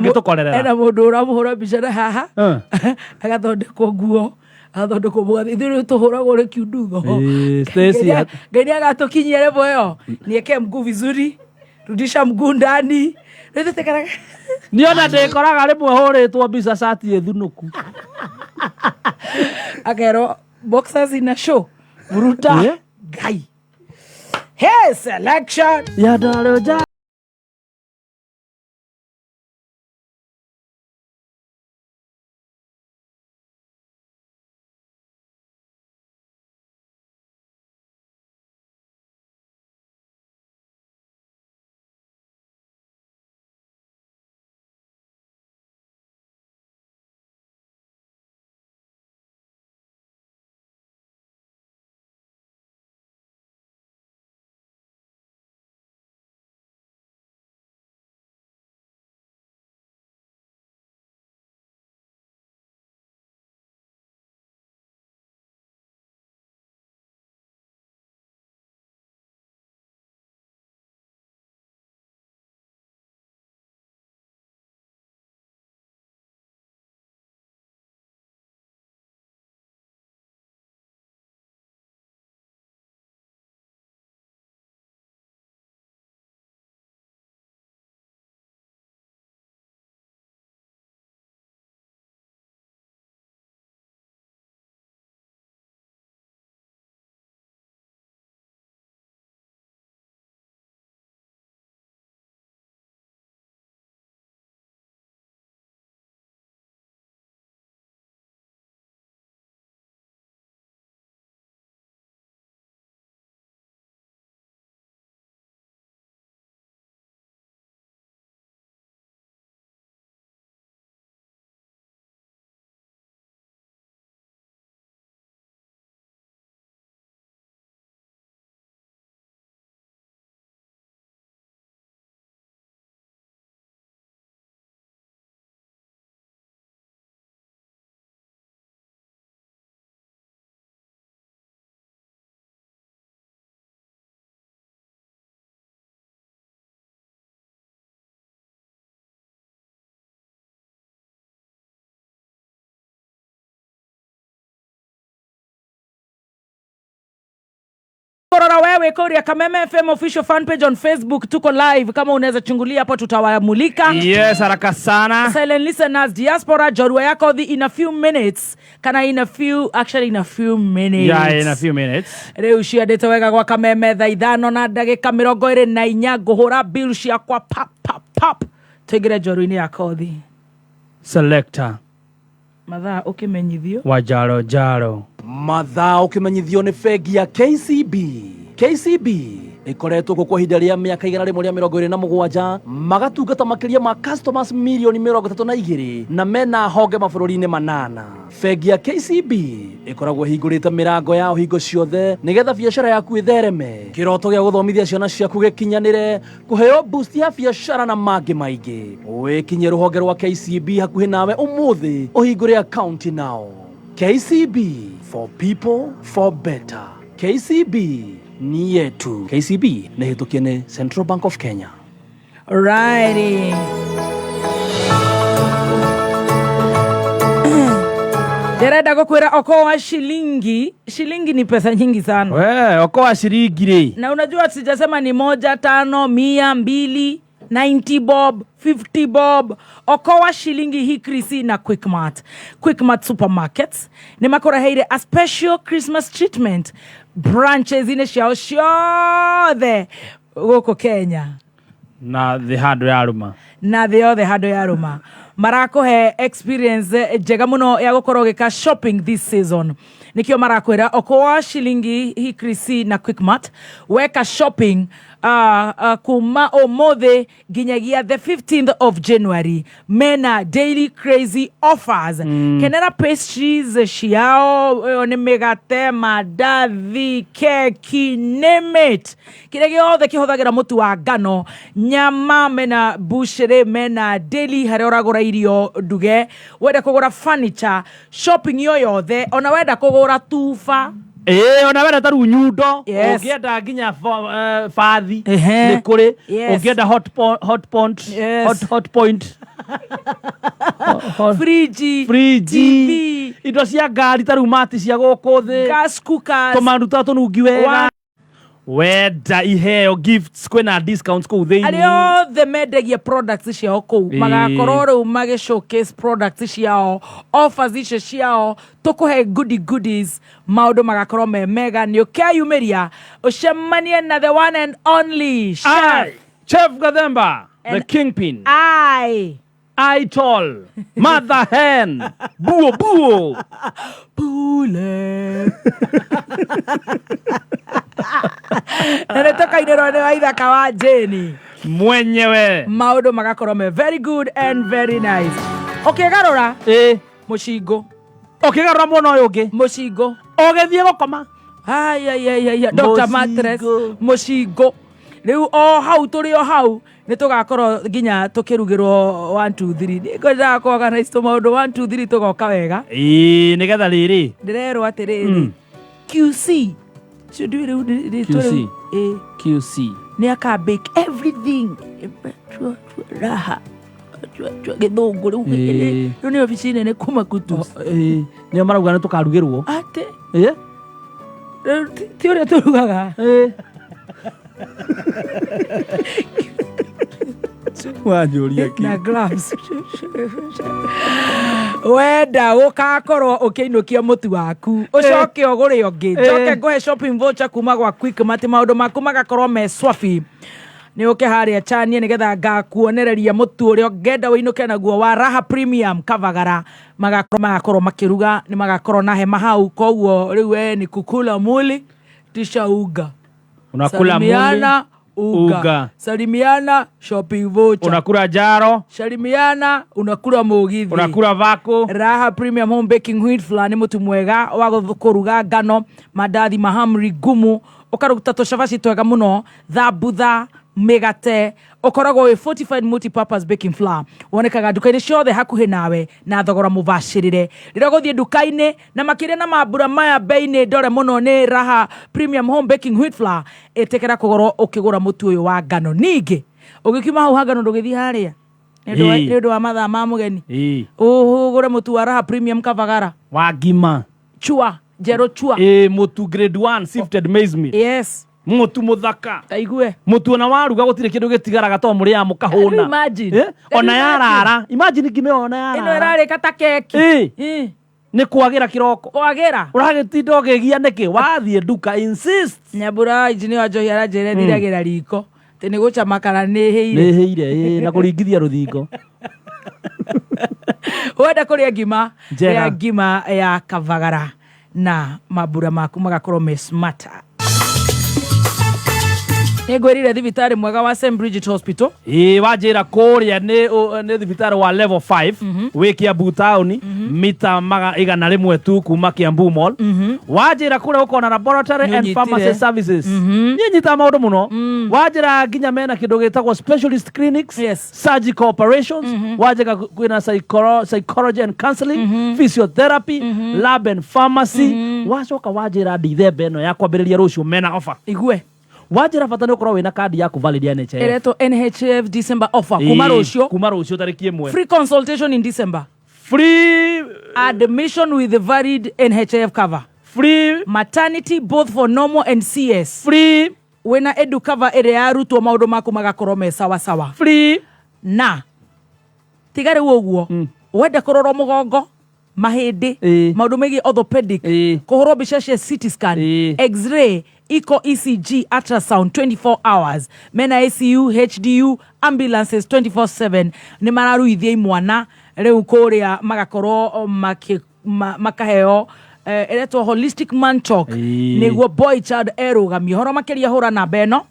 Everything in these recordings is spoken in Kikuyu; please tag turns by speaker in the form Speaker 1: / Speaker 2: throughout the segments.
Speaker 1: Angĩtũkorerera.
Speaker 2: Ena mũndũ ũramũhũra mbica na haha agathondekwo nguo, agathondekwo mũgathĩ. Ithuĩ rĩu tũhũragwo nĩ kiundugo.
Speaker 1: Ĩĩ, Stacy.
Speaker 2: Ngai nĩ agatũkinyia level ĩyo. Niekee mguu vizuri, rudisha mguu ndani. Rĩu tũtikaraga.
Speaker 1: Niĩ ona ndĩkoraga rĩmwe hũrĩtwo mbica cati ĩthunũku.
Speaker 2: Akerwo boxers ina show. Vuruta. Ngai. Hey, selection.
Speaker 1: Ya ndaro.
Speaker 2: Korora wewe kũrĩa Kameme FM official fan page on Facebook, tuko live. Kama unaweza chungulia hapo, tutawamulika.
Speaker 1: Yes, haraka sana.
Speaker 2: Silent listeners, diaspora jorua yako the in a few minutes, kana in a few, actually in a few minutes.
Speaker 1: Yeah, in a few minutes.
Speaker 2: Rĩu ciandĩte wega gwa Kameme thaa 5:24, ngũhũra bill ciakwa pap pap pap, tũingĩre njorua-inĩ ya kothi.
Speaker 1: Selector.
Speaker 2: Mathaa ũkĩmenyithio
Speaker 1: wa Jaro Jaro.
Speaker 3: Mathaa ũkĩmenyithio nĩ bengi ya KCB. KCB ĩkoretwo kuo kwa ihinda rĩa mĩaka 127, magatungata makĩria ma customers mirioni 32 na mena honge mabũrũri-inĩ 8. Bengi ya KCB ĩkoragwo ĩhingũrĩte mĩrango yao hingo ciothe nĩgetha biacara yaku ĩthereme, kĩroto gĩa gũthomithia ciana ciaku gĩkinyanĩre, kũheo boost ya biacara na mangĩ maingĩ. Wĩkinyie rũhonge rwa KCB hakuhĩ nawe ũmũthĩ ũhingũre akaunti nao. KCB, for people for better. KCB ni yetu. KCB nĩ hĩtũkie nĩ Central Bank of Kenya.
Speaker 2: Righty. Ndĩrenda gũkwĩra okoa shilingi. Shilingi ni pesa nyingi sana.
Speaker 1: We, okoa shilingi rĩ.
Speaker 2: Na unajua sijasema ni moja, tano, 100, mbili, 90 bob, 50 bob. Okoa shilingi hii Krisi na Quickmart. Quickmart Supermarkets nĩ makũreheire a special Christmas treatment branches inĩ ciao ciothe gũkũ Kenya.
Speaker 1: Na thĩ handũ yarũma.
Speaker 2: Na thĩ yothe handũ yarũma, marakũhe experience njega mũno ya gũkorwo ũgĩka shopping this season. Nĩkĩo marakwĩra okoa shilingi hii Krisi na Quickmart. Weka shopping kuma ũmũthĩ nginyagia the 15th of January, mena daily crazy offers. Kenera pastries ciao, ĩyo nĩ mĩgate, mandathi, keki, name it, kĩrĩa gĩothe kĩhũthagĩra mũtu wa ngano. Nyama, mena butchery, mena deli harĩa ũragũra irio nduge. Wenda kũgũra furniture, shopping yo yothe, ona wenda kũgũra tuba.
Speaker 1: Ĩĩ, ona wenda ta rĩu nyundo,
Speaker 2: Yes.
Speaker 1: ũngĩenda nginya bathi
Speaker 2: Ehe.
Speaker 1: nĩ kũrĩ,
Speaker 2: Yes.
Speaker 1: ũngĩenda hot hot point,
Speaker 2: Yes.
Speaker 1: hot point, hot
Speaker 2: Friji,
Speaker 1: friji,
Speaker 2: TV,
Speaker 1: indo cia ngari ta rĩu mati cia gũkũ thĩ,
Speaker 2: gas cookers,
Speaker 1: tũmaruta tũnungi wega. Wenda iheo, gifts, kwĩna discounts kũu thĩinĩ.
Speaker 2: Arĩa othe mendagia products ciao kũu magakorwo rĩu magĩ showcase products ciao, offers icio ciao, tũkũhe goodie goodies, maũndũ magakorwo me mega. Nĩ ũkeyumĩria ũcemanie na the one and only chef.
Speaker 1: I, Chef Gathemba, the kingpin.
Speaker 2: I
Speaker 1: Itol, mother hen, buo buo.
Speaker 2: Pule na nĩ tũkainĩrwo nĩ waithaka wa Jane
Speaker 1: mwenyewe.
Speaker 2: Maũndũ magakorwo me very good and very nice. Ũkĩgarũra mũcingo.
Speaker 1: Ũkĩgarũra mwena ũyũ ũngĩ.
Speaker 2: Mũcingo.
Speaker 1: Ũgĩthiĩ gũkoma.
Speaker 2: Ai, ai, ai, ai, ai. Dr.
Speaker 1: Mũcingo.
Speaker 2: Mattress, mũcingo rĩu o hau tũrĩ o hau nĩ tũgakorwo nginya tũkĩrugĩrwo 1 2 3. Nĩ ngwendaga kũ-organize tũmaũndũ 1 2 3 tũgoka wega.
Speaker 1: Ĩĩ, nĩgetha rĩrĩ.
Speaker 2: Ndĩrerwo atĩrĩrĩ, QC cio ndiũĩ rĩu rĩtwa
Speaker 1: QC.
Speaker 2: rĩu. Ĩ.
Speaker 1: QC.
Speaker 2: Nĩ aka bake everything. Raha gĩthũngũ rĩu. Rĩu nĩ obici nene kuma Kutus.
Speaker 1: Ĩĩ, nĩo marauga nĩ tũkarugĩrwo.
Speaker 2: Atĩ
Speaker 1: Ĩ?
Speaker 2: rĩu ti ũrĩa tũrugaga.
Speaker 1: Ĩ. Wanjũria.
Speaker 2: Na gloves. Wenda ũgakorwo ũkĩinũkia mũtu waku, ũcoke ũgũre ũngĩ, njoke ngũhe shopping voucher kuma gwa Quickmart, maũndũ maku magakorwo me swafi. Nĩ ũke harĩa chanie nĩgetha ngakuonereria mũtu ũrĩa ũngĩenda ũinũke naguo wa Raha Premium Kavagara. Magakorwo makĩruga, nĩ magakorwo na hema hau, koguo rĩu we ni kukula muli tisha uga.
Speaker 1: Unakula muli,
Speaker 2: Salimiana uga.
Speaker 1: Uga.
Speaker 2: Salimiana shopping voucher.
Speaker 1: Unakula jaro.
Speaker 2: Salimiana unakula mugithi.
Speaker 1: Unakula vako.
Speaker 2: Raha Premium Home Baking Wheat Flour nĩ mũtu mwega wa kũruga ngano, mandathi, mahamri ngumu, ũkaruta tũcabaci twega mũno, thambutha, mĩgate. Ũkoragwo wĩ fortified multi-purpose baking flour, wonekaga nduka-inĩ ciothe hakuhĩ nawe na thogora mũbacĩrĩre. Rĩrĩa ũgũthiĩ nduka-inĩ na makĩria na mambura maya, bei-inĩ ndore mũno nĩ Raha Premium Home Baking Wheat Flour. Ĩtĩkĩra kũgorwo ũkĩgũra mũtu ũyũ wa ngano. Ningĩ ũgĩkiuma hau ha ngano, ndũgĩthiĩ harĩa nĩ ũndũ wa mathaa ma mũgeni, ũgũre mũtu wa Raha Premium Kavagara.
Speaker 1: Wa ngima.
Speaker 2: Chua njerũ chua.
Speaker 1: Ĩ, mũtu grade 1 sifted maize meal. Mũtu mũthaka.
Speaker 2: Taigue.
Speaker 1: Mũtu ona waruga gũtirĩ kĩndũ gĩtigaraga to mũrĩaga mũkahũna.
Speaker 2: Can you imagine?
Speaker 1: Eh? Ona
Speaker 2: Can you
Speaker 1: yarara, imagine ngima ĩyo ona
Speaker 2: ĩno
Speaker 1: yarara.
Speaker 2: ĩrarĩka ta keki.
Speaker 1: Nĩ kwagĩra kĩroko.
Speaker 2: Kwagĩra.
Speaker 1: Ũragĩtinda ũkĩgia nĩkĩ wathiĩ nduka, insist.
Speaker 2: Nyambura injinia wa njohi aranjĩra thiragĩra riko atĩ nĩ gũcama kana nĩ hĩire.
Speaker 1: Nĩ hĩire, na kũringithia rũthingo.
Speaker 2: Wenda kũrĩa ngima,
Speaker 1: Njega.
Speaker 2: rĩa ngima ya Kavagara na mambura maku magakorwo me smarter. Nĩ ngwĩrire thibitarĩ mwega wa St Bridget Hospital.
Speaker 1: Ĩĩ, wanjĩra kũrĩa nĩ thibitarĩ wa level 5 wĩ Kiambu taũni, mita 100 tu kuma Kiambu Mall. Wanjĩra kũrĩa ũkona laboratory and
Speaker 2: Nĩũnyitire.
Speaker 1: pharmacy services. Niĩ nyitaga maũndũ mũno. Wanjĩra nginya mena kĩndũ gĩtagwo specialist clinics, surgical operations. Wanjĩra kwĩna psychology and counseling, physiotherapy, lab and pharmacy. Wacoka wanjĩra ndithemba ĩno ya kwambĩrĩria rũciũ mena offer.
Speaker 2: Igue.
Speaker 1: Wanjĩra bata nĩ ũkorwo wĩna kandi yaku valid ya NHIF.
Speaker 2: Ĩretwo NHIF December offer kuma rũciũ.
Speaker 1: Kuma rũciũ tarĩki 1.
Speaker 2: Free consultation in December,
Speaker 1: free
Speaker 2: admission with valid NHIF cover,
Speaker 1: free
Speaker 2: maternity both for normal and CS,
Speaker 1: free
Speaker 2: wĩna edu cover ĩrĩa yarutwo, maũndũ maku magakorwo me sawa sawa.
Speaker 1: Free.
Speaker 2: Na tiga rĩu ũguo, wenda kũrorwo mũgongo, mahĩndĩ, maũndũ megiĩ orthopedic, kũhũrwo mbica cia CT scan, x-ray, echo, ECG, ultrasound 24 hours, mena ICU, HDU, ambulances 24/7. Nĩ mararuithia imwana rĩu kũrĩa magakorwo makaheo ĩretwo holistic man talk, nĩguo boy child erũgamie. Horo makĩria, hũra namba ĩno.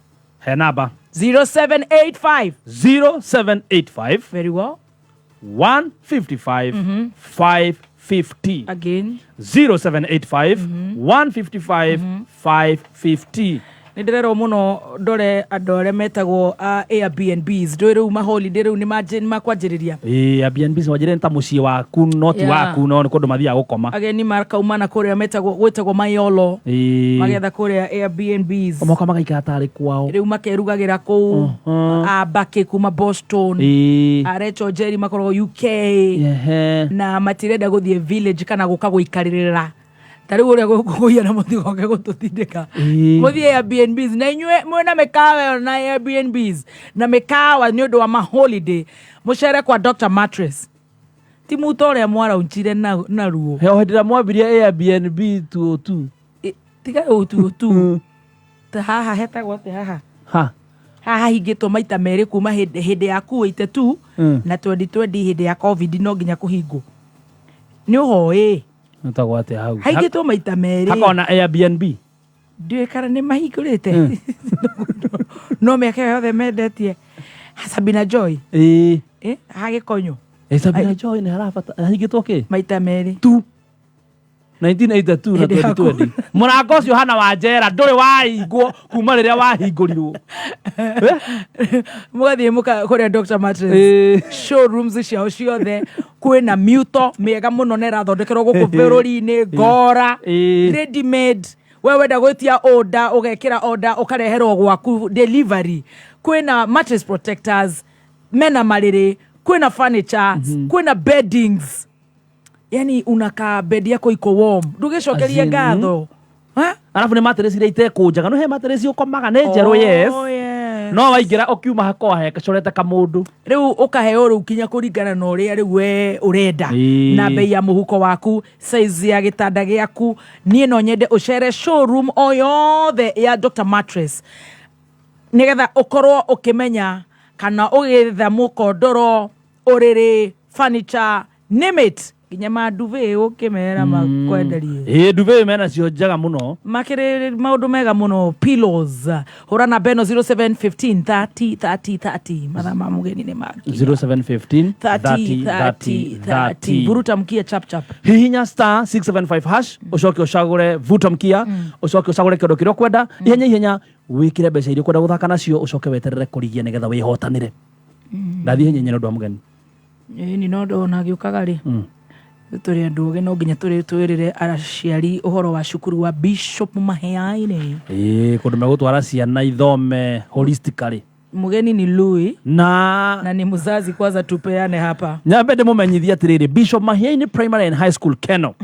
Speaker 1: He namba.
Speaker 2: 0785.
Speaker 1: 0785.
Speaker 2: Very well.
Speaker 1: 155 550.
Speaker 2: Again.
Speaker 1: 0785 155 550.
Speaker 2: Nä ndä rerwo må no ndore andå arä a metagwo a Airbnbs, ndå rä u maholiday rä u nä makwanjä rä ria.
Speaker 1: Ĩĩ, Airbnb wanjĩre nĩ ta mũciĩ waku no ti waku, no nĩ kũndũ mathiaga gũkoma.
Speaker 2: Ageni makauma na kå rä a metagwo gwä tagwo Mayolo, magetha kå rä a Airbnbs.
Speaker 1: Moka magaikara tarĩ kwao.
Speaker 2: Rä u makerugagä ra kå u. Ambake kuma Boston, Arecho Njeri makoragwo UK, na matirenda gå thiä village kana gå ka gå ikarä rä ra ta rä u å rä a gå na må tigoke gå tå tindä ka. Mũthiĩ Airbnbs na inyuĩ mwĩna mĩkawa ĩyo na Airbnbs na mĩkawa nĩ ũndũ wa maholiday, mũcere kwa Dr Mattress, ti muto ũrĩa mwaraunchire naruo.
Speaker 1: He, o hĩndĩ ĩrĩa mwambirie Airbnb 202.
Speaker 2: Tiga ũtu tu ta haha hetagwo atĩ haha
Speaker 1: Ha.
Speaker 2: Haha hingĩtwo maita merĩ kuma hĩndĩ ya kuwaite tu na 2020 hĩndĩ ya COVID, no nginya kũhingwo nĩ ũhoĩ.
Speaker 1: Ĩtagwo atĩa hau?
Speaker 2: Haingĩtwo maita merĩ.
Speaker 1: Hakona Airbnb.
Speaker 2: Ndiũĩ kana nĩ mahingũrĩte, no mĩaka ĩyo yothe mendetie Sabina Joy. Hagĩkonyo.
Speaker 1: Ĩ, Sabina Joy nĩ harabata hahingĩtwo kĩ?
Speaker 2: Maita merĩ.
Speaker 1: Tu 1982 na
Speaker 2: Hĩndĩ ya
Speaker 1: 2020. Mũrango ũcio hana wa njera ndũrĩ wahingwo kuma rĩrĩa wahingũrirwo.
Speaker 2: Mũgathiĩ kũrĩa Dr Mattress showrooms ciao ciothe, kwĩna miuto mĩega mũno na ĩrathondekerwo gũkũ bũrũri-inĩ ngora, ready made. We wenda gwĩtia order, ũgekĩra order, ũkareherwo gwaku, delivery. Kwĩna mattress protectors, mena marĩrĩ, kwĩna furniture, kwĩna beddings, yani unakaa bed yako iko warm, ndũgĩcokerie
Speaker 1: As in,
Speaker 2: ngatho. Ha?
Speaker 1: Arabu nĩ mattress iria itekũnjaga, no he mattress ũkomaga nĩ njerũ, yes.
Speaker 2: Oh, yes.
Speaker 1: No waingĩra ũkiuma hakorwo hecorete kamũndũ.
Speaker 2: Rĩu ũkaheo rĩu kinya kũringana na ũrĩa rĩu we ũrenda na bei ya mũhuko waku, size ya gĩtanda gĩaku. Niĩ no nyende ũcere showroom o yothe ya Dr Mattress nĩgetha ũkorwo ũkĩmenya kana ũgĩetha mũkondoro, ũrĩrĩ, furniture, name it, nginya manduve ũkĩmera makwenderie.
Speaker 1: Ĩĩ, duvet mena cio njega mũno.
Speaker 2: Makĩrĩ maũndũ mega mũno, pillows. Hũra namba ĩno 0715 30 30 30. Mathaa ma mũgeni nĩ maki.
Speaker 1: 0715
Speaker 2: 30 30 30. Vuruta mkia chap chap.
Speaker 1: Hihinya star 675 hash, ucoke ucagure vuta mkia, ucoke ucagure kĩndũ kĩrĩa ũkwenda ihenya ihenya, wĩkĩre mbeca iria ũkwenda gũthaka nacio, ũcoke weterere kũrigia nĩgetha wĩhotanĩre. Ndathiĩ ihenya ihenya nĩ ũndũ wa mũgeni.
Speaker 2: Ĩni no ndona gĩũkaga rĩ, tũrĩ andũ ũgĩ, no nginya tũrĩ twĩrĩre aciari ũhoro wa cukuru wa Bishop Maheaine.
Speaker 1: Ĩĩ, kũndũ megũtwara ciana ithome holistically.
Speaker 2: Mũgeni ni Louis
Speaker 1: na
Speaker 2: na ni mzazi, kwanza tupeane hapa.
Speaker 1: Nyambe ndĩmũmenyithie atĩrĩrĩ, Bishop Mahiaini Primary and High School Keno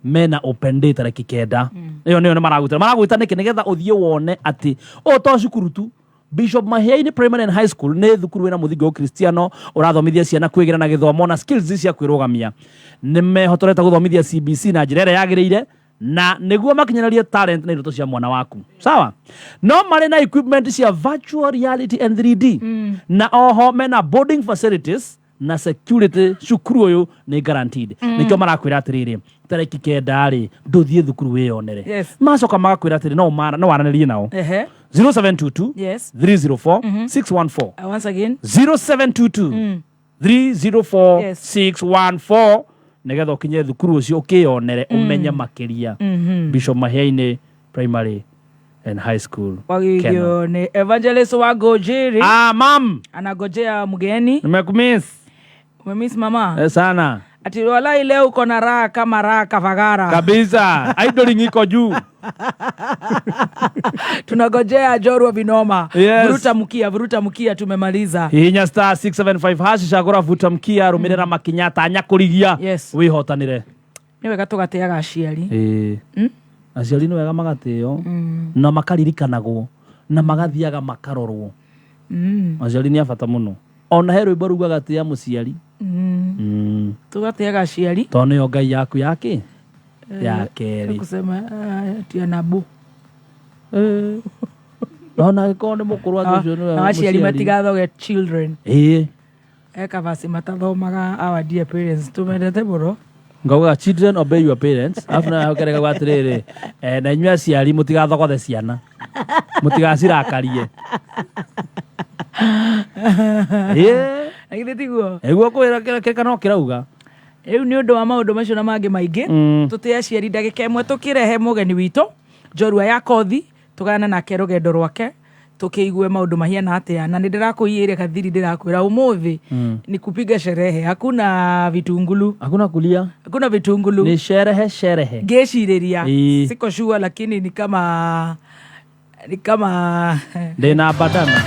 Speaker 1: mena open day tarĩki 9. Ĩyo nĩyo nĩ maragwĩta, maragwĩta nĩkĩ? Nĩgetha ũthiĩ wone atĩ ũyũ to cukuru tu. Bishop Mahiaini Primary and High School nĩ thukuru wĩna mũthingi wa Ũkristiano ũrathomithia ciana kwĩgĩra na gĩthomo na skills cia kwĩrũgamia. Nĩ mehotorete gũthomithia CBC na njĩra ĩrĩa yagĩrĩire na nĩguo makinyanĩrie talent na iroto cia mwana waku. Sawa, no marĩ na equipment cia virtual reality and 3D, na oho mena boarding facilities na security. Cukuru ũyũ nĩ guaranteed. Nĩkĩo marakwĩra atĩrĩrĩ, tarĩki 9 rĩ, ndũthiĩ thukuru wĩyonere. Macoka magakwĩra atĩrĩ, no waranĩrie nao 0722 304 614.
Speaker 2: Once again.
Speaker 1: 0722 304 614, nĩgetha ũkinye thukuru ũcio ũkĩyonere, ũmenye makĩria. Bishop Mahiaini Primary and High School, Keno.
Speaker 2: Kwa hivyo ni Evangelist wa Gojiri.
Speaker 1: Ah, mam.
Speaker 2: Anagojea mgeni.
Speaker 1: Nimekumiss.
Speaker 2: Umemiss mama.
Speaker 1: Eh, sana.
Speaker 2: Ati walai leo uko na raha kama raha kavagara.
Speaker 1: Kabisa, idling iko juu.
Speaker 2: Tunagojea Jorwa Vinoma.
Speaker 1: Yes.
Speaker 2: Vuruta mkia, vuruta mkia, tumemaliza.
Speaker 1: Hihinya star 675 hash, cagũra vuta mkia, rũmĩrĩra makinya, tanya kũrigia, wĩhotanĩre.
Speaker 2: Nĩ wega tũgatĩaga aciari.
Speaker 1: Ĩĩ, aciari nĩ wega magatĩo na makaririkanagwo na magathiaga makarorwo. Aciari nĩ a bata mũno, ona he rwĩmbo rugaga tĩa mũciari.
Speaker 2: Tũgatĩaga aciari.
Speaker 1: Tondũ nĩyo ngai yaku yaki ya kerĩ.
Speaker 2: Kusema tia nabu.
Speaker 1: Ona angĩkorwo nĩ mũkũrũ atĩ ũcio nĩwe
Speaker 2: Na aciari
Speaker 1: mũciari.
Speaker 2: matigathoge children. Eka vaci matathomaga, our dear parents, tumendete mũno.
Speaker 1: Ngauga children, obey your parents, alafu na kerega gwa atiriri, na inyuĩ aciari mũtigathogothe ciana, mũtigacirakarie.
Speaker 2: Na githĩ tiguo?
Speaker 1: Nĩguo kwĩra kĩrĩa no kĩrauga.
Speaker 2: Rĩu nĩ ũndũ wa maũndũ macio na mangĩ maingĩ, tũtĩe aciari. Ndagĩka ĩmwe tũkĩrehe mũgeni witũ njorua ya kothi. Tũgayane nake rũgendo rwake, tukiigue maundu mahiana atia. Na nĩ ndĩrakũiyĩire gathiri, ndĩrakwĩra ũmũthĩ ni kupiga sherehe, hakuna vitungulu.
Speaker 1: Hakuna kulia.
Speaker 2: Hakuna vitungulu.
Speaker 1: Ni sherehe sherehe.
Speaker 2: Ngĩcirĩria,
Speaker 1: Ĩĩ.
Speaker 2: siko sure, lakini ni kama
Speaker 1: Ndĩna bandana.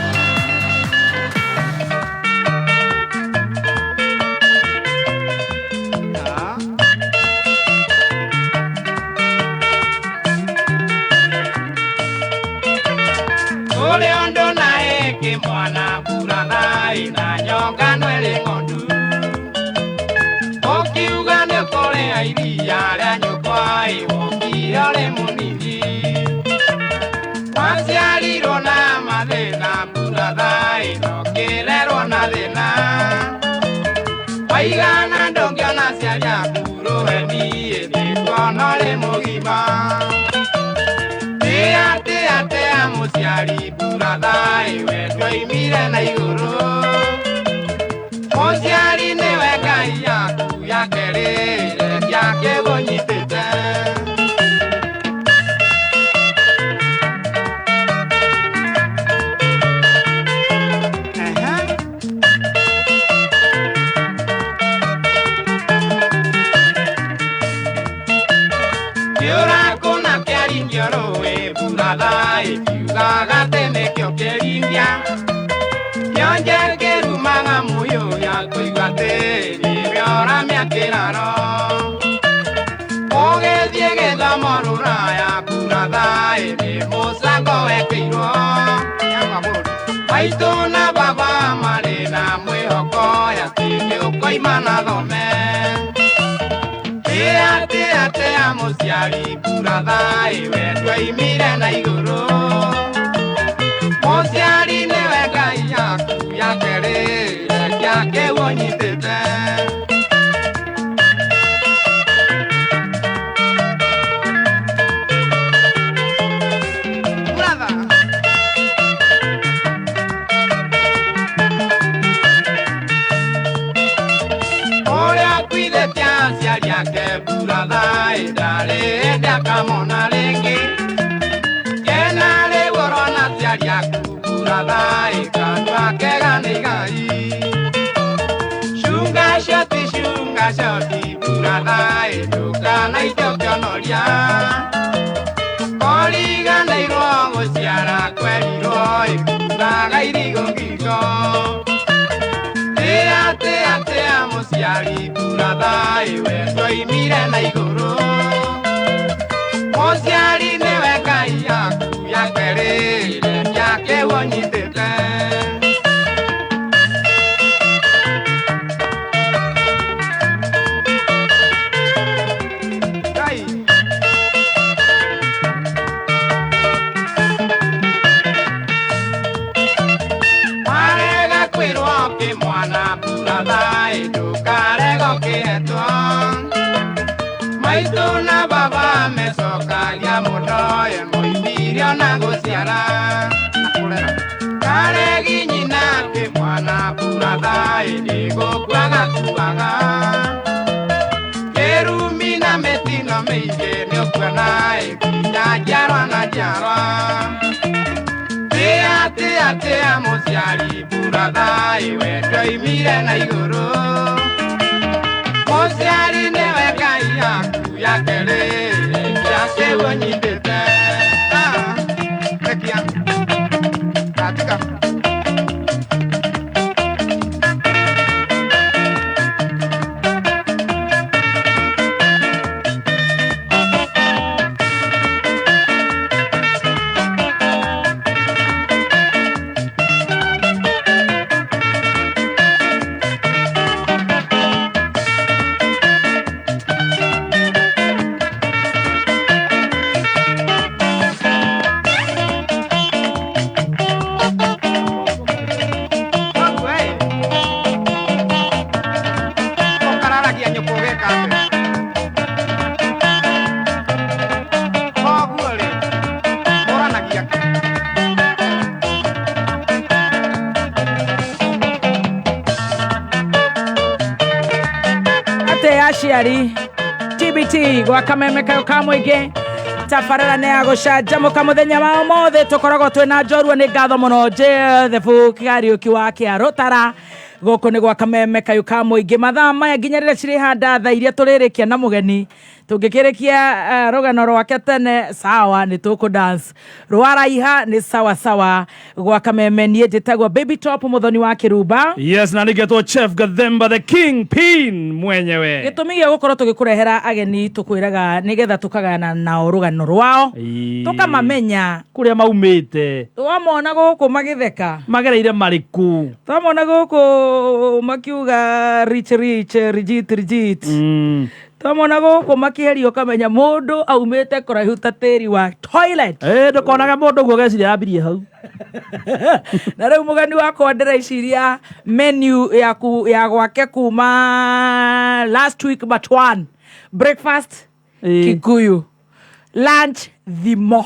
Speaker 4: Ule ondo na eke mwana burathai na nyongano ĩrĩ ng'ondu. Ũkiuga nĩ ũkũrĩa iria rĩa nyũkwa ĩ, wokire ũrĩ mũnini. Waciarirwo na mathĩna burathai na ũkĩrerwo na thĩna. Waigana ndũngĩona aciari aku rũheni ĩthĩ kuona ũrĩ mũgima. Tia tia tia mũciari burathai we twoimire na igũrũ. Mũciari nĩwe Ngai yaku ya kerĩ rekia kĩgũnyitĩte. Ehe. Kĩũra kũna kĩaringio rũĩ burathai kiugaga atĩ nĩkĩo kĩringia. Kĩonje kĩrumaga mũyũya kũigua atĩ nĩwe ũramia kĩraro. Ũgĩthiĩ gĩthomo rũraya burathai nĩ mũcango wekĩirwo. Maitũ na baba marĩ na mwĩhoko atĩ nĩũkoima na thome. Tia tia tia mũciari burathai we twoimire na igũrũ. Mũciari nĩwe Ngai yaku ya kerĩ rekia kĩu ũnyitĩte. Brother. Ũrĩa akuithĩtie aciari ake burathai ndarĩ hĩndĩ akamona rĩngĩ. Kena rĩu ũrona aciari aku burathai kanua kega nĩ igai. Cunga shoti cunga shoti burathai ndũkanaite ũkĩonoria. Koriganĩirwo gũciara kwerirwo ĩkuaga irigũ ngingo. Tia tia tia mũciari burathai we twoimire na igũrũ. Mũciari nĩwe Ngai yaku ya kerĩ rekia kĩu ũnyitĩte. Ngai. Warega kwĩrwo kĩmwana burathai ndũkarega ũkĩhetwo. Maitũ na baba mecokagia mũno ye moimire ona gũciara. Karegi nyina kĩmwana burathai nĩ gũkua gakuaga. Kĩrumi na mĩtino mĩingĩ nĩũkuona ĩ nginya njiarwa na njiarwa. Tia tia tia mũciari burathai we twoimire na igũrũ. Mũciari nĩwe Ngai yaku ya kerĩ rekia kĩu ũnyitĩte. Ah, rekia. Katika. Koguo ĩ, ũkararagia nyũkwa ũgeka atĩa? Koguo rĩ, mũranagia kĩ?
Speaker 2: Ate aciari TBT gwa kameme kayo ka mũingĩ. Tabarĩra nĩ ya gũcanjamũka mũthenya wa ũmũthĩ tũkoragwo twĩ na njorua. Nĩ ngatho mũno Joseph Kariũki wa Kĩarũtara. Gũkũ nĩ gwa Kameme kayũ ka mũingĩ. Mathaa maya nginya rĩrĩa cirĩhanda thaa iria tũrĩrĩkia na mũgeni, tũngĩkĩrĩkia rũgano rwake tene sawa, nĩ tũkũ dance rwaraiha nĩ sawa sawa. Gwa Kameme niĩ njĩtagwo Baby Top Mũthoni wa Kĩrumba.
Speaker 1: Yes, na nĩgetwo Chef Gathemba the King Pin mwenyewe.
Speaker 2: Gĩtũmi gĩa gũkorwo tũgĩkũrehera ageni, tũkwĩraga nĩgetha tũkagayana nao rũgano rwao, tũkamamenya
Speaker 1: kũrĩa maumĩte,
Speaker 2: twamona gũkũ magĩtheka,
Speaker 1: magereire marĩkũ,
Speaker 2: twamona gũkũ makiuga rich rich rigit rigit, twamona gũkũ makĩheria, ũkamenya mũndũ aumĩte kũraihu ta tĩri wa toilet.
Speaker 1: Ndũkonaga mũndũ ũguo geciria yambirie hau.
Speaker 2: Na rĩu mũgeni wakwa, ndĩreciria menu yaku ya gwake kuma last week but one: breakfast Kikuyu, lunch thimo,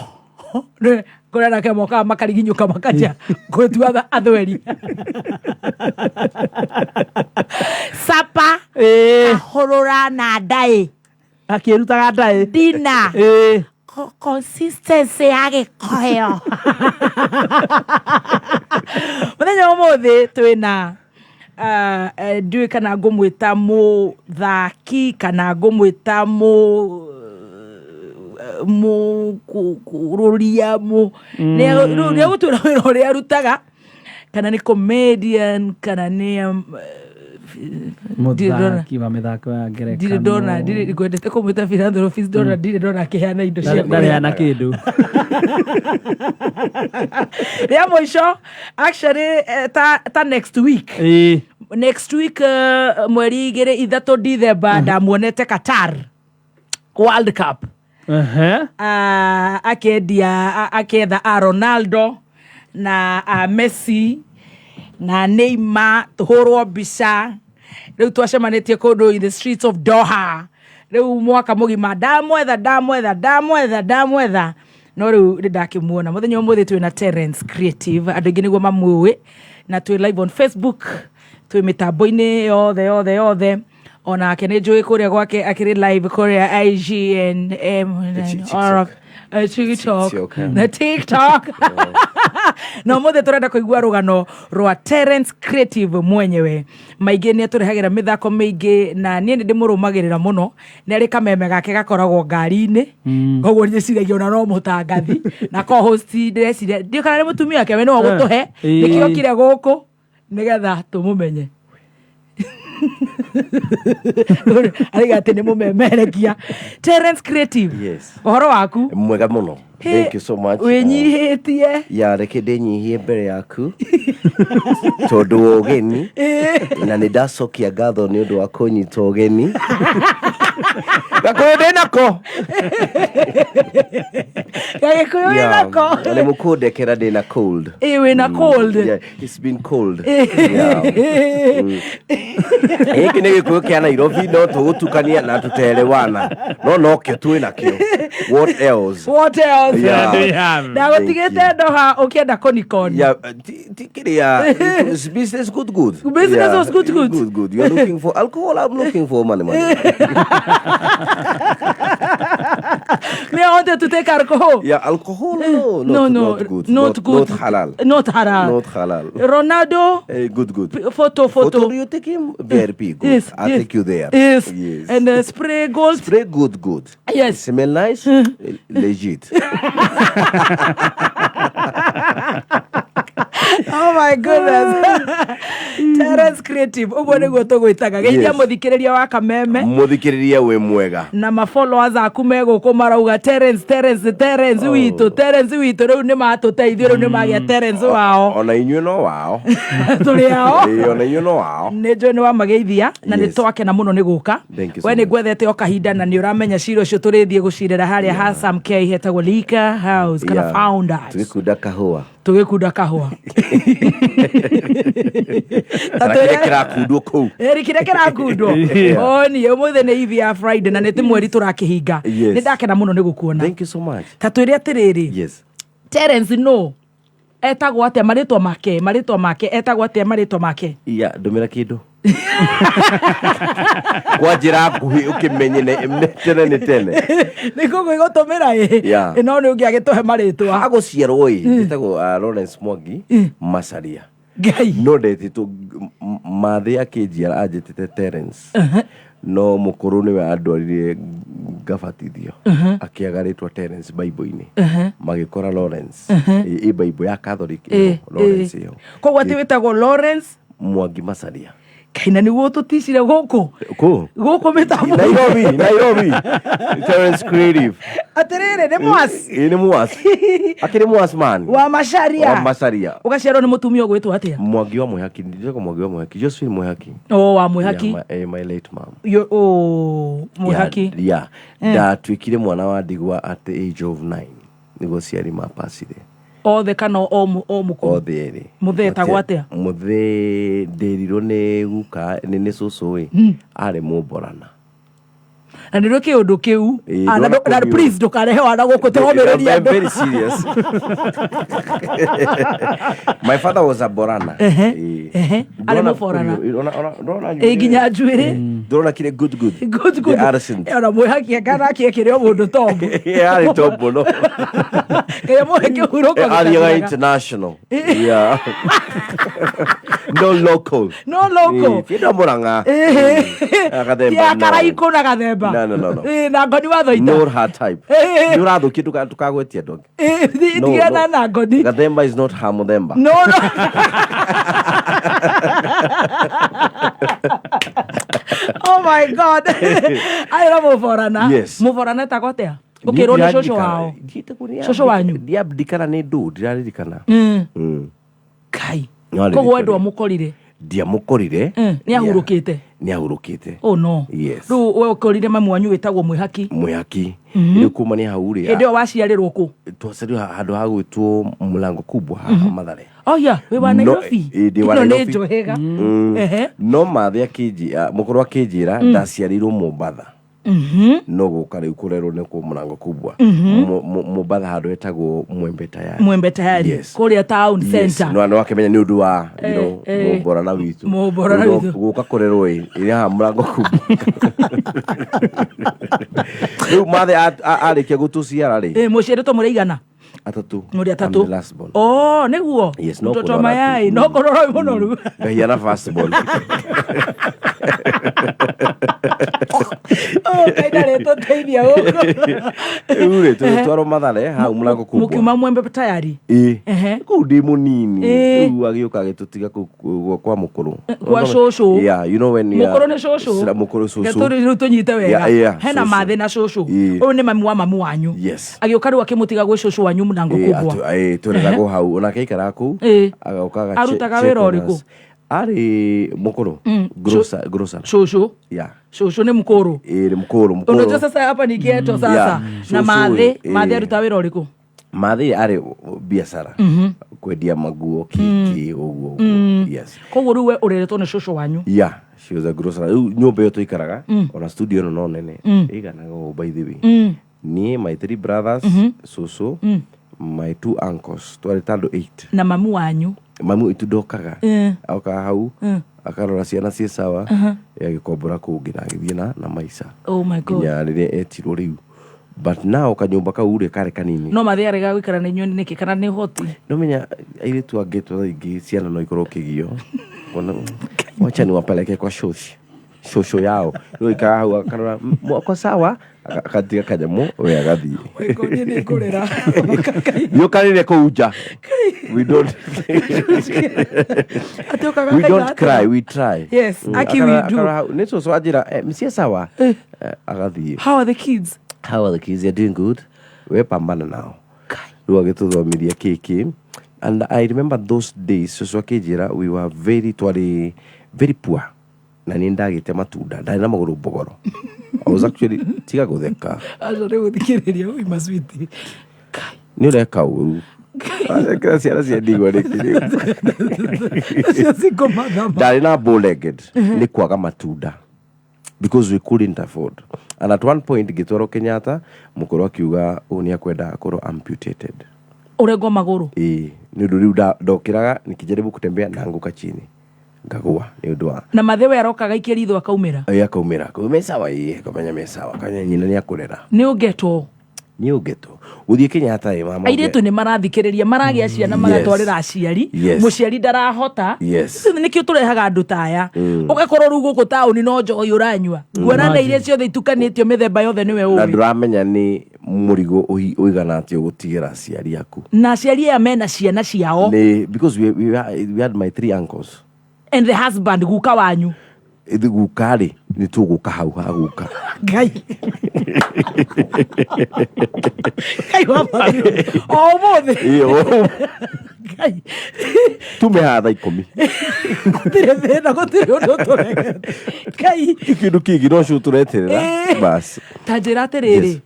Speaker 2: kũrĩa nake mokaga makariginyũka makaja gwĩtua athweri, supper kahũrũra na ndaĩ.
Speaker 1: Akĩrutaga ndaĩ.
Speaker 2: Dinner consistency ya gĩkoyo. Mũthenya wa ũmũthĩ twĩna ndiũĩ kana ngũmwĩta mũthaki kana ngũmwĩta mũ mũkũrũria mũ nĩ egũtwĩra wĩra ũrĩa arutaga, kana nĩ comedian kana nĩ ndirĩ ndona.
Speaker 1: Mũthaki wa mĩthako ya ngerekano.
Speaker 2: Ndirĩ ndona, ndirĩ ngwendete kũmwĩta philanthropist, ndona ndirĩ ndona akĩheana indo cia
Speaker 1: Ndarĩ ana kĩndũ.
Speaker 2: Rĩa mũico actually, ta next week, next week, mweri 2, 3 December, ndamuonete Qatar World Cup. Akendia aketha a Ronaldo na a Messi na Neymar tuhurwo mbica. Rĩu twacemanĩtie kũndũ in the streets of Doha. Rĩu mwaka mũgima ndamwetha, ndamwetha, ndamwetha, ndamwetha, no rĩu nĩ ndakĩmuona. Mũthenya ũmũthĩ twĩna Terence Creative, andũ aingĩ nĩguo mamũĩ, na twĩ live on Facebook, twĩ mĩtambo-inĩ yothe yothe yothe. Onake nĩ njũĩ kũrĩa gwake akĩrĩ live kũrĩa IGN
Speaker 5: TikTok.
Speaker 2: TikTok.
Speaker 5: TikTok.
Speaker 2: Na TikTok. Na ũmũthĩ tũrenda kũigua rũgano rwa Terence Creative mwenyewe. Maingĩ nĩ atũrehagĩra mĩthako mĩingĩ, na niĩ nĩ ndĩmũrũmagĩrĩra mũno. Nĩ arĩ kameme gake gakoragwo ngari-inĩ, koguo ndĩciragia ona no mũtangathi na co-host. Ndĩreciria ndiũ kana nĩ mũtumia wake, we nĩwe ũgũtũhe nĩkĩo okire gũkũ nĩgetha tũmũmenye. Araiga atĩ nĩ mũmemerekia Terence Creative.
Speaker 5: Yes.
Speaker 2: Ũhoro waku?
Speaker 5: Mwega mũno. Thank you so much.
Speaker 2: Wĩnyihĩtie.
Speaker 5: Ya, reke ndĩnyihie mbere yaku tondũ wa ũgeni, na nĩ ndacokia ngatho nĩ ũndũ wa kũnyita ũgeni. Gakũyũ ndĩ nako.
Speaker 2: Gagĩkũyũ wĩ nako.
Speaker 5: Na nĩ mũkũndekera, ndĩ na cold.
Speaker 2: Ĩ, wĩna cold?
Speaker 5: Yeah, it's been cold. Yeah. Gĩkĩ nĩ gĩkũyũ kĩa Nairobi, no tũgũtukania na tũterewana, no nokĩo twĩ nakĩo. What else?
Speaker 2: What else?
Speaker 5: Yeah.
Speaker 1: Do you have?
Speaker 2: Ndagũtigĩte
Speaker 5: Thank you.
Speaker 2: Doha ũkĩenda kũnikon.
Speaker 5: Yeah, ti kĩrĩa, it was business good good.
Speaker 2: Business
Speaker 5: Yeah,
Speaker 2: was good, good.
Speaker 5: Good good. You're looking for alcohol, I'm looking for money money.
Speaker 2: Me, I wanted to take alcohol.
Speaker 5: Yeah, alcohol, no, not,
Speaker 2: No, no,
Speaker 5: not good.
Speaker 2: Not good.
Speaker 5: Not halal.
Speaker 2: Not halal.
Speaker 5: Not halal.
Speaker 2: Ronaldo.
Speaker 5: Hey, good good.
Speaker 2: Photo, photo.
Speaker 5: Photo, you take him VIP good.
Speaker 2: Yes,
Speaker 5: I'll
Speaker 2: yes.
Speaker 5: take you there.
Speaker 2: Yes.
Speaker 5: Yes.
Speaker 2: And spray gold.
Speaker 5: Spray good good.
Speaker 2: Yes.
Speaker 5: Smell nice, legit.
Speaker 2: Oh my goodness. Terence Creative, ũguo nĩguo tũgwĩtaga. Geithia mũthikĩrĩria wa Kameme.
Speaker 5: Mũthikĩrĩria, wĩ mwega.
Speaker 2: Na ma followers aku me gũkũ marauga Terence, Terence, Terence witũ, Terence witũ. Rĩu nĩ matũteithio, rĩu nĩ magĩa Terence wao.
Speaker 5: Ona inyuĩ no wao.
Speaker 2: Tũrĩ ao.
Speaker 5: Ĩĩ, ona inyuĩ no wao.
Speaker 2: Nĩ njũĩ nĩ wamageithia na nĩ twakena mũno nĩ gũka.
Speaker 5: Thank you so
Speaker 2: We nĩ
Speaker 5: much.
Speaker 2: ngwethete o kahinda, na nĩ ũramenya cira ũcio tũrĩthiĩ gũcirĩra harĩa ha Sam K hetagwo Liquor House kana
Speaker 5: Yeah.
Speaker 2: Founders.
Speaker 5: Tũgĩkunda kahũa.
Speaker 2: Tũgĩkunda kahũa.
Speaker 5: Kana kĩrĩa kĩrakundwo kũu.
Speaker 2: Ĩrĩ kĩrĩa kĩrakundwo oni ũmũthĩ nĩ eve ya Friday na nĩ ti mweri tũrakĩhinga.
Speaker 5: Yes.
Speaker 2: Nĩ ndakena mũno nĩ gũkuona.
Speaker 5: Thank you so much.
Speaker 2: Ta twĩre atĩrĩrĩ,
Speaker 5: Yes.
Speaker 2: Terence, no Etagwo atĩa marĩtwa make? Marĩtwa make etagwo atĩa marĩtwa make?
Speaker 5: Iya, ndũmĩra kĩndũ kwa njĩra nguhĩ ũkĩmenye tene nĩ tene.
Speaker 2: Nĩ kũgũtũmĩra ĩ.
Speaker 5: Yeah.
Speaker 2: No nĩ ũngĩagĩtũhe marĩtwa.
Speaker 5: Agũciarwo ĩ, njĩtagwo Lawrence Mwangi Macharia.
Speaker 2: Ngai.
Speaker 5: No ndetĩtwo mathĩ akĩnjiara anjĩtĩte Terence, no mũkũrũ nĩwe andwarire ngabatithio, akĩaga rĩtwa Terence Bible-inĩ, magĩkora Lawrence ĩ Bible ya Catholic ĩho, Lawrence ĩho.
Speaker 2: Koguo atĩ wĩtagwo Lawrence
Speaker 5: Mwangi Macharia.
Speaker 2: Kaina nĩguo tũticire gũkũ
Speaker 5: kũ
Speaker 2: gũkũ mĩtambo.
Speaker 5: Nairobi, Nairobi, Terence Creative.
Speaker 2: Atĩrĩrĩ, nĩ mwas
Speaker 5: Ĩ, nĩ mwas, akĩrĩ mwas man
Speaker 2: wa Macharia.
Speaker 5: Wa Macharia.
Speaker 2: Ũgaciarwo nĩ mũtumia ũgwĩtwo atĩa?
Speaker 5: Mwangi wa Mwihaki, ndĩtagwo Mwangi wa Mwihaki, Josephine Mwihaki.
Speaker 2: O wa Mwihaki.
Speaker 5: Yeah, my late mom.
Speaker 2: Oh, Mwihaki.
Speaker 5: Yeah, ndatuĩkire mwana wa ndigwa at the age of 9 nĩguo ciari mapacire.
Speaker 2: Othe kana o mũkũrũ?
Speaker 5: Othe erĩ.
Speaker 2: Mũthee etagwo atĩa?
Speaker 5: Mũthee ndĩrirwo nĩ guka, nĩ cũcũ ĩ, arĩ mũmborana.
Speaker 2: Na nĩ rĩ kĩũndũ kĩu?
Speaker 5: Ĩ,
Speaker 2: Ah, na
Speaker 5: ndũrona
Speaker 2: na
Speaker 5: kũhiũ.
Speaker 2: please ndũkarehe wana gũkũ tũromĩrĩria
Speaker 5: I'm
Speaker 2: andũ.
Speaker 5: very serious. My father was a Borana.
Speaker 2: Ehe,
Speaker 5: Ĩ.
Speaker 2: ehe, arĩ
Speaker 5: Ndũrona
Speaker 2: Mũborana.
Speaker 5: kũhiũ, ndũrona
Speaker 2: Ĩ,
Speaker 5: njuĩrĩ?
Speaker 2: nginya njuĩrĩ.
Speaker 5: Ndũrona kire good good.
Speaker 2: Good, good.
Speaker 5: The accent.
Speaker 2: Ona mwĩhaki kana akĩekĩre o mũndũ tombo.
Speaker 5: Arĩ tombo no.
Speaker 2: Ngai amũhe kĩhurũko
Speaker 5: Athiaga
Speaker 2: gĩtathiraga.
Speaker 5: international. Yeah. No local.
Speaker 2: No local.
Speaker 5: Ĩ, ti andũ a Mũrang'a. Gathemba,
Speaker 2: Ti a
Speaker 5: no.
Speaker 2: Karaikũ na Gathemba.
Speaker 5: No, no, no, no.
Speaker 2: Ĩ, na ngoni wa Thoita.
Speaker 5: Not her type.
Speaker 2: Ĩ.
Speaker 5: Nĩ ũrathũkia ndũkagwetie andũ angĩ.
Speaker 2: Ĩ,
Speaker 5: No,
Speaker 2: tigana
Speaker 5: no.
Speaker 2: na ngoni.
Speaker 5: Gathemba is not her muthemba.
Speaker 2: No. Oh my God. Ayå mũborana.
Speaker 5: Yes.
Speaker 2: Mũborana etagwo atĩa? Ũkĩrwo nĩ cũcũ wao. Cũcũ wanyu?
Speaker 5: Ndiaririkana nĩ ndũ ndiraririkana.
Speaker 2: Kai.
Speaker 5: No arĩ
Speaker 2: Koguo
Speaker 5: rĩtwa
Speaker 2: wendwo
Speaker 5: rĩ.
Speaker 2: mũkorire.
Speaker 5: Ndiamũkorire.
Speaker 2: Nĩ ahurũkĩte.
Speaker 5: Nĩ ahurũkĩte.
Speaker 2: Oh no.
Speaker 5: Yes.
Speaker 2: Rĩu we ũkorire mamu wanyu wĩtagwo Mwĩhaki.
Speaker 5: Mwĩhaki. Rĩu kumania hau rĩ,
Speaker 2: Hĩndĩ ĩyo waciarĩrwo kũ?
Speaker 5: twaciarirwo handũ ha gwĩtwo Mũlango Kubwa haha Mathare.
Speaker 2: Oh yeah, wĩ wa
Speaker 5: No,
Speaker 2: Nairobi.
Speaker 5: ĩ, ndĩ wa
Speaker 2: Ĩno nĩ
Speaker 5: Nairobi.
Speaker 2: njũhĩga. Ehe.
Speaker 5: No mathĩ akĩnjĩra, mũkũrũ akĩnjĩra ndaciarĩirwo Mombatha. No gũka rĩu kũrerwo nĩ kũ Mũlango Kubwa. Mombatha handũ hetagwo Mwembe Tayari.
Speaker 2: Mwembe Tayari.
Speaker 5: Yes.
Speaker 2: Kũrĩa town
Speaker 5: Yes,
Speaker 2: center.
Speaker 5: no no akĩmenya nĩ ũndũ wa you know,
Speaker 2: eh.
Speaker 5: mũmborana witũ.
Speaker 2: Mũmborana
Speaker 5: Rĩu
Speaker 2: witũ.
Speaker 5: Gũka kũrerwo ĩ ĩrĩ haha Mũlango Kubwa. Rĩu mathe arĩkia gũtũciara rĩ,
Speaker 2: Ĩ, mũciarĩtwo mũrĩ aigana?
Speaker 5: Atatũ.
Speaker 2: Mũrĩ
Speaker 5: I'm
Speaker 2: atatũ.
Speaker 5: the last born.
Speaker 2: Oh, nĩguo.
Speaker 5: Yes, no
Speaker 2: Mtoto wa
Speaker 5: kũrora tu.
Speaker 2: mayai, no kũrora wĩ mũnoru.
Speaker 5: Ngahiana first born.
Speaker 2: Oh, Ngai ndarĩ tũteithia gũkũ.
Speaker 5: Rĩu rĩ, tũgĩtwarwo Mathare hau Mũlango Kubwa.
Speaker 2: Mũkiuma Mwembe Tayari.
Speaker 5: Ĩ.
Speaker 2: Ehe.
Speaker 5: Kũu ndĩ mũnini.
Speaker 2: Ĩ.
Speaker 5: Rĩu agĩũka agĩtũtiga kũu kwa mũkũrũ.
Speaker 2: Kwa cũcũ.
Speaker 5: Yeah, you know when you are-
Speaker 2: Mũkũrũ nĩ cũcũ.
Speaker 5: Mũkũrũ cũcũ.
Speaker 2: Reke rĩu tũnyite wega.
Speaker 5: Yeah,
Speaker 2: Hena
Speaker 5: cũcũ.
Speaker 2: mathĩ na cũcũ.
Speaker 5: Ĩ.
Speaker 2: Ũyũ nĩ mami wa mamu wanyu.
Speaker 5: Yes.
Speaker 2: Agĩũka rĩu akĩmũtiga gwĩ cũcũ wanyu Mũnango
Speaker 5: Ĩ,
Speaker 2: Kubwa.
Speaker 5: ĩ, twereragwo hau onake aikaraga kũu.
Speaker 2: Ĩ.
Speaker 5: Agoka
Speaker 2: Arutaga
Speaker 5: check
Speaker 2: wĩra
Speaker 5: on
Speaker 2: ũrĩkũ?
Speaker 5: us. Arĩ mũkũrũ. Grocer, grocer.
Speaker 2: Cũcũ.
Speaker 5: Yeah.
Speaker 2: Cũcũ nĩ mũkũrũ.
Speaker 5: Ĩ, nĩ mũkũrũ, mũkũrũ.
Speaker 2: Unajua sasa hapa ni ghetto sasa.
Speaker 5: Yeah.
Speaker 2: Na
Speaker 5: Cũcũ,
Speaker 2: mathĩ,
Speaker 5: ĩ.
Speaker 2: mathĩ aruta wĩra ũrĩkũ?
Speaker 5: Mathĩ arĩ biacara, kwendia maguo kĩkĩ ũguo ũguo. Yes.
Speaker 2: Koguo rĩu we ũreretwo nĩ cũcũ wanyu.
Speaker 5: Yeah, she was a grocer. Rĩu nyũmba ĩyo tũikaraga, ona studio ĩno no nene ĩiganaga ũũ, by the way, niĩ, my three brothers, cũcũ, my two uncles, twarĩ ta andũ 8.
Speaker 2: Na mamu wanyu?
Speaker 5: Mamu itu ndokaga, okaga hau akarora ciana ciĩ sawa, agĩkombora kũngĩ na agĩthiĩ na maica
Speaker 2: Oh my God.
Speaker 5: nginya rĩrĩa etirwo rĩu. But now kanyũmba kau rĩ, karĩ kanini.
Speaker 2: No mathĩ arega gũikara na inyuĩ nĩkĩ, kana nĩ hoti?
Speaker 5: No menya airĩtu angĩ twa aingĩ ciana no ikorwo kĩgio. Kuona, wacha niwapeleke kwa shoshi, shosho yao. Rĩu aikaraga hau akarora mwako sawa, akatiga kanyamũ we agathiĩ.
Speaker 2: Niĩ nĩ ngũrĩra.
Speaker 5: Nĩũkarĩre kũu nja. We don't
Speaker 2: Atĩ ũkaga
Speaker 5: we don't
Speaker 2: kaigana atĩa?
Speaker 5: cry, we try.
Speaker 2: Yes, aki we do.
Speaker 5: Akarora hau, nĩ cũcũ anjĩra, msie sawa. Agathiĩ.
Speaker 2: How are the kids?
Speaker 5: How are the kids? They're doing good. We pambana nao. Rĩu agĩtũthomithia kĩkĩ, and I remember those days cũcũ akĩnjĩra we were very, twarĩ very poor, na nĩ ndagĩte matunda, ndarĩ na magũrũ mbogoro. I was actually, tiga gũtheka.
Speaker 2: Aca nĩ gũthikĩrĩria ui maswiti.
Speaker 5: Nĩ ũreka ũru. Wacekera ciana cia ndigwa nĩkĩ rĩu?
Speaker 2: Acio cingo mathama.
Speaker 5: Ndarĩ na bow legged nĩ kwaga matunda because we couldn't afford, and at one point ngĩtwarwo Kenyatta, mũkũrũ akiuga ũũ nĩ akwenda akorwo amputated.
Speaker 2: Ũrengwo magũrũ?
Speaker 5: Ĩĩ, nĩ ũndũ rĩu ndokĩraga nikijaribu kutembea naanguka chini, ngagũa nĩ ũndũ wa
Speaker 2: Na mathe we aroka gaikia ritho akaumĩra?
Speaker 5: Ĩĩ, akaumĩra, akauga me sawa. Ĩĩ, akamenya me sawa, akamenya nyina nĩ akũrera.
Speaker 2: Nĩ ũngetwo.
Speaker 5: Nĩ ũngetwo gũthiĩ Kenyatta ĩ mama.
Speaker 2: Airĩtu nĩ marathikĩrĩria, maragĩa ciana, magatwarĩra aciari. Mũciari ndarahota. Nĩkĩo tũrehaga andũ ta aya. Ũgakorwo rĩu gũkũ taũni no njohi ũranyua, nguona na iria ciothe itukanĩtio mĩthemba yothe nĩwe
Speaker 5: Na
Speaker 2: ũĩ.
Speaker 5: Ndũramenya nĩ mũrigo ũigana atĩa ũgũtigĩra aciari aku.
Speaker 2: Na aciari aya mena ciana ciao.
Speaker 5: Nĩ because we had my three uncles.
Speaker 2: And the husband, guka wanyu.
Speaker 5: Ithu guka rĩ, nĩ tũgũka hau ha guka.
Speaker 2: Ngai, Ngai wa matu. O ũmũthĩ?
Speaker 5: Ĩĩ,
Speaker 2: Ngai.
Speaker 5: Tume haha thaa 10.
Speaker 2: Gũtirĩ thĩna, gũtirĩ ũndũ tũregete, Ngai.
Speaker 5: Kĩndũ kĩngĩ no cio tũreterera. Bas.
Speaker 2: Ta njĩra atĩrĩrĩ,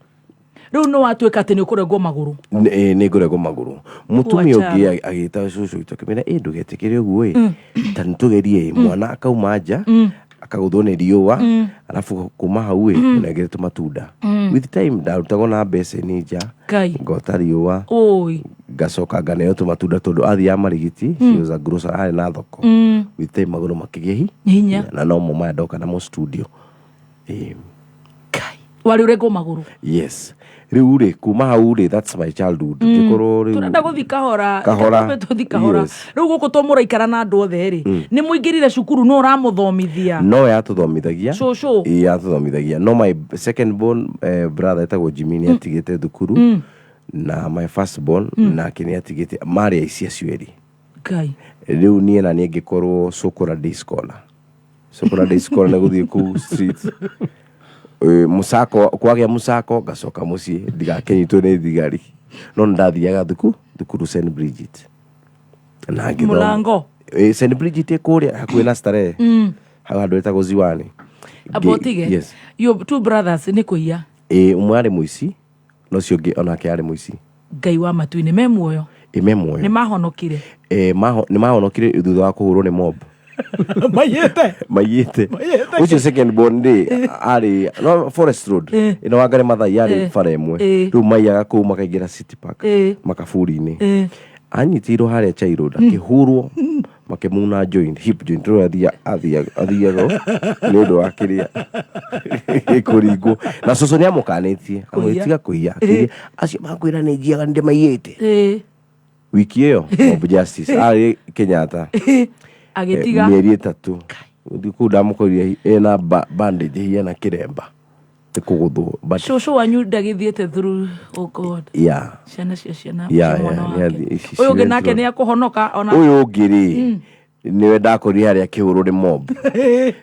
Speaker 2: rĩu nĩ watuĩka atĩ nĩ ũkũrengwo magũrũ?
Speaker 5: Nĩ ngũrengwo magũrũ. Mũtumia
Speaker 2: Wacha.
Speaker 5: ũngĩ agĩta cũcũ witũ, akĩmwĩra, ĩ ndũgetĩkĩre ũguo ĩ, ta nĩ tũgerie ĩ, mwana akauma nja akagũthwo nĩ riũa, arabu kuma hau ĩ mũnengere tũmatunda. With time ndarutagwo na mbeceni nja,
Speaker 2: Ngai.
Speaker 5: ngota riũa,
Speaker 2: Ũi.
Speaker 5: Ngacoka nganeo tũmatunda tondũ athiaga Marigiti, she was a grocer, arĩ na thoko. With time magũrũ makĩgĩa
Speaker 2: Hinya.
Speaker 5: Na nomo maya ndoka namo studio. Ĩ.
Speaker 2: Ngai, warĩ ũrengwo magũrũ?
Speaker 5: Yes. Rĩu rĩ, kuma hau rĩ, that's my childhood, ngĩkorwo rĩu
Speaker 2: Tũrenda gũthi kahora.
Speaker 5: Kahora.
Speaker 2: Twambe tũthi kahora. Rĩu gũkũ to mũraikara na andũ othe rĩ, nĩ mũingĩrire cukuru? No ũramũthomithia?
Speaker 5: No yatũthomithagia.
Speaker 2: Cũcũ.
Speaker 5: Ĩĩ, yatũthomithagia, no my second born brother etagwo Jimmy nĩ atigĩte thukuru, na my first born nake nĩ atigĩte. Marĩ aici acio erĩ.
Speaker 2: Ngai.
Speaker 5: Rĩu niĩ na niĩ ngĩkorwo cũkũra day scholar. Cũkũra day scholar nĩ gũthiĩ kũu street. Mũcako kwagĩa mũcako, ngacoka mũciĩ ndigakĩnyitwo nĩ thigari, no nĩ ndathiaga thukuru St Bridget na ngĩthoma.
Speaker 2: Mũlango.
Speaker 5: St Bridget ĩ kũrĩa hakuhĩ na Starehe, hau handũ hetagwo Ziwani.
Speaker 2: Amba ũtige.
Speaker 5: Yes.
Speaker 2: Your two brothers nĩ kũiya?
Speaker 5: Ĩ, ũmwe arĩ mũici na ũcio ũngĩ onake arĩ mũici.
Speaker 2: Ngai wa matu-inĩ, me muoyo?
Speaker 5: Ĩ, me muoyo.
Speaker 2: Nĩ mahonokire?
Speaker 5: Ĩ, nĩ mahonokire thutha wa kũhũrwo nĩ mob.
Speaker 2: Maiyĩte?
Speaker 5: Maiyĩte. Ũcio second born rĩ, arĩ no Forest Road ĩno Wangari Maathai yarĩ bara ĩmwe. Rĩu maiyaga kũu makaingĩra City Park makaburi-inĩ. Anyitĩirwo harĩa Chai Road, akĩhũrwo, makĩmuna joint, hip joint. Rĩu athiaga nĩ ũndũ wa kĩrĩa kũringwo, na cũcũ nĩ amũkanĩtie.
Speaker 2: Kũiya.
Speaker 5: Amwĩtiga kũiya. Akĩiya. Acio makwĩra nĩ njiaga, nĩ ndĩmaiyĩte. Wiki ĩyo mob justice arĩ Kenyatta.
Speaker 2: Agĩtiga.
Speaker 5: Mĩeri 3 gũthiĩ kũu ndamũkorire ena bandage hiana kĩremba nĩ kũgũthwo, but
Speaker 2: Cũcũ wanyu ndagĩthiĩte through? Oh God.
Speaker 5: Yeah.
Speaker 2: Ciana cia ciana
Speaker 5: Yeah,
Speaker 2: cia mwana
Speaker 5: yeah,
Speaker 2: wake.
Speaker 5: she
Speaker 2: Ũyũ ũngĩ
Speaker 5: went
Speaker 2: nake
Speaker 5: through.
Speaker 2: nĩ akũhonoka ona?
Speaker 5: Ũyũ ũngĩ rĩ, nĩwe ndakorire harĩa akĩhũrwo nĩ mob.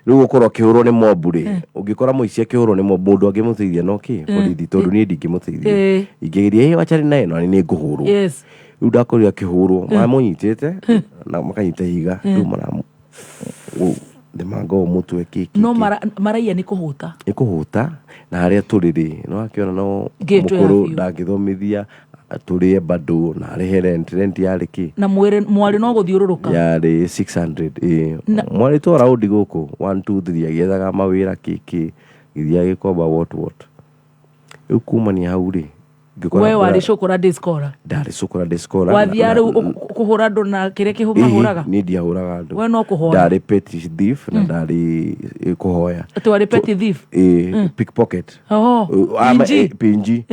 Speaker 5: Rĩu gũkorwo akĩhũrwo nĩ mob rĩ, ũngĩkora mũici akĩhũrwo nĩ mob, mũndũ angĩmũteithia no kĩ borithi, tondũ niĩ ndingĩmũteithia. Ingĩgeria, ĩ wachari naye, no nĩ ngũhũrwo. Rĩu ndakorire akĩhũrwo, mamũnyitĩte na makanyita ihiga, rĩu maramu themanga ũũ mũtwe kĩ kĩ
Speaker 2: No
Speaker 5: kĩ.
Speaker 2: Maraiya nĩ kũhũta.
Speaker 5: Nĩ kũhũta, na harĩa tũrĩ rĩ, nĩ wakĩona no
Speaker 2: Ngĩtwo ya
Speaker 5: mũkũrũ
Speaker 2: biũ.
Speaker 5: ndangĩthomithia tũrĩe bado na arĩhe rent. Rent yarĩ kĩ?
Speaker 2: Na mwĩrĩ mwarĩ no gũthiũrũrũka.
Speaker 5: Yarĩ 600. Ĩ, mwarĩ twa raundi gũkũ 1 2 3, agĩethaga mawĩra kĩ kĩ, gĩthiĩ agĩkomba what what. Rĩu kumania hau rĩ, ngĩkora
Speaker 2: We warĩ cũkũra day scholar?
Speaker 5: Ndarĩ cũkũra day scholar.
Speaker 2: Wathiaga rĩu kũhũra andũ na kĩrĩa mahũraga?
Speaker 5: Niĩ ndiahũraga andũ.
Speaker 2: We no kũhoya?
Speaker 5: Ndarĩ petty thief na ndarĩ kũhoya.
Speaker 2: Atĩ warĩ petty thief?
Speaker 5: Ĩ, pickpocket.
Speaker 2: Oh, pinji.
Speaker 5: Pinji.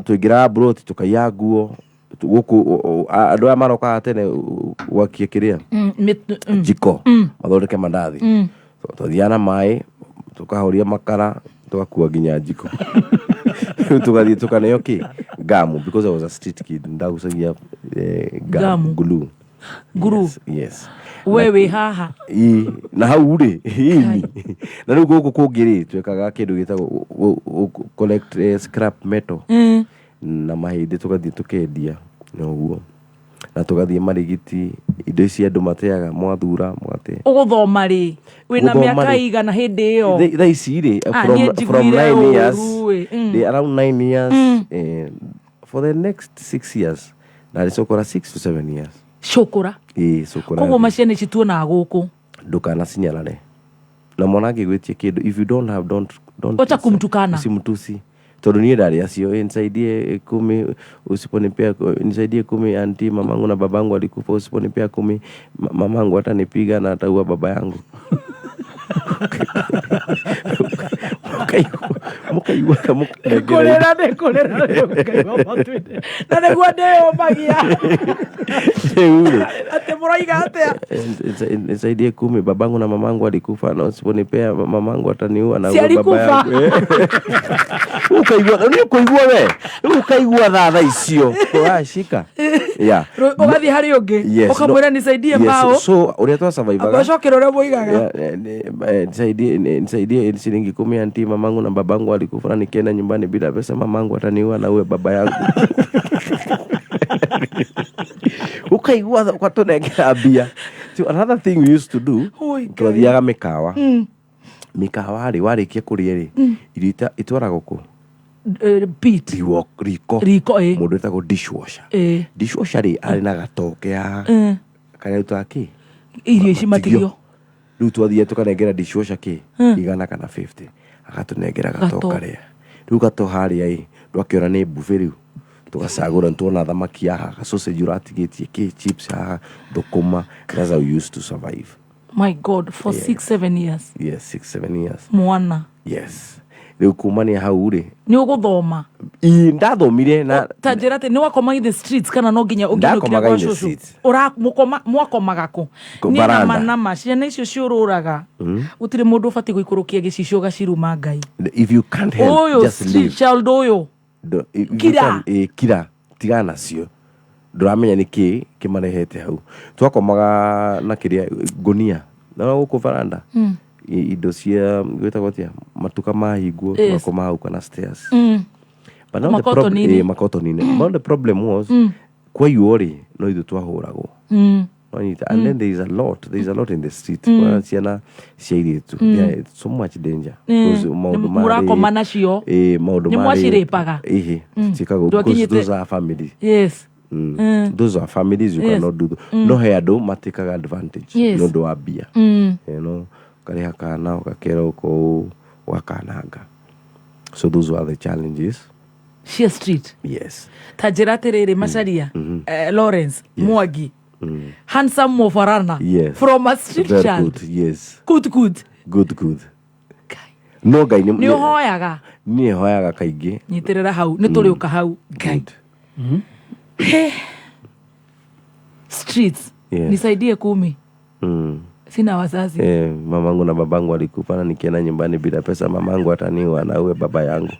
Speaker 5: Tũingĩraga broti tũkaiya nguo gũkũ andũ aya marokaga tene gwakia kĩrĩa jiko mathondeke mandathi. Twathiaga na maĩ, tũkahoria makara, tũgakua nginya njiko. Rĩu tũgathiĩ tũkaneo kĩ ngamu, because I was a street kid, ndagucagia
Speaker 2: Ngamu.
Speaker 5: ngamu, glue.
Speaker 2: Glue.
Speaker 5: Yes.
Speaker 2: We wĩ haha?
Speaker 5: Ĩ, na hau rĩ ĩni, na rĩu gũkũ kũngĩ rĩ, twekaga kĩndũ gĩtagwo collect scrap metal na mahĩndĩ, tũgathiĩ tũkendia na ũguo, na tũgathiĩ Marigiti, indo ici andũ mateaga, mwathura mwate.
Speaker 2: Ũgũthoma rĩ? Wĩna
Speaker 5: Gũthoma
Speaker 2: mĩaka
Speaker 5: rĩ?
Speaker 2: igana hĩndĩ ĩyo?
Speaker 5: Thaa ici rĩ,
Speaker 2: Ah, niĩ
Speaker 5: from
Speaker 2: njiguire
Speaker 5: 9 years,
Speaker 2: ũru, ĩ.
Speaker 5: Ndĩ around 9 years, for the next 6 years ndarĩ cũkũra, 6 to 7 years.
Speaker 2: Cũkũra?
Speaker 5: Ĩ, cũkũra.
Speaker 2: Koguo maciana ici tuonaga gũkũ,
Speaker 5: Ndũkanacinyarare, na mwana angĩgwĩtia kĩndũ, if you don't have, don't
Speaker 2: Wacha kumtukana.
Speaker 5: Usimtusi. Tondũ niĩ ndarĩ acio, "Eh, nisaidie 10, usiponipea, nisaidie 10 auntie, mamangu na babangu alikufa, usiponipea 10 mamangu atanipiga na ataua baba yangu." Mũkaiguaga mũkanengera.
Speaker 2: Kũrĩra nĩ kũrĩra nĩ ũkaigua matu-inĩ. Na nĩguo ndĩyũmagia.
Speaker 5: Rĩu rĩ,
Speaker 2: Atĩ mũroiga atĩa?
Speaker 5: "Nisaidie 10, babangu na mamangu alikufa, na usiponipea mamangu ataniua na
Speaker 2: Si
Speaker 5: uwe baba
Speaker 2: alikufa?
Speaker 5: yangu." Ũkaigua nĩ ũkũigua we, rĩu ũkaigua thaa thaa icio washika, yeah.
Speaker 2: Ũgathiĩ harĩ ũngĩ.
Speaker 5: Yes,
Speaker 2: ũkamwĩra
Speaker 5: no-
Speaker 2: nisaidie
Speaker 5: yes,
Speaker 2: mbaũ.
Speaker 5: So ũrĩa twasurvivaga,
Speaker 2: Ũcokera ũrĩa mũigaga.
Speaker 5: Yeah, nisaidie shilingi 10 auntie, mamangu na babangu alikufa, na nikienda nyumbani bila pesa mamangu ataniua na uwe baba yangu. Ukaigua ũgatũnengera mbia. So another thing we used to do,
Speaker 2: Oi, Ngai.
Speaker 5: twathiaga mĩkawa. Mĩkawa rĩ, warĩkia kũrĩa rĩ, irio itwaragwo kũ?
Speaker 2: Pit.
Speaker 5: Riko.
Speaker 2: Riko, ĩ.
Speaker 5: Mũndũ wĩtagwo dishwasher. Dishwasher rĩ, arĩ na gatoke haha karĩa rutaga kĩ?
Speaker 2: Irio ici matigio.
Speaker 5: Rĩu twathiaga tũkanengera dishwasher kĩ 100 kana 50, agatũnengera gato.
Speaker 2: Gato.
Speaker 5: Karĩa rĩu gato harĩa ĩ, ndwakĩona nĩ buffet, rĩu tũgacagũra, nĩtuona thamaki haha, sausage ũratigĩtie kĩ, chips haha, thũkũma. That's how we used to survive.
Speaker 2: My God, for 6 7 years?
Speaker 5: Yes, 6 7 years.
Speaker 2: Mwana.
Speaker 5: Yes, rĩu kumania hau rĩ,
Speaker 2: Nĩ ũgũthoma?
Speaker 5: Ĩ, ndathomire na
Speaker 2: Ta njĩra atĩ nĩ wakoma in the streets kana no nginya ũngĩinũkire
Speaker 5: Ndakomaga
Speaker 2: gwa
Speaker 5: in the
Speaker 2: cũcũ?
Speaker 5: streets.
Speaker 2: Mwakomaga kũ?
Speaker 5: Kũ-
Speaker 2: Niĩ
Speaker 5: Varanda.
Speaker 2: nama nama ciana icio ciũrũraga, gũtirĩ mũndũ ũbatiĩ gũikũrũkia gĩcicio ũgaciruma Ngai.
Speaker 5: If you can't help,
Speaker 2: Ũyũ
Speaker 5: just
Speaker 2: street
Speaker 5: leave.
Speaker 2: child ũyũ.
Speaker 5: If you
Speaker 2: Kira.
Speaker 5: Kira, tigana nacio, ndũramenya nĩ kĩ kĩmarehete hau. Twakomaga na kĩrĩa ngũnia na gũkũ varanda, indo cia gwĩtagwo atĩa, matuka mahingwo. Tũgakoma hau kana stairs. But now the
Speaker 2: Makotoni-inĩ.
Speaker 5: Makotoni-inĩ. Now the problem was, kwaiywo rĩ, no ithuĩ twahũragwo. Wanyita? And then there is a lot in the street. Kwa ciana cia airĩtu, there is so much danger. Because maũndũ ma
Speaker 2: Mũrakoma
Speaker 5: rape,
Speaker 2: nacio.
Speaker 5: Maũndũ
Speaker 2: Nĩ
Speaker 5: ma
Speaker 2: mwacirĩpaga?
Speaker 5: rape, ĩhĩ, ciĩkagwo because
Speaker 2: Ndwakinyĩte-
Speaker 5: those are family. Those are families, you cannot do no. He andũ matĩkaga advantage nĩ ũndũ wa mbia. Ũkarĩha kana ũgakera ũko ũgakananga. So those were the challenges.
Speaker 2: Cia street.
Speaker 5: Yes.
Speaker 2: Ta njĩra atĩrĩrĩ, Macharia, Lawrence Mwangi, handsome mofarana, from a street
Speaker 5: Very
Speaker 2: child.
Speaker 5: good, yes.
Speaker 2: Good, good.
Speaker 5: Good, good. No Ngai
Speaker 2: Nĩ ũhoyaga?
Speaker 5: Niĩ hoyaga kaingĩ.
Speaker 2: Nyitĩrĩra hau, nĩ tũrĩũka hau. Ngai.
Speaker 5: Good.
Speaker 2: He. Streets. Nisaidie 10, sina wazazi.
Speaker 5: Mamangu na babangu alikufa, na nikienda nyumbani bila pesa mamangu ataniua na uwe baba yangu.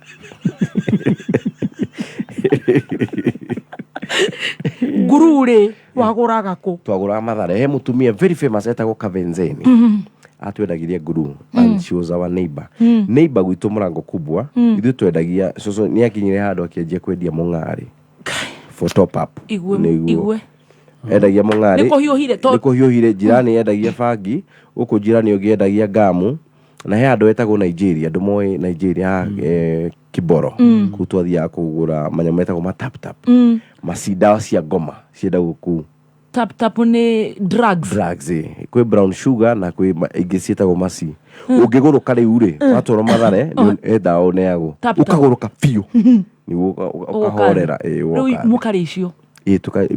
Speaker 2: Ngururĩ wagũraga kũ?
Speaker 5: Twagũraga Mathare, he mũtumia very famous etagwo Kavenzeni, atwendagiria nguru, and she was our neighbor, neighbor gwitũ mũrango kubwa. Ithuĩ twendagia, cũcũ nĩ akinyire handũ akĩanjia kwendia mũng'arĩ for top up.
Speaker 2: Igue.
Speaker 5: Nĩguo.
Speaker 2: Igue.
Speaker 5: Endagia mũng'arĩ.
Speaker 2: Nĩ kũhiũhire,
Speaker 5: Nĩ kũhiũhire. Jirani endagia bangi gũkũ, jirani ũngĩ endagia ngamu, na he andũ etagwo Nigeria, andũ moĩ Nigeria haha, Kiboro kũu twathiaga kũgũra manyamũ metagwo matap tap, maci ndawa cia ngoma ciendagwo kũu.
Speaker 2: Tap tap nĩ drugs?
Speaker 5: Drugs, kwĩ brown sugar na kwĩ ingĩ ciĩtagwo maci. Ũngĩgũrũka rĩu rĩ, watwarwo Mathare he ndawa ũneagwo.
Speaker 2: Tap tap.
Speaker 5: Ũkagũrũka biũ nĩguo ũkahorera,
Speaker 2: Rĩu
Speaker 5: ũgoka thĩ.
Speaker 2: mũkarĩ icio?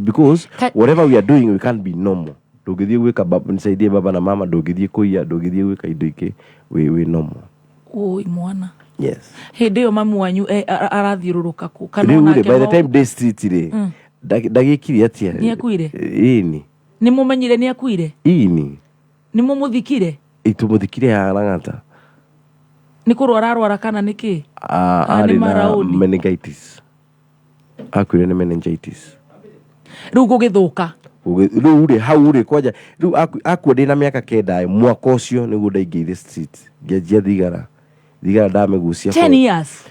Speaker 5: Because whatever we are doing, we can't be normal. Ndũngĩthiĩ gwĩka nisaidie baba na mama, ndũngĩthiĩ kũiya, ndũngĩthiĩ gwĩka indo ingĩ wĩ normal.
Speaker 2: Oi mwana.
Speaker 5: Yes.
Speaker 2: Hĩndĩ ĩyo mamu wanyu arathiũrũrũka kũ kana
Speaker 5: Rĩu rĩ,
Speaker 2: onake
Speaker 5: by the time day street rĩ, ndagĩkire atĩa?
Speaker 2: Nĩakuire?
Speaker 5: Ĩni.
Speaker 2: Nĩ mũmenyire nĩ akuire?
Speaker 5: Ĩni.
Speaker 2: Nĩ mũmũthikire?
Speaker 5: Tũmũthikire Lang'ata.
Speaker 2: Nĩ kũrwara arwara kana nĩ kĩ? Kana nĩ
Speaker 5: Arĩ na
Speaker 2: maraũndi?
Speaker 5: meningitis, akuire nĩ meningitis.
Speaker 2: Rĩu gũgĩthũka.
Speaker 5: Rĩu rĩ, hau rĩ, kwanja rĩu akua ndĩ na mĩaka 9 ĩ, mwaka ũcio nĩguo ndaingĩire street, ngĩanjia thigara. Thigara ndamĩgucia
Speaker 2: 10 years?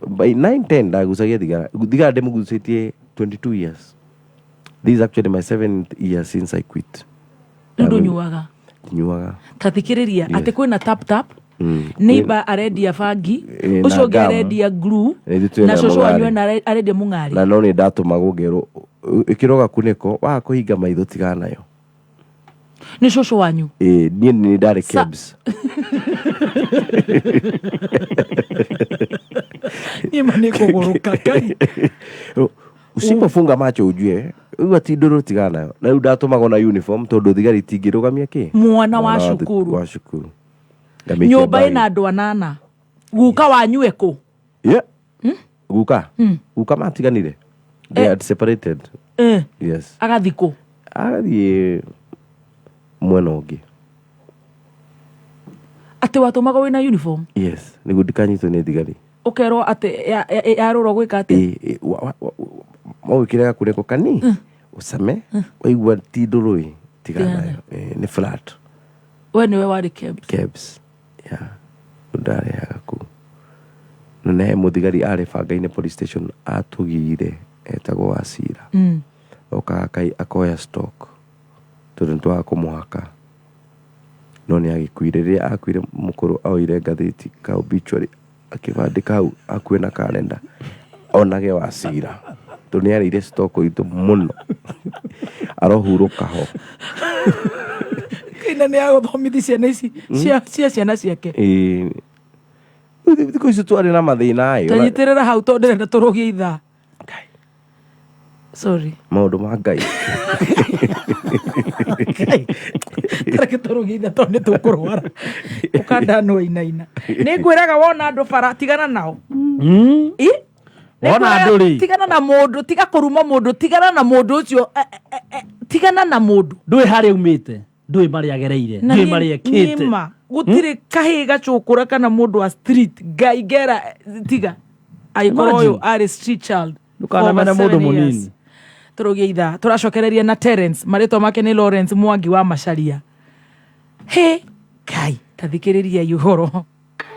Speaker 5: By 9 10 ndagucagia thigara. Thigara ndĩmĩgucĩtie 22 years. This is actually my seventh year since I quit.
Speaker 2: Rĩu ndũnyuaga?
Speaker 5: Nyuaga.
Speaker 2: Ta thikĩrĩria, atĩ kwĩna tap tap, neighbor arendia bangi,
Speaker 5: Na
Speaker 2: ũcio ũngĩ
Speaker 5: ngamu.
Speaker 2: arendia glue,
Speaker 5: Na ithuĩ twĩna
Speaker 2: na cũcũ wanyu
Speaker 5: mũng'arĩ.
Speaker 2: ena arendia mũng'arĩ.
Speaker 5: Na no nĩ ndatũmagwo ngerwo, ĩkĩrwo gakunĩko, waga kũhinga maitho tigana nayo.
Speaker 2: Nĩ cũcũ wanyu?
Speaker 5: Ĩ, niĩ nĩ ndarĩ kebs.
Speaker 2: Niĩ ma nĩ kũgũrũka Ngai.
Speaker 5: Usipofunga macho ujue rĩu ati ndũrũ tigana nayo. Na rĩu ndatũmagwo na uniform tondũ thigari itingĩrũgamia kĩ
Speaker 2: Mwana wa cukuru.
Speaker 5: Wa cukuru. Ngamĩikia
Speaker 2: Nyũmba
Speaker 5: bag.
Speaker 2: ĩna andũ anana, guka wanyu ekũ?
Speaker 5: Yeah. Guka guka matiganire, they had separated. Yes.
Speaker 2: Agathikũ?
Speaker 5: Agathiĩ mwena ũngĩ.
Speaker 2: Atĩ watũmagwo wĩna uniform?
Speaker 5: Yes, nĩguo ndikanyitwo nĩ thigari.
Speaker 2: Ũkerwo atĩ yarũrwo gwĩka atĩ?
Speaker 5: Ĩ, wawĩkĩre gakunĩko kani ũcame, waigua ti ndũrũ ĩ, tigana nayo. Nĩ flat.
Speaker 2: We nĩwe warĩ KEBS?
Speaker 5: KEBS, yeah. Ndarehaga kũu na nĩ he mũthigari arĩ bangainĩ police station atũgire, etagwo Wacira. Okaga kai akoya stock tondũ nĩ twaga kũmũhaka, no nĩ agĩkuire. Rĩrĩa akuire, mũkũrũ oire ngathĩti ka obituary akĩbandĩka hau akuĩ na kalenda onage Wacira, tondũ nĩ arĩire stock itũ mũno, arohurũka ho.
Speaker 2: Kaina nĩ agũthomithi ciana ici cia ciana ciake.
Speaker 5: Ĩĩ. Rĩu thikũ icio twarĩ na mathĩna ĩ.
Speaker 2: Tanyitĩrĩra hau tondũ ndĩrenda tũrũgie ithaa, sorry.
Speaker 5: Maũndũ ma Ngai.
Speaker 2: Tareke tũrũgie ithaa tondũ nĩ tũkũrwara ũkandanwo inaina. Nĩ ngwĩraga wona andũ bara, tigana nao. Ĩ? Nĩ
Speaker 1: Wona
Speaker 2: ngwĩraga
Speaker 1: andũ rĩ.
Speaker 2: Tigana na mũndũ, tiga kũruma mũndũ, tigana na mũndũ ũcio, tigana na mũndũ.
Speaker 1: Ndũĩ harĩa umĩte, ndũĩ marĩa agereire,
Speaker 2: Na
Speaker 1: ndũĩ
Speaker 2: niĩ-
Speaker 1: marĩa ekĩte.
Speaker 2: nĩma gũtirĩ kahĩ gacũkũra kana mũndũ wa street. Ngai ngera tiga angĩkorwo
Speaker 1: Imagine.
Speaker 2: ũyũ arĩ street child
Speaker 1: Ndũkanamene
Speaker 2: for over
Speaker 1: mũndũ
Speaker 2: 7 years.
Speaker 1: mũnini.
Speaker 2: Tũrũgie ithaa, tũracokereria na Terence, marĩtwa make nĩ Lawrence Mwangi wa Macharia. He Ngai, tathikĩrĩriai ũhoro.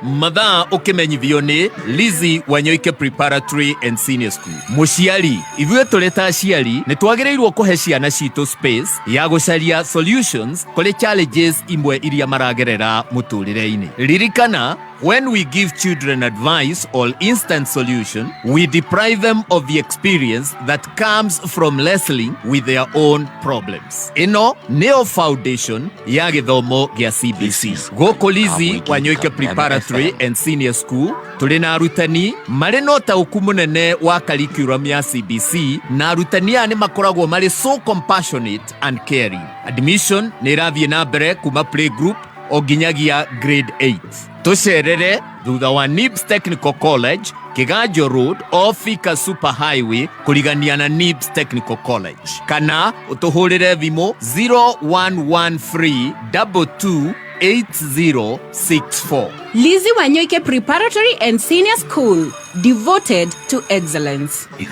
Speaker 6: Mathaa ũkĩmenyithio nĩ Lizzy Wanyoike Preparatory and Senior School. Mũciari, ithuĩ tũrĩ ta aciari nĩ twagĩrĩirwo kũhe ciana citũ space ya gũcaria solutions kũrĩ challenges imwe iria maragerera mũtũrĩre-inĩ. Ririkana, when we give children advice or instant solution, we deprive them of the experience that comes from wrestling with their own problems. Ĩno nĩyo foundation ya gĩthomo gĩa CBC. Gũkũ Lizzy Wanyoike Preparatory and Senior School tũrĩ na arutani marĩ na ũtaũku mũnene wa curriculum ya CBC, na arutani aya nĩ makoragwo marĩ so compassionate and caring. Admission nĩ ĩrathiĩ na mbere kuma playgroup o nginyagia grade 8. Tũcerere thutha wa NIBS Technical College, Kiganjo Road o Thika Super Highway, kũrigania na NIBS Technical College, kana ũtũhũrĩre thimũ 0113 22 8064.
Speaker 7: Lizzy Wanyoike Preparatory and Senior School, devoted to excellence.
Speaker 8: 5 4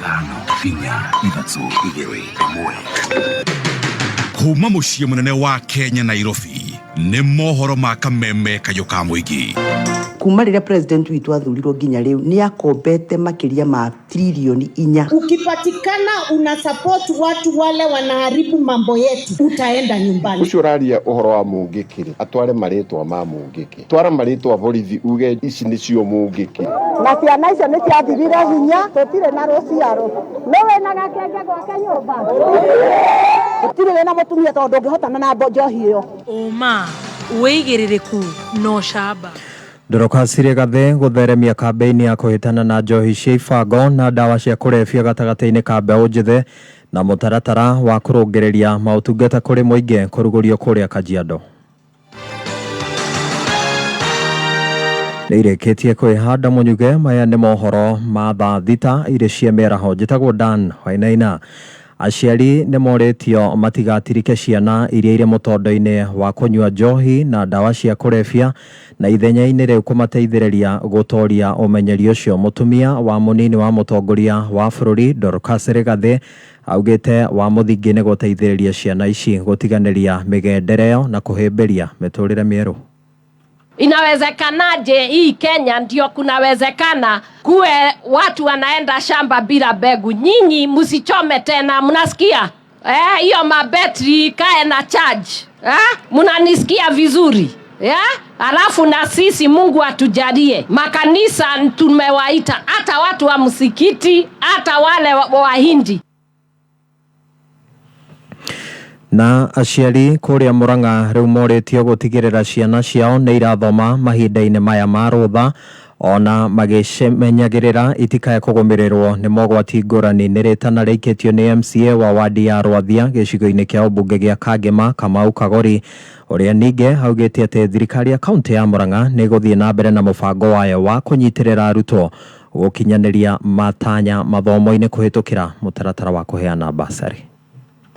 Speaker 8: 3 2 1. Kuma mũciĩ mũnene wa Kenya, Nairobi, nĩ mohoro ma kameme kayũ ka mũingĩ.
Speaker 9: Kuma rĩrĩa president witũ athurirwo nginya rĩu, nĩ akombete makĩria ma tririoni 4.
Speaker 10: Ukipatikana una support watu wale wanaharibu mambo yetu, utaenda nyumbani.
Speaker 11: Ũcio ũraria ũhoro wa mũngĩkĩ rĩ, atware marĩtwa ma mũngĩkĩ, twara marĩtwa borithi, uge ici nĩcio mũngĩkĩ.
Speaker 10: Na ciana icio nĩ ciathirire hinya, tũtirĩ na rũciaro. Nĩ wĩna gakenge gwake nyũmba, gũtirĩ wĩna mũtumia, tondũ ndũngĩhotana na njohi ĩyo.
Speaker 2: Ũma, wĩigĩrĩrĩku na ũcamba.
Speaker 12: Dorcas Rigathi gũtheremia kambĩini ya kũhĩtana na njohi cia ibango na ndawa cia kũrebia gatagatĩ-inĩ ka mbeũ njĩthĩ, na mũtaratara wa kũrũngĩrĩria maũtungata kũrĩ mũingĩ kũrugũrio kũrĩa Kajiado. Nĩ irĩkĩtie kwĩhanda mũnyuge. Maya nĩ mohoro ma thaa 6 irĩ cia mĩaraho. Njĩtagwo Dan Wainaina. Aciari nĩ morĩtio matigatirike ciana iria irĩ mũtondo-inĩ wa kũnyua njohi na ndawa cia kũrebia, na ithenya-inĩ rĩu kũmateithĩrĩria gũtoria ũmenyeri ũcio. Mũtumia wa mũnini wa mũtongoria wa bũrũri Dorcas Rigathi augĩte wa mũthingi nĩ gũteithĩrĩria ciana ici gũtiganĩria mĩgendere ĩyo na kũhĩmbĩria mĩtũrĩre mĩerũ.
Speaker 13: Inawezekanaje hii Kenya ndio kunawezekana kuwe watu wanaenda shamba bila mbegu? Nyinyi msichome tena, mnasikia? Hiyo mabetri ikae na charge. Eh? Mnanisikia vizuri? Yeah? Alafu na sisi Mungu atujalie. Makanisa tumewaita, hata watu wa msikiti, hata wale Wahindi.
Speaker 12: Na aciari kũrĩa Murang'a rĩu morĩtio gũtigĩrĩra ciana ciao nĩ irathoma mahinda-inĩ maya ma rũtha, Ona magĩcemenyagĩrĩra itikae kũgũmĩrĩrwo nĩ mogwati ngũrani. Nĩ rĩtana rĩikĩtio nĩ MCA wa wadi ya Rwathia gĩcigo-inĩ kĩa ũmbunge gĩa Kangema Kamau Kagori, ũrĩa ningĩ augĩte atĩ thirikari ya kaũntĩ ya Murang'a nĩ ĩgũthiĩ na mbere na mũbango wayo wa kũnyitĩrĩra arutwo gũkinyanĩria matanya mathomo-inĩ kũhĩtũkĩra mũtaratara wa kũheana basarĩ.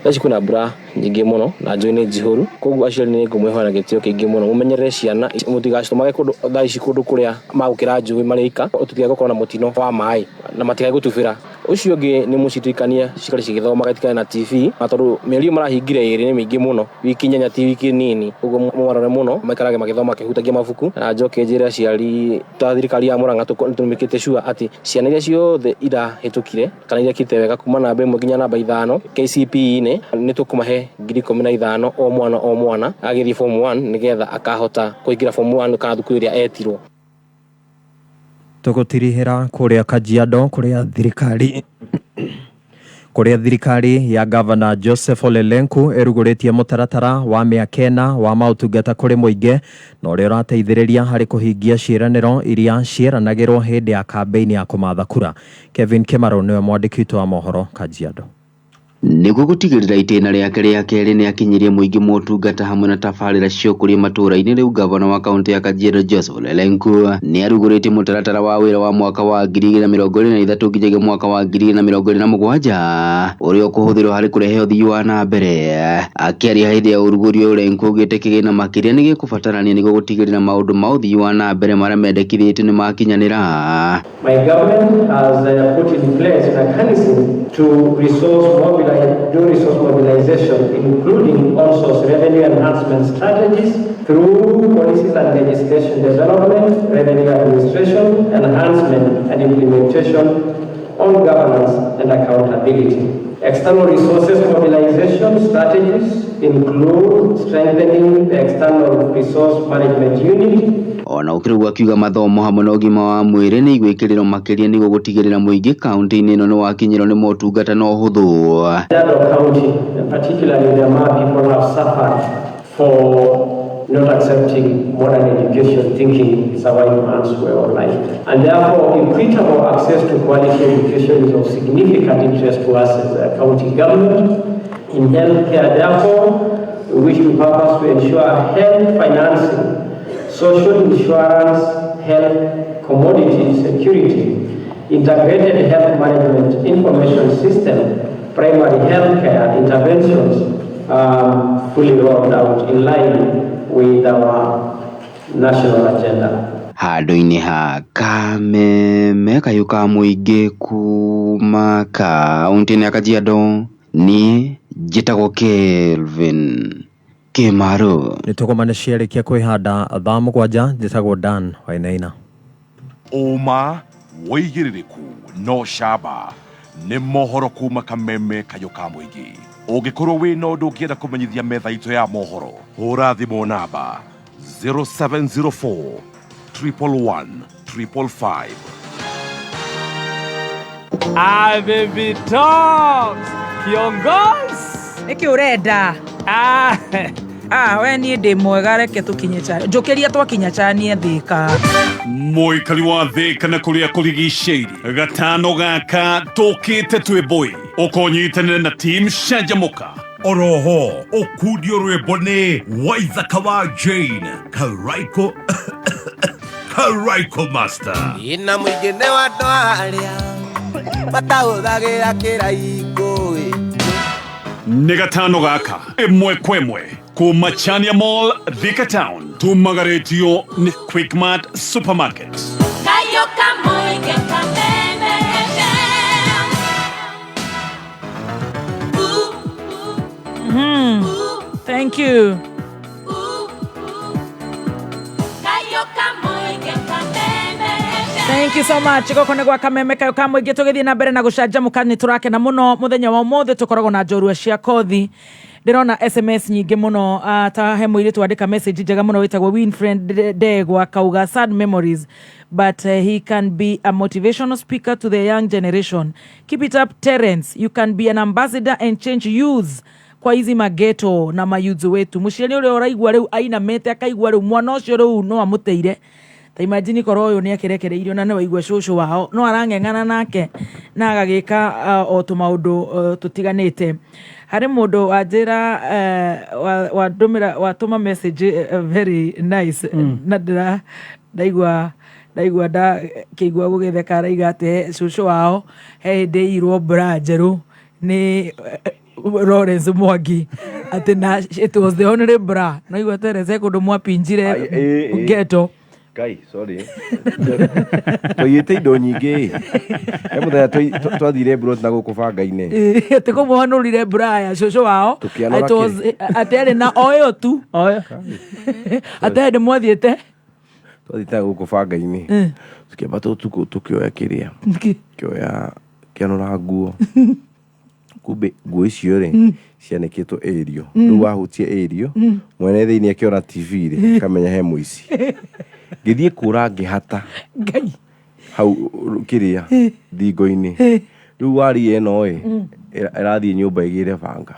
Speaker 14: Thaa ici kwĩna mbura nyingĩ mũno na njũĩ nĩ njihũru, koguo aciari nĩ ngũmwĩhoya na gĩtĩo kĩingĩ mũno mũmenyerere ciana mũtigacitũmage kũndũ thaa ici kũndũ kũrĩa magũkĩra njũĩ marĩ aika, tũtigae gũkorwo na mũtino wa maĩ na matigae gũtubĩra. Ũcio ũngĩ nĩ mũcitukanie cikare cigĩthomaga itikane na TV na tondũ mĩeri ĩyo marahingire ĩrĩ nĩ mĩingĩ mũno, wiki inyanya ti wiki nini, ũguo mũmarore mũno maikarage magĩthoma makĩhutagia mabuku. Na njoke njĩre aciari ta thirikari ya Murang'a nĩ tũmĩkĩte sure atĩ ciana iria ciothe irahĩtũkire kana iria ikĩte wega kuma namba ĩmwe nginya namba ithano KCPE-inĩ nĩ tũkũmahe 15,000 o mwana o mwana agĩthiĩ form 1 nĩgetha akahota kũingĩra form 1 kana thukuru ĩrĩa etirwo.
Speaker 12: Tũgũtirihĩra kũrĩa Kajiado kũrĩa thirikari kũrĩa thirikari ya Gavana Joseph Ole Lenku ĩrugũrĩtie mũtaratara wa mĩaka ĩna wa maũtungata kũrĩ mũingĩ na ũrĩa ũrateithĩrĩria harĩ kũhingia ciĩranĩro iria ciĩranagĩrwo hĩndĩ ya kambĩini ya kũmatha kura. Kevin Kimaro nĩwe mwandĩki witũ wa mohoro Kajiado.
Speaker 15: Nĩguo gũtigĩrĩra itĩna rĩake rĩa kerĩ nĩ akinyirie mũingĩ motungata hamwe na tabarĩra cia ũkũria matũra-inĩ rĩu gavana wa kaũntĩ ya Kajiado Joseph Ole Lenku nĩ arugũrĩtie mũtaratara wa wĩra wa mwaka wa 2023 nginyagia mwaka wa 2027 ũrĩa ũkũhũthĩrwo harĩ kũrehe ũthii wa na mbere. Akĩaria hĩndĩ ya ũrugũri ũyũ Lenku augĩte kĩgĩna makĩria nĩ gĩkũbatarania nĩguo gũtigĩrĩra maũndũ ma ũthii wa na mbere marĩa mendekithĩtio nĩ makinyanĩra.
Speaker 16: My government has put in place mechanism to resource mobilize, do resource mobilization, including on-source revenue enhancement strategies through policies and legislation development, revenue administration, enhancement and implementation on governance and accountability. External resources mobilization strategies include strengthening the external resource management unit.
Speaker 15: Ona gũkĩrĩ ũguo akiuga mathomo hamwe na ũgima wa mwĩrĩ nĩ igwĩkĩrĩrwo makĩria nĩguo gũtigĩrĩra mũingĩ kaũntĩ-inĩ ĩno nĩ wakinyĩrwo nĩ motungata na ũhũthũ.
Speaker 16: Kajiado County, and particularly the Maa people, have suffered for not accepting modern education, thinking it's a white man's way of life. And therefore, equitable access to quality education is of significant interest to us as a county government. In healthcare, therefore, we wish to purpose to ensure health financing, social insurance, health commodity security, integrated health management information system, primary healthcare interventions fully rolled out in line with our national agenda.
Speaker 15: Handũ-inĩ ha Kameme kayũ ka mũingĩ kuma kaũntĩ-inĩ ya Kajiado niĩ njĩtagwo Kelvin Kĩmaru.
Speaker 12: Nĩ tũgomane ciarĩkia kwĩhanda thaa mũgwanja. Njĩtagwo Dan Wainaina.
Speaker 8: Ũma, wĩigĩrĩrĩku no camba nĩ mohoro kuma Kameme kayũ ka mũingĩ. Ũngĩkorwo wĩna ũndũ ũngĩenda kũmenyithia metha itũ ya mohoro, hũra thimũ namba 0704 111 555.
Speaker 1: Ah, baby talks kiongozi.
Speaker 2: Nĩkĩ ũrenda?
Speaker 1: Ah.
Speaker 2: Ah, we niĩ ndĩ mwega, reke tũkinye chani, njũkĩria twakinya chanie Thĩka.
Speaker 17: Mũikari wa Thĩka na kũrĩa kũrigicĩirie, gatano gaka tũkĩte twĩ mbũi ũkonyitanĩre na team Canjamũka.
Speaker 8: Oroho ũkundio rwĩmbo nĩ Waithaka wa Jane Karaiko, Karaiko Master.
Speaker 18: Ina mũingĩ nĩ wa andũ arĩa matahũthagĩra kĩraikũ.
Speaker 17: Nĩ gatano gaka ĩmwe kwa ĩmwe kuma Chania Mall, Thika Town, tumagarĩtio nĩ Quickmart Supermarket.
Speaker 19: Kayo kamoige Kameme FM.
Speaker 2: Thank you.
Speaker 19: Kayo kamoige Kameme FM.
Speaker 2: Thank you so much. Gũkũ nĩ gwa Kameme kayo ka mũingĩ, tũgĩthiĩ na mbere na gũcanjamũka. Nĩ tũrakena mũno mũthenya wa ũmũthĩ, tũkoragwo na njorua cia kothi. Ndĩrona SMS nyingĩ mũno, ta he mũirĩtu wandĩka message njega mũno wĩtagwo Winfred Ndegwa, akauga, "Sad memories, but he can be a motivational speaker to the young generation. Keep it up, Terence. You can be an ambassador and change youths kwa hizi mageto na mayouths wetu." Mũciari ũrĩa ũraigua rĩu ainamĩte akaigua rĩu mwana ũcio rĩu no amũteire. Ta imagine korwo ũyũ nĩ akĩrekereirio na nĩ waigua cũcũ wao no arang'eng'ana nake na agagĩka o tũmaũndũ tũtiganĩte. Harĩ mũndũ wanjĩra wandũmĩra watũma message very nice na ndĩra ndaigua ndaigua ndakĩigua gũgĩtheka araiga atĩ cũcũ wao he hĩndĩ ĩirwo bra njerũ nĩ Lawrence Mwangi atĩ na it was the only bra no igua Terence he kũndũ mwapinjire
Speaker 5: Ai, ĩ, ĩ.
Speaker 2: ghetto.
Speaker 5: Kai, sorry. Twaiyĩte indo nyingĩ ĩ. He mũthenya twathire mburoti na gũkũ banga-inĩ.
Speaker 2: Atĩ kũmũhanũrire bra ya cũcũ wao.
Speaker 5: Tũkĩanũra
Speaker 2: It was atĩ arĩ na o ĩyo tu atĩ hĩndĩ mwathiĩte
Speaker 5: Twathiĩte na gũkũ banga-inĩ. Tũkĩambata ũtukũ tũkĩoya kĩrĩa. Kĩoya kĩanũra nguo. Kumbe nguo icio rĩ cianĩkĩtwo ĩrio. Rĩu wahutia ĩrio mwene thĩinĩ akĩona TV rĩ akamenya he mũici. Ngĩthiĩ kũra ngĩhata
Speaker 2: Ngai
Speaker 5: hau kĩrĩa thingo-inĩ. Rĩu waria ĩno ĩ ĩrathiĩ nyũmba ĩgĩre banga.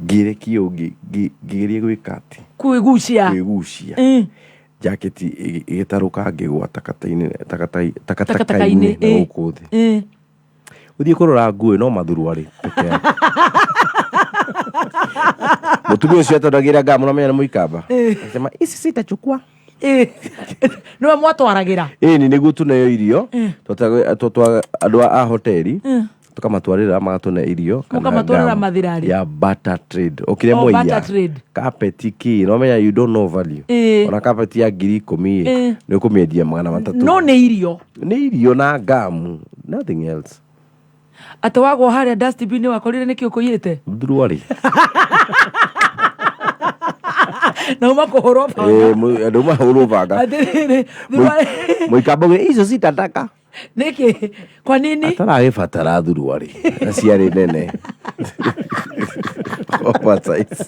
Speaker 5: Ngĩrekia ũngĩ ngĩgeria gwĩka atĩ
Speaker 2: kwĩgucia
Speaker 5: kwĩgucia jaketi ĩgĩtarũka ngĩgwa takata-inĩ
Speaker 2: Takataka-inĩ,
Speaker 5: takataka-inĩ na gũkũ thĩ. Ũthiĩ kũrora nguo no mathuruarĩ peke yake. Mũtumia ũcio atondagĩra ngamu na menya nĩ mũikamba. Akasema ici sitachukua.
Speaker 2: Nĩwe mwatwaragĩra.
Speaker 5: Ĩni nĩguo tũneo irio. Andũ a hoteli tũkamatwarĩra magatũne irio kana
Speaker 2: Mũkamatwarĩra
Speaker 5: ngamu
Speaker 2: mathirari.
Speaker 5: ya barter trade. Ũkĩrĩa
Speaker 2: Oh,
Speaker 5: mwaiya.
Speaker 2: barter trade.
Speaker 5: Carpet kĩ no menya you don't know value. Ona carpet ya 10,000 ĩ nĩ ũkũmĩendia 300.
Speaker 2: No nĩ irio.
Speaker 5: Nĩ irio na ngamu nothing else.
Speaker 2: Atĩ wagwo harĩa dustbin wakorire nĩkĩ ũkũiyĩte
Speaker 5: Thuruarĩ.
Speaker 2: Na uma kũhũrwo banga.
Speaker 5: Andũ mahũrwo banga.
Speaker 2: Atĩrĩrĩ
Speaker 5: Mũikamba uge icio citataka.
Speaker 2: Nĩkĩ kwa nini?
Speaker 5: Ataragĩbatara thuruarĩ na ciarĩ nene. Oversize.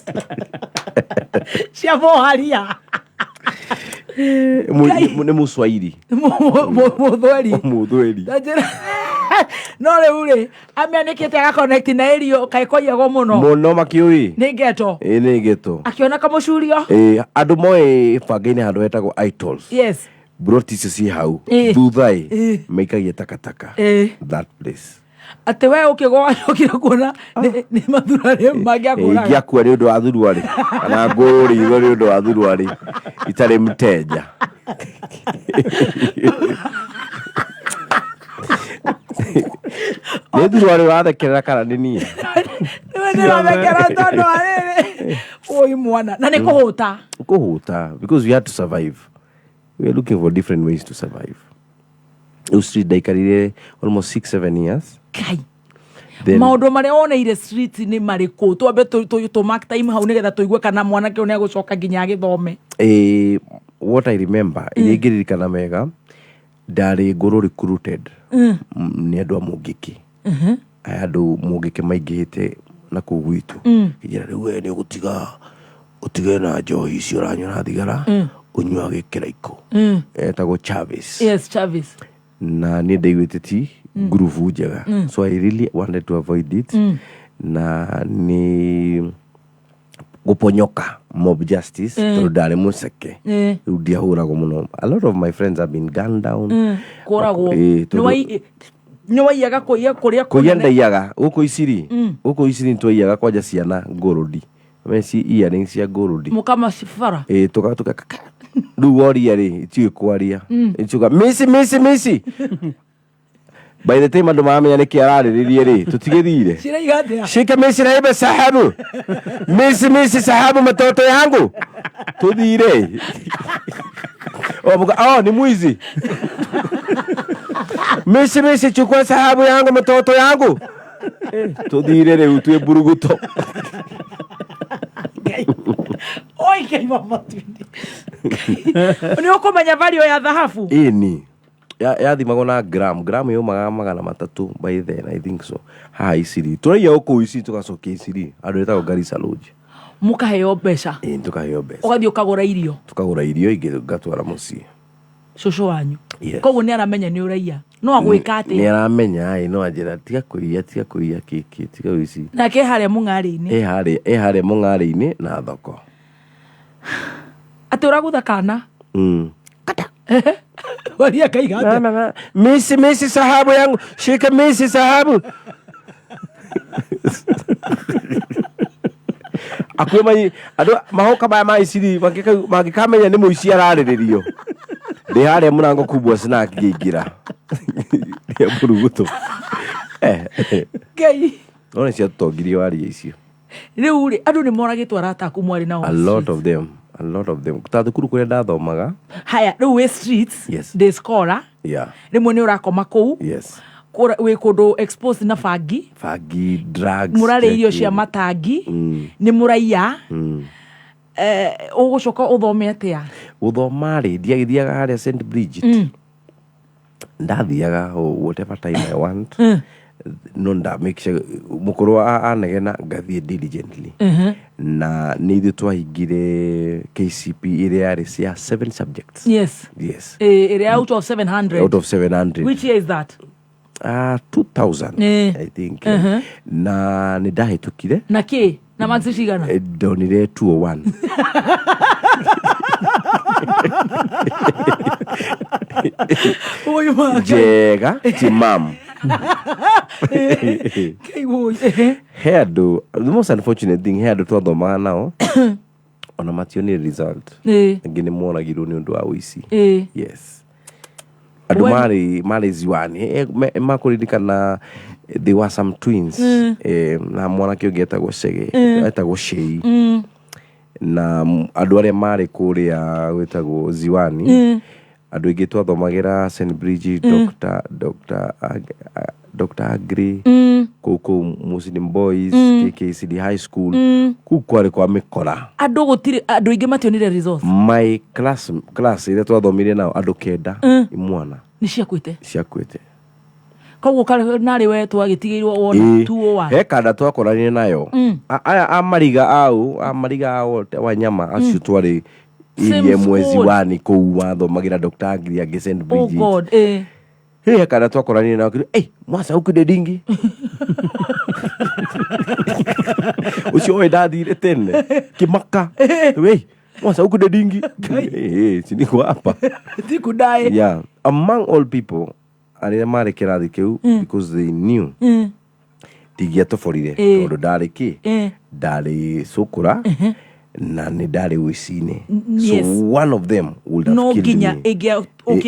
Speaker 2: Cia boharia.
Speaker 5: Nĩ mũswahili.
Speaker 2: Mũthweri.
Speaker 5: Mũthweri.
Speaker 2: Ta njĩra no rĩu rĩ amĩanĩkĩte agaconnect na irio kaĩ kwaiyagwo mũno.
Speaker 5: Mũno makĩũĩ.
Speaker 2: Nĩ ghetto.
Speaker 5: Ĩ nĩ ghetto.
Speaker 2: Akĩona kamũcurio.
Speaker 5: Ĩ andũ moĩ banga-inĩ handũ hetagwo Itols.
Speaker 2: Yes.
Speaker 5: Mburoti icio ciĩ hau. Thutha ĩ maikagia takataka. That place.
Speaker 2: Atĩ we ũkĩgwa ũkire kuona nĩ mathurarĩ mangĩakũraga.
Speaker 5: Ingĩakua nĩ ũndũ wa thuruarĩ kana ngũrwo ritho nĩ ũndũ wa thuruarĩ itarĩ mteja. Nĩ thuruarĩ ũrathekerera kana nĩ niĩ?
Speaker 2: Nĩwe ndĩrathekera tondũ wa rĩrĩ ũi mwana na nĩ kũhũta.
Speaker 5: Kũhũta because we had to survive. We were looking for different ways to survive. Rĩu street ndaikarire almost 6 7 years.
Speaker 2: Kai.
Speaker 5: Then,
Speaker 2: Maũndũ marĩa woneire street nĩ marĩkũ? Twambe tũ mark time hau nĩgetha tũigue kana mwanake ũyũ nĩegũcoka nginya agĩthome.
Speaker 5: What I remember iria ingĩririkana mega ndarĩ ngũrũ recruited nĩ andũ a Mũngĩkĩ. Aya andũ Mũngĩkĩ maingĩhĩte na kũu gwitũ. Kĩnjĩra rĩu we nĩ ũgũtiga ũtige na njohi icio ũranyua na thigara ũnyuage kĩraikũ. Etagwo Chavis.
Speaker 2: Yes, Chavis.
Speaker 5: Na niĩ ndaiguĩte ti ngurubu njega. So I really wanted to avoid it. Na nĩ gũponyoka mob justice tondũ ndarĩ mũceke. Rĩu ndiahũragwo mũno. A lot of my friends have been gunned down.
Speaker 2: Kũragwo.
Speaker 5: Ĩ,
Speaker 2: Nĩ waiyaga kũiya kũrĩa
Speaker 5: kũiya
Speaker 2: kũnene.
Speaker 5: Ndaiyaga gũkũ iciri. Gũkũ iciri nĩtwaiyaga kwanja ciana ngũrũndi. Meci earrings cia ngũrũndi.
Speaker 2: Mũkamacibara.
Speaker 5: Ĩ tũka tũka rĩu woria rĩ itiũĩ kwaria. Itiuga misi misi misi. By the time andũ maramenya nĩkĩ ararĩrĩrie rĩ tũtigĩthire.
Speaker 2: Ciraiga atĩa?
Speaker 5: Shika misi na ibe sahabu. Misi misi sahabu matoto yangu. Tuthire. Oh, muka, oh ni mwizi. Misi misi chukua sahabu yangu mtoto yangu. Tuthire rĩu twĩ mburuguto.
Speaker 2: Oi Ngai wa matu-inĩ. Nĩ ũkũmenya value ya thahabu?
Speaker 5: Ĩni. Yathimagwo na gram. Gram yaumaga 300 by then I think so. Haha Isiri. Tũraiya o kũu Isiri tũgacokia Isiri. Andũ etagwo Garissa Lodge.
Speaker 2: Mũkaheo mbeca.
Speaker 5: Ĩni tũkaheo mbeca.
Speaker 2: Ũgathiĩ ũkagũra irio.
Speaker 5: Tukagũra irio ingĩ ngatwara mũciĩ.
Speaker 2: Cũcũ wanyu.
Speaker 5: Yes.
Speaker 2: Koguo nĩ aramenya nĩ ũraiya. No agwĩka
Speaker 5: Nĩ
Speaker 2: atĩa?
Speaker 5: aramenya ĩ no anjĩra tiga kũiya tiga kũiya kĩkĩ tiga ũici.
Speaker 2: Nake harĩa mũng'arĩ-inĩ.
Speaker 5: Ĩ harĩa mũng'arĩ-inĩ na thoko.
Speaker 2: Atĩ ũragũtha kana. Waria akaiga atĩa?
Speaker 5: Mama, misi misi sahabu yangu shika misi sahabu akuä mai andå mahoka maya ma iciri mangĩkamenya nĩ mũici ararĩrĩrio ndĩ harĩa mũrango kubwa snack ngĩingĩra rĩa mũrugũtũ
Speaker 2: Ngai
Speaker 5: no nĩ ciatũtongirie waria icio
Speaker 2: rĩu rĩ andũ nĩ moragĩtwo arata aku mwarĩ nao
Speaker 5: a lot of them a lot of them ta thukuru kũrĩa ndathomaga
Speaker 2: haya rĩu wĩ streets
Speaker 5: Yes.
Speaker 2: day scholar
Speaker 5: yeah
Speaker 2: rĩmwe nĩ ũrakoma kũu
Speaker 5: yes
Speaker 2: wĩ kũndũ exposed na bangi
Speaker 5: bangi drugs
Speaker 2: mũrarĩa irio cia
Speaker 5: kĩrĩa kĩ-
Speaker 2: matangi
Speaker 5: Mm,
Speaker 2: nĩ mũraiya
Speaker 5: mm.
Speaker 2: ũgũcoka ũthome atĩa
Speaker 5: gũthoma rĩ ndiagĩthiaga harĩa St Bridget ndathiaga whatever time I want no nda make sure mũkũrũ anegena ngathiĩ diligently na nĩ ithuĩ twahingire KCP ĩrĩa yarĩ cia seven subjects
Speaker 2: yes
Speaker 5: yes
Speaker 2: ĩrĩa out of 700
Speaker 5: out of 700
Speaker 2: which year is that
Speaker 5: 2000 I think na nĩ ndahĩtũkire
Speaker 2: na kĩ na marks cigana
Speaker 5: ndonire 201
Speaker 2: Ũyũ wa Ngai.
Speaker 5: njega timam
Speaker 2: Ngai wũi, ehe.
Speaker 5: he andũ the most unfortunate thing he andũ twathomaga nao ona mationire result angĩ nĩ moragirwo nĩ ũndũ wa ũici yes andũ marĩ marĩ ziwani makũririkana they were some twins na mwanake ũngĩ etagwo Chege etagwo Shei na andũ arĩa marĩ kũrĩa gwĩtagwo ziwani andũ aingĩ twathomagĩra St Bridget Dr Dr Dr Agri kũu kũu Muslim Boys KKCD High School kũu kwarĩ kwa mĩkora
Speaker 2: andũ gũtirĩ andũ aingĩ mationire results
Speaker 5: my class class ĩrĩa twathomire nao andũ kenda imwana
Speaker 2: nĩ ciakuĩte
Speaker 5: ciakuĩte
Speaker 2: koguo narĩ we twagĩtigĩirwo wona
Speaker 5: Ĩĩ,
Speaker 2: 201
Speaker 5: he kanda twakoranire nayo aya a mariga au a mariga ao wanyama acio twarĩ
Speaker 2: Same
Speaker 5: irie mwezi
Speaker 2: school.
Speaker 5: wani kũu wathomagĩra Dr. Agri angĩ St
Speaker 2: oh
Speaker 5: Bridget
Speaker 2: god eh
Speaker 5: he kanda twakoranire nao akiuga, "Ei, mwasa ukinde dingi ũcio oĩ ndathire tene kĩmaka wei mwasa ukinde dingi siniko hapa
Speaker 2: tikudai
Speaker 5: yeah among all people arĩa marĩ kĩrathi kĩu because they knew ndingĩatoborire tondũ ndarĩ kĩ ndarĩ cũkũra na nĩ ndarĩ ũici-inĩ so
Speaker 2: Yes.
Speaker 5: one of them would have
Speaker 2: no
Speaker 5: killed
Speaker 2: nginya
Speaker 5: me.
Speaker 2: ĩngĩa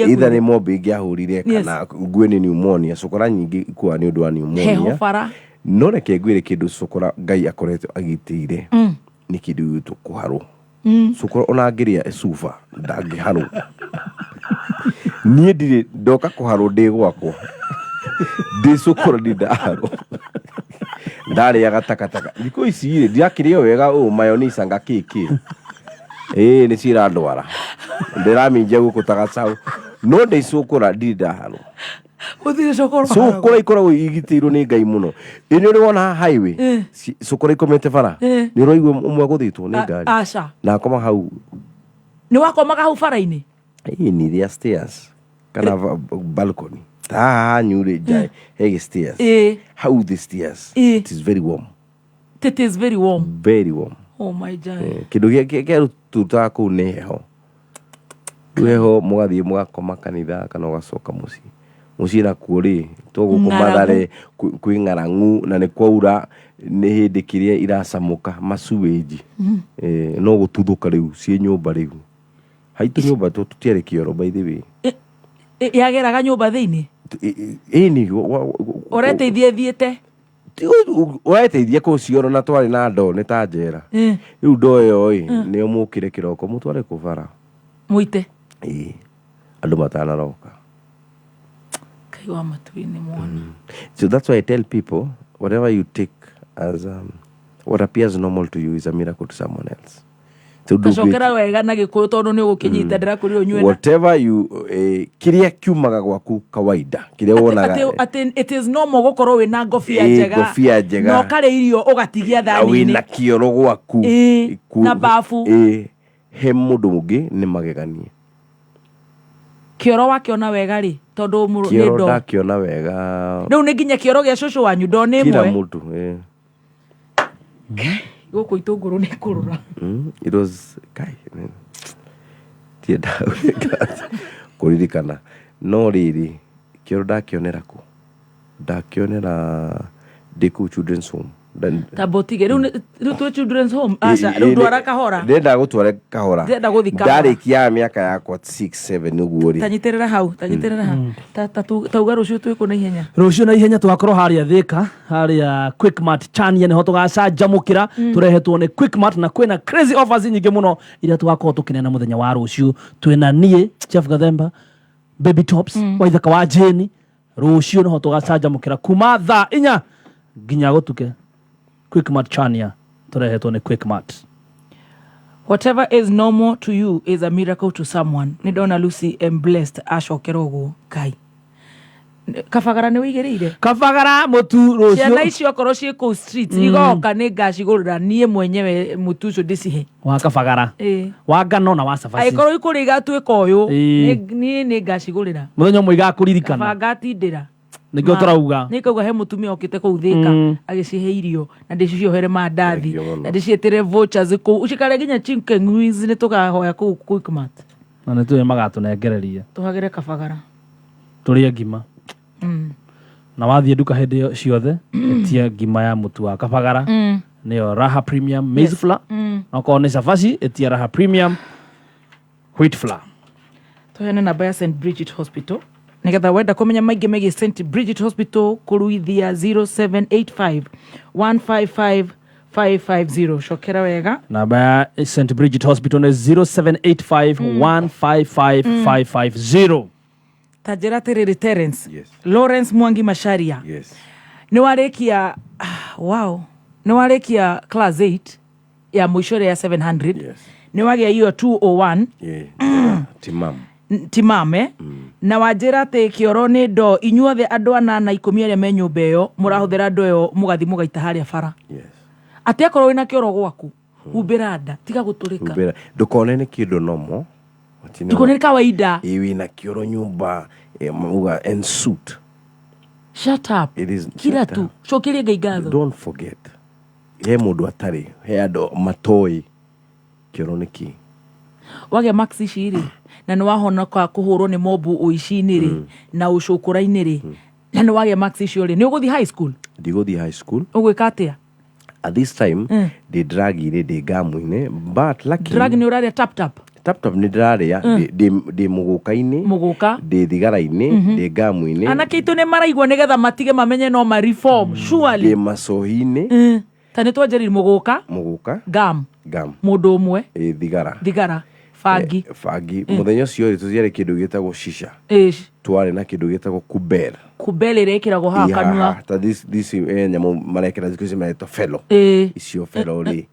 Speaker 5: Either nĩ mombe ingĩahũrire
Speaker 2: Yes.
Speaker 5: kana ngue nĩ pneumonia cũkũra nyingĩ ikuaga nĩ ũndũ wa
Speaker 2: heho
Speaker 5: pneumonia
Speaker 2: bara
Speaker 5: no reke ngwĩre kĩndũ cũkũra ngai akoretwo agitĩire nĩ kĩndũ gĩgwĩtwo kũharwo cũkũra ona angĩrĩa cuba ndangĩharwo niĩ ndirĩ ndoka kũharwo ndĩ gwakwa ndĩ cũkũra ndĩ ndaharwo ndarĩaga takataka thikũ ici rĩ ndirakĩrĩo wega ũũ mayonisa ngakĩkĩ ĩĩ nĩ cirandwara ndĩraminjia gũkũ ta gacaũ no ndĩ cũkũra ndirĩ ndaharwo
Speaker 2: gũtirĩ cũkũra
Speaker 5: cũkũra ikoragwo igitĩirwo nĩ ngai mũno ĩ nĩ ũrĩ wona highway cũkũra ikomete bara nĩ ũraigua ũmwe agũthĩtwo nĩ ngari
Speaker 2: aca
Speaker 5: na akoma hau
Speaker 2: nĩ wakomaga hau bara-inĩ
Speaker 5: ĩ nĩ rĩa stairs kana balcony ta haha hanyu rĩ nja he gĩ stairs hau the stairs it is very warm
Speaker 2: it is very warm
Speaker 5: very warm
Speaker 2: oh my god
Speaker 5: Kĩndũ kĩarututaga kũu nĩ heho rĩu heho mũgathiĩ mũgakoma kanitha kana ũgacoka mũciĩ mũciĩ nakuo rĩ to gũkũ
Speaker 2: Ng'aragu.
Speaker 5: Mathare kwĩ ng'arangu na nĩ kwaura nĩ hĩndĩ kĩrĩa iracamũka masuĩnji no gũtuthũka rĩu ciĩ nyũmba rĩu haitũ nyũmba tũtiarĩ kĩoro by the way
Speaker 2: Yageraga nyũmba thĩinĩ
Speaker 5: ĩni
Speaker 2: ũreteithie thiĩte
Speaker 5: ũreteithia kũu cioro na twarĩ na ndoo nĩ ta njera rĩu ndoo ĩyo ĩ nĩyo mũkĩre kĩroko mũtware kũbara
Speaker 2: mũite
Speaker 5: ĩĩ andũ matanaroka
Speaker 2: Ngai wa matu-inĩ mwana
Speaker 5: so that's why I tell people whatever you take as what appears normal to you is a miracle to someone else so
Speaker 2: tacokera wega na gĩkũyũ tondũ nĩ ũgũkĩnyita ndĩrakwĩrire ũnyue na-
Speaker 5: whatever you kĩrĩa kiumaga gwaku kawaida kĩrĩa wonaga
Speaker 2: atĩ it is normal gũkorwo wĩna ngobia
Speaker 5: Ĩĩ,
Speaker 2: njega
Speaker 5: ngobia njega.
Speaker 2: na ũkarĩa irio ũgatigia
Speaker 5: na wĩna
Speaker 2: thani-inĩ
Speaker 5: kĩoro gwaku
Speaker 2: Ĩĩ, na bafu.
Speaker 5: ĩĩ he mũndũ ũngĩ nĩ magegania
Speaker 2: kĩoro wakĩona wega rĩ tondũ nĩ
Speaker 5: kĩoro
Speaker 2: ndoo
Speaker 5: ndakĩona wega
Speaker 2: rĩu nĩ nginya kĩoro gĩa cũcũ wanyu ndoo nĩ
Speaker 5: kila
Speaker 2: ĩmwe
Speaker 5: mũndũ ĩĩ.
Speaker 2: gũkũ itũngũrũ nĩ kũrũra
Speaker 5: It was kai tiendaga gwĩka atĩ. Kũririkana no rĩrĩ, kĩoro ndakĩonera kũ? Ndakĩonera ndĩ kũu children's home.
Speaker 2: Tamba ũtige rĩu rĩu twĩ children's home, aca rĩu ndwara kahora.
Speaker 5: Ndĩrenda gũtwara kahora.
Speaker 2: Ndĩrenda gũthiĩ kahora.
Speaker 5: Ndarĩkia mĩaka yakwa 6 7 ũguo rĩ.
Speaker 2: Tanyitĩrĩra hau, tanyitĩrĩra hau. Ta tuga rũciũ twĩkũ na ihenya.
Speaker 1: Rũciũ na ihenya tũgakorwo harĩa Thĩka, harĩa Quickmart Chania, nĩho tũgacanjamũkĩra. Tũrehetwo nĩ Quickmart na kwĩna crazy offers nyingĩ mũno iria tũgakorwo tũkĩneana mũthenya wa rũciũ. Twĩna niĩ Jeff Gathemba, Baby Tops, Waithaka wa Jane. Rũciũ nĩho tũgacanjamũkĩra kuma thaa 4 nginya gũtuke. Quickmart Chania, tũrehetwo nĩ Quickmart.
Speaker 2: Whatever is normal to you is a miracle to someone. Nĩ ndona Lucy M Blessed acokera ũguo. Kai kabagara nĩ wĩigĩrĩire?
Speaker 1: Kabagara mũtu
Speaker 2: Ciana
Speaker 1: rũciũ.
Speaker 2: Icio okorwo ciĩ kũu street, igoka nĩ ngacigũrĩra niĩ mwenyewe mũtu ũcio ndĩcihe.
Speaker 1: Wa kabagara, wa ngano na wa cabaci.
Speaker 2: Angĩkorwo ikũrĩa igatuĩka ũyũ, niĩ nĩ ngacigũrĩra.
Speaker 1: Mũthenya ũmwe igakũririkana.
Speaker 2: Kaba ngatindĩra.
Speaker 1: Nĩkĩo tũrauga.
Speaker 2: Nĩ kauga he mũtumia okĩte kũu Thĩka, agĩcihe irio na ndĩciohere mandathi na ndĩciĩtĩre vouchers kũu cikare nginya chicken wings. Nĩ tũkahoya kũu Quickmart.
Speaker 1: Na nĩ tũĩ magatũnengereria.
Speaker 2: Tũhagĩre kabagara.
Speaker 1: Tũrĩe ngima. Na wathiĩ nduka hĩndĩ ĩyo ciothe, ĩtia ngima ya mũtu wa kabagara, nĩyo Raha Premium maize flour. Okorwo nĩ cabaci, ĩtia Raha Premium wheat flour.
Speaker 2: Tũheane namba ya St Bridget Hospital nigetha wenda kũmenya maingĩ megiĩ St Bridget Hospital, kũruithia 0785 155 550. Cokera wega.
Speaker 1: Namba ya St Bridget Hospital nĩ 0785 155 550.
Speaker 2: Ta njĩra atĩrĩrĩ, Terence. Lawrence Mwangi Macharia.
Speaker 5: Yes.
Speaker 2: Nĩ warĩkia, ah, wow, nĩ warĩkia class 8 ya mũico ĩrĩa ya 700. Nĩ wagĩa iyo 201.
Speaker 5: Yeah. Timam.
Speaker 2: Timame na wanjĩra atĩ kĩoro nĩ ndoo. Inyuothe andũ anana 10 arĩa me nyũmba ĩyo mũrahũthĩra ndoo ĩyo, mũgathi mũgaita harĩa bara. Atĩ akorwo wĩna kĩoro gwaku, humbĩra nda, tiga gũtũrĩka.
Speaker 5: Humbĩra, ndũkone nĩ kĩndũ nomo.
Speaker 2: Ndũkone nĩ kawaida.
Speaker 5: Ĩ wĩna kĩoro nyũmba, mauga en suit.
Speaker 2: Shut up.
Speaker 5: It is
Speaker 2: kira
Speaker 5: shut
Speaker 2: tu
Speaker 5: up.
Speaker 2: Cokeria Ngai ngatho.
Speaker 5: Don't forget he mũndũ atarĩ, he andũ matoĩ kĩoro nĩ kĩ.
Speaker 2: Wagĩa max ici rĩ, na nĩ wahonoka kũhũrwo nĩ mobu ũici-inĩ rĩ na ũcũkũra-inĩ rĩ, na nĩ wagĩa max icio rĩ, nĩ ũgũthiĩ high school?
Speaker 5: Ndigũthiĩ high school.
Speaker 2: Ũgwĩka atĩa?
Speaker 5: At this time ndĩ drug-inĩ, ndĩ ngamu-inĩ, but lucky
Speaker 2: Drug nĩ ũrarĩa tap tap?
Speaker 5: Tap tap nĩ ndĩrarĩa. Ndĩ mũgũka-inĩ.
Speaker 2: Mũgũka.
Speaker 5: Ndĩ thigara-inĩ, ndĩ ngamu-inĩ.
Speaker 2: Anake aitũ nĩ maraigua, nĩgetha matige, mamenye no ma reform surely.
Speaker 5: Ndĩ macohi-inĩ.
Speaker 2: Ta nĩ twanjĩrĩri mũgũka.
Speaker 5: Mũgũka.
Speaker 2: Gam.
Speaker 5: Ngam.
Speaker 2: Mũndũ ũmwe.
Speaker 5: Ĩ thigara.
Speaker 2: Thigara, bangi.
Speaker 5: Bangi. Mũthenya ũcio rĩ, tũtiarĩ kĩndũ gĩtagwo shisha. Twarĩ na kĩndũ gĩtagwo kubel.
Speaker 2: Kubel ĩrĩa ĩkĩragwo haha
Speaker 5: Ĩ,
Speaker 2: kanua.
Speaker 5: haha, ta this nyamũ marekĩra thikũ ici maretwo felo. Icio felo rĩ,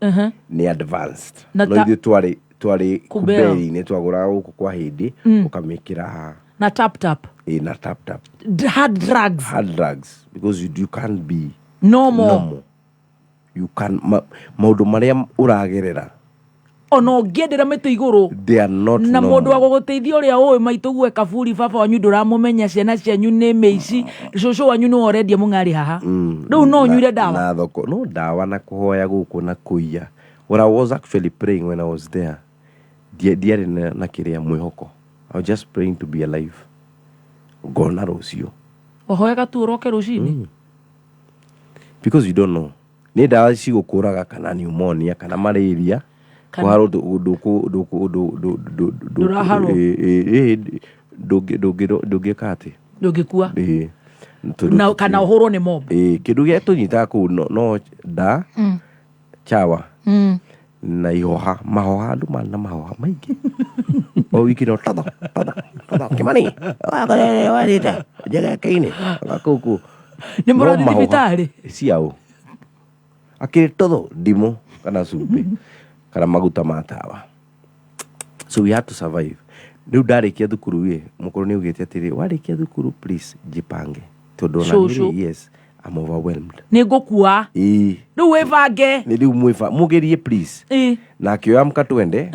Speaker 5: nĩ advanced.
Speaker 2: Na
Speaker 5: No ithuĩ twarĩ
Speaker 2: Kubel.
Speaker 5: kubeli-inĩ twagũraga gũkũ kwa hĩndĩ, ũkamĩkĩra haha.
Speaker 2: Na tap tap.
Speaker 5: Ĩ, na tap tap.
Speaker 2: Hard drugs.
Speaker 5: Hard drugs, because you can't be
Speaker 2: normal.
Speaker 5: Normal. You can maũndũ marĩa ũragerera,
Speaker 2: Ona ũngĩendera mĩtĩ igũrũ,
Speaker 5: they are not
Speaker 2: na
Speaker 5: normal.
Speaker 2: mũndũ wa gũgũteithia ũrĩa ũĩ maitũguo e kaburi, baba wanyu ndũramũmenya, ciana cianyu nĩ mĩici, cũcũ wanyu nĩwe ũrendia mũng'arĩ haha. Rĩu no ũnyuire ndawa?
Speaker 5: Na thoko no ndawa na kũhoya gũkũ na kũiya. What I was actually praying when I was there, ndiarĩ na kĩrĩa mwĩhoko. I was just praying to be alive, ngona rũciũ.
Speaker 2: Wahoyaga tu ũroke rũcinĩ?
Speaker 5: Because you don't know nĩ ndawa cigũkũraga kana pneumonia kana malaria. Kũharwo
Speaker 2: Ndũraharwo.
Speaker 5: Ndũngĩka atĩ
Speaker 2: Ndũngĩkua.
Speaker 5: Ĩ, tondũ
Speaker 2: Na kana ũhũrwo nĩ mob.
Speaker 5: Ĩ, kĩndũ gĩa tũnyitaga kũu no nda, chawa na ihoha, mahoha. Andũ marĩ na mahoha maingĩ o wiki, no totho totho totho Kimani warĩte njegeke-inĩ kũu kũu.
Speaker 2: Nĩ
Speaker 5: No
Speaker 2: mũrathiĩ
Speaker 5: mahoha.
Speaker 2: thibitarĩ?
Speaker 5: Ciaũ akĩrĩ totho ndimũ kana cumbĩ kana maguta ma tawa. So we had to survive. Rĩu ndarĩkia thukuru ĩ, mũkũrũ nĩ augĩte atĩrĩ, warĩkia thukuru, please jipange, tondũ ona niĩ
Speaker 2: Cũcũ.
Speaker 5: rĩ, yes, I'm overwhelmed.
Speaker 2: Nĩ ngũkua.
Speaker 5: Ĩĩ.
Speaker 2: Rĩu wĩbange.
Speaker 5: Nĩ rĩu mwĩba mũgerie please. Na akĩoya amka twende.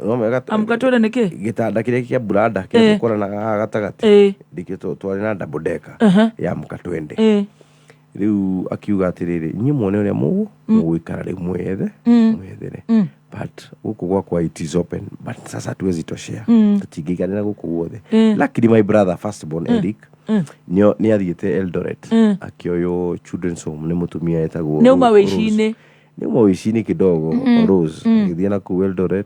Speaker 5: No mega.
Speaker 2: Amka twende nĩ kĩ?
Speaker 5: Gĩtanda kĩrĩa kĩa buranda kĩrĩa tũkoranaga haha gatagatĩ. Ndĩkĩo twarĩ na double decker ya amka twende. Rĩu akiuga atĩrĩrĩ, inyuĩ muone ũrĩa mũgũikara rĩu mwethe mwethere, but gũkũ gwakwa it is open, but sasa hatuwezi toshea, tũtingĩiganĩra gũkũ guothe. Luckily my brother first born Eric nĩ athiĩte Eldoret, akĩoywo children's home nĩ mũtumia etagwo
Speaker 2: Nĩ uma
Speaker 5: Rose.
Speaker 2: wĩici-inĩ.
Speaker 5: Nĩ uma wĩici-inĩ kidogo. Rose agĩthiĩ na kũu Eldoret.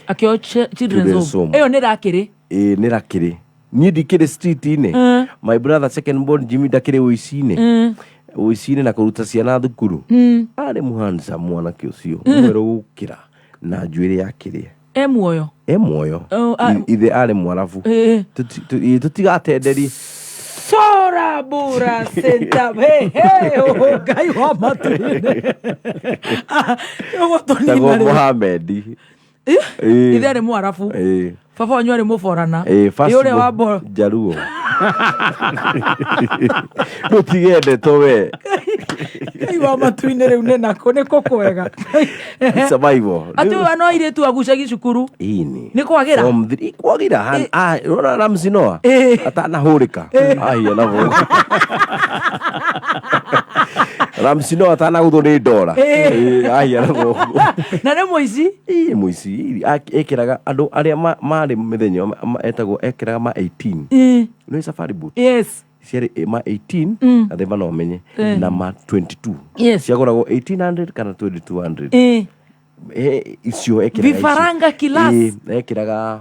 Speaker 2: Akĩoywo children's
Speaker 5: Children's
Speaker 2: home.
Speaker 5: home.
Speaker 2: Ĩyo nĩ rakĩrĩ.
Speaker 5: Ĩĩ, nĩ rakĩrĩ niĩ ndikĩrĩ street-inĩ. My brother second born Jimmy ndakĩrĩ ũici-inĩ, ũici-inĩ na kũruta ciana thukuru. Arĩ mũhansa mwanake ũcio, mwerũ gũkĩra na njuĩrĩ ya kĩrĩa.
Speaker 2: E muoyo?
Speaker 5: E muoyo.
Speaker 2: Oh,
Speaker 5: Ithe arĩ mwarabu. Tũtigatenderi.
Speaker 2: Sora bura senta hey hey, oh, Ngai wa matu-inĩ.
Speaker 5: Tagwo
Speaker 2: Ũgũtũnina rĩu.
Speaker 5: Mohamed. Ĩĩ.
Speaker 2: Ithe arĩ mwarabu.
Speaker 5: Ĩĩ.
Speaker 2: Baba wanyu arĩ mũborana.
Speaker 5: Ĩĩ, first
Speaker 2: Ĩ ũrĩa wa
Speaker 5: born Jaluo ndũtigende to we.
Speaker 2: Ngai wa matu-inĩ, rĩu nĩ nako nĩ kũ kwega?
Speaker 5: Survival.
Speaker 2: Atĩ ũyũ no airĩtu agucagi cukuru.
Speaker 5: Ini.
Speaker 2: Nĩ kwagĩra?
Speaker 5: Form three, kwagira urona Ramsey Noah atanahũrĩka ahia na bũrũri Ramsey Noah atanagũthwo nĩ ndora. Ĩĩ, ahia na bũrũri.
Speaker 2: Na nĩ mũici.
Speaker 5: Ĩĩ, mũici ekĩraga andũ arĩa marĩ mĩthenya ĩyo etagwo ekĩraga ma 18. Nĩ safari boot.
Speaker 2: Yes.
Speaker 5: Ciarĩ ma 18, athemba no menye, na ma 22. Ciagũragwo 1800 kana 2200. Icio ekĩraga icio.
Speaker 2: Vifaranga class.
Speaker 5: Ĩĩ, ekĩraga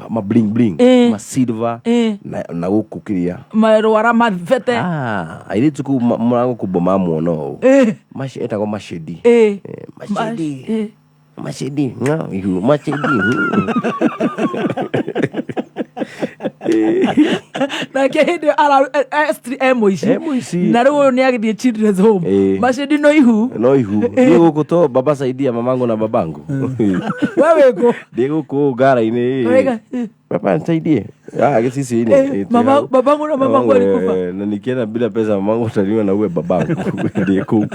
Speaker 5: ma bling bling, ma silver, na gũkũ kĩrĩa
Speaker 2: Marwara mabete.
Speaker 5: Ah, airĩtu kũu mũrango kũmbo mamuona ũũ. Etagwo macedi. Macedi. Macedi nga, ihu macedi.
Speaker 2: Nake hĩndĩ ĩyo e mũici.
Speaker 5: E mũici.
Speaker 2: Na rĩu ũyũ nĩ agĩthiĩ children's home. Macedi no ihu.
Speaker 5: No ihu ndĩ gũkũ to baba saidia mamangu na babangu.
Speaker 2: We wĩkũ?
Speaker 5: Ndĩ gũkũ ngara-inĩ.
Speaker 2: Wega.
Speaker 5: Baba nisaidie, ah, gĩcicio-inĩ.
Speaker 2: Babangu na mamangu alikufa.
Speaker 5: Na nikienda bila pesa mamangu ataniua na uwe babangu. Ndĩ kũu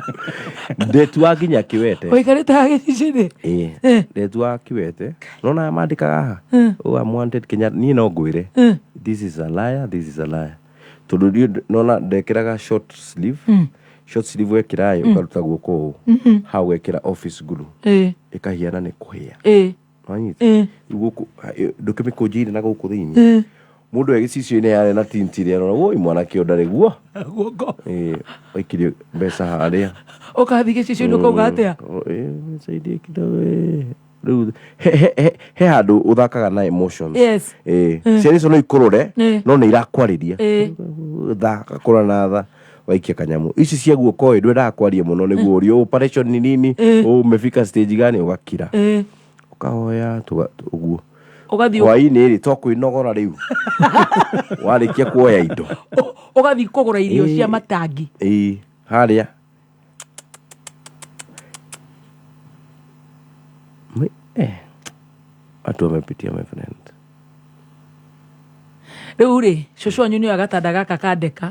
Speaker 5: ndetua nginya kiwete.
Speaker 2: Ũikarĩte haha gĩcicio-inĩ?
Speaker 5: Ĩĩ. Ndetua kiwete nona mandĩkaga haha. Oh, I'm wanted Kenyatta. Niĩ no ngwĩre, this is a liar, this is a liar, tondũ niĩ nona ndekĩraga short sleeve. Short sleeve wekĩra ĩ ũkaruta guoko ũũ, hau ũgekĩra office glue, ĩkahiana nĩ kũhĩa. Wanyita? Rĩu gũkũ ndũkĩmĩkũnjĩire na gũkũ thĩinĩ. Mũndũ e gĩcicio-inĩ yarĩ na tinti ĩrĩa arona woi mwanake ũyũ ndarĩ guo.
Speaker 2: Guoko.
Speaker 5: Ĩĩ, waikirie mbeca harĩa.
Speaker 2: Ũkathiĩ gĩcicio-inĩ ũkauga atĩa?
Speaker 5: Oh, nisaidie kidogo. Rĩu he handũ ũthakaga na emotions. Ĩĩ. Ciana icio no ikũrore, no nĩ irakwarĩria. Tha gakũra na tha waikia kanyamu ici cia guoko ĩ ndwendaga kwaria mũno nĩguo ũrio operation ni nini, umefika stage gani, ũgakira, ũkahoya ũguo.
Speaker 2: Ũgathiĩ
Speaker 5: Hwainĩ rĩ, to kwĩnogora rĩu warĩkia kuoya indo.
Speaker 2: Ũgathiĩ kũgũra irio cia matangi.
Speaker 5: Ĩĩ, harĩa watu wamepitia, my friend.
Speaker 2: Rĩu rĩ, cũcũ wanyu nĩoya gatanda gaka kandeka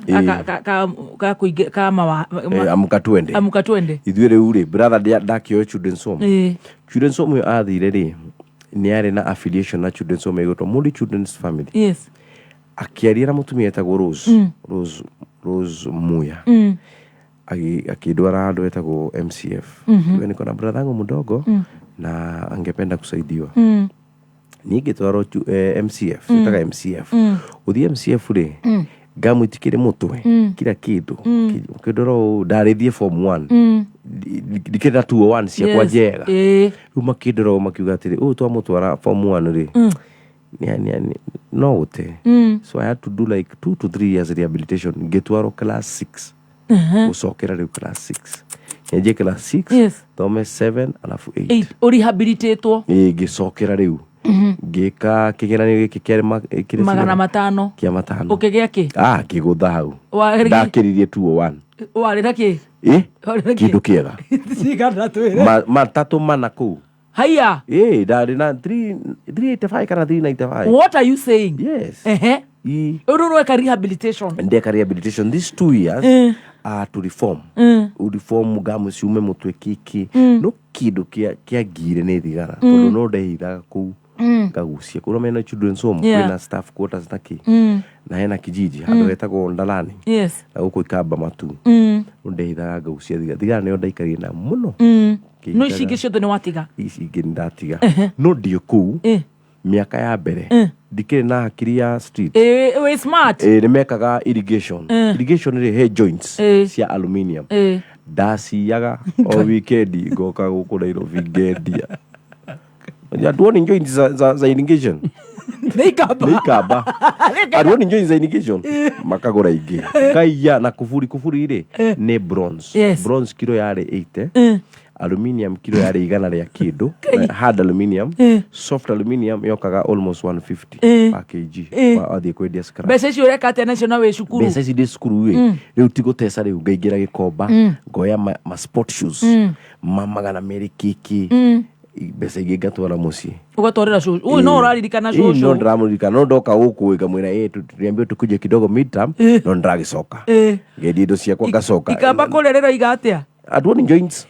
Speaker 2: ka mawa.
Speaker 5: Amka twende.
Speaker 2: Amka twende.
Speaker 5: Ithuĩ rĩu rĩ, brother ndakĩoyo children's home. Children's home ĩyo athire rĩ, nĩ arĩ na affiliation na children's home ĩgwĩtwo Moody Children's Family. Akĩaria na mũtumia etagwo Rose, Rose, Rose Muya, akĩndwara handũ etagwo MCF. We niko na brother yangu mdogo na angependa kusaidiwa. Niĩ ngĩtwarwo MCF, ĩtaga MCF. Gũthiĩ MCF rĩ, ngamu itikĩrĩ mũtwe, kila kĩndũ. Ũkĩndora ũũ ndarĩthiĩ form 1, ndikĩrĩ na 201 ciakwa njega. Rĩu makĩndora ũũ makiuga atĩrĩ, ũyũ twamũtwara form 1 rĩ, no gũte. So I had to do like 2 to 3 years rehabilitation, ngĩtwarwo class 6. Gũcokera rĩu class 6, nyanjie class 6, thome 7 alafu 8.
Speaker 2: Eight, ũrehabilitatwo.
Speaker 5: Ĩĩ, ngĩcokera rĩu ngĩka kĩgeranio gĩkĩ kĩarĩ kĩrĩ
Speaker 2: Magana
Speaker 5: cigana?
Speaker 2: 500.
Speaker 5: Kĩa 500.
Speaker 2: Ũkĩgĩa kĩ?
Speaker 5: Ah, ngĩgũtha hau. Ndakĩririe 201.
Speaker 2: Warĩ na kĩ?
Speaker 5: Ĩ.
Speaker 2: Warĩ na kĩ?
Speaker 5: Kĩndũ kĩega.
Speaker 2: Cigana twĩre.
Speaker 5: Matatũ mana kũu.
Speaker 2: Haiya.
Speaker 5: Ĩ, ndarĩ na 385 kana 395.
Speaker 2: What are you saying?
Speaker 5: Yes. Ĩ.
Speaker 2: Rĩu ũreka rehabilitation.
Speaker 5: Ndeka rehabilitation these 2 years, to reform, reform ngamu ciume mũtwe kĩkĩ. No kĩndũ kĩangire nĩ thigara, tondũ no ndehithaga kũu. Ngagucia kũrĩa mena children's home, kwĩna staff quarters na kĩ, na hena kijiji handũ hetagwo Ndalani, na gũkũ Ikamba Matu. Rĩu ndehithaga ngagucia thigara. Thigara nĩyo ndaikarire na mũno.
Speaker 2: No ici ingĩ ciothe nĩ watiga?
Speaker 5: Ici ingĩ nĩ ndatiga, no ndiĩ kũu mĩaka ya mbere ndikĩrĩ na hakiri ya street.
Speaker 2: Ĩ, wĩ smart.
Speaker 5: Nĩ mekaga irrigation. Irrigation rĩ, he joints cia aluminium. Ndaciyaga o weekend, ngoka gũkũ Nairobi ngendia. Hatuoni joints za irrigation.
Speaker 2: Nĩ Ikamba.
Speaker 5: Nĩ Ikamba, hatuoni joints za irrigation, makagũra ingĩ ngaiya na kuburi. Kuburi rĩ, nĩ bronze. Bronze kilo yarĩ 80, aluminium kilo yarĩ 100 rĩa kĩndũ, hard aluminium. Soft aluminium yokaga almost 150 per kg. Wathiĩ kwendia scrap.
Speaker 2: Mbeca icio ũreka atĩa nacio na wĩ cukuru?
Speaker 5: Mbeca ici ndĩ cukuru rĩ, rĩu ti gũteca, rĩu ngaingĩra Gĩkomba, ngoya ma sport shoes ma 200 kĩkĩ. Mbeca ingĩ ngatwara mũciĩ.
Speaker 2: Ũgatwarĩra cũcũ ũyũ no ũraririkana?
Speaker 5: Ĩĩ, no
Speaker 2: Cũcũ.
Speaker 5: Ndĩramũririkana, no ndoka gũkũ ngamwĩra, "Ĩ, tuliambiwa tukuje kidogo midterm," no ndĩragĩcoka ngendia indo ciakwa ngacoka.
Speaker 2: Ikamba kũrĩa rĩroiga atĩa?
Speaker 5: Hatuoni joints,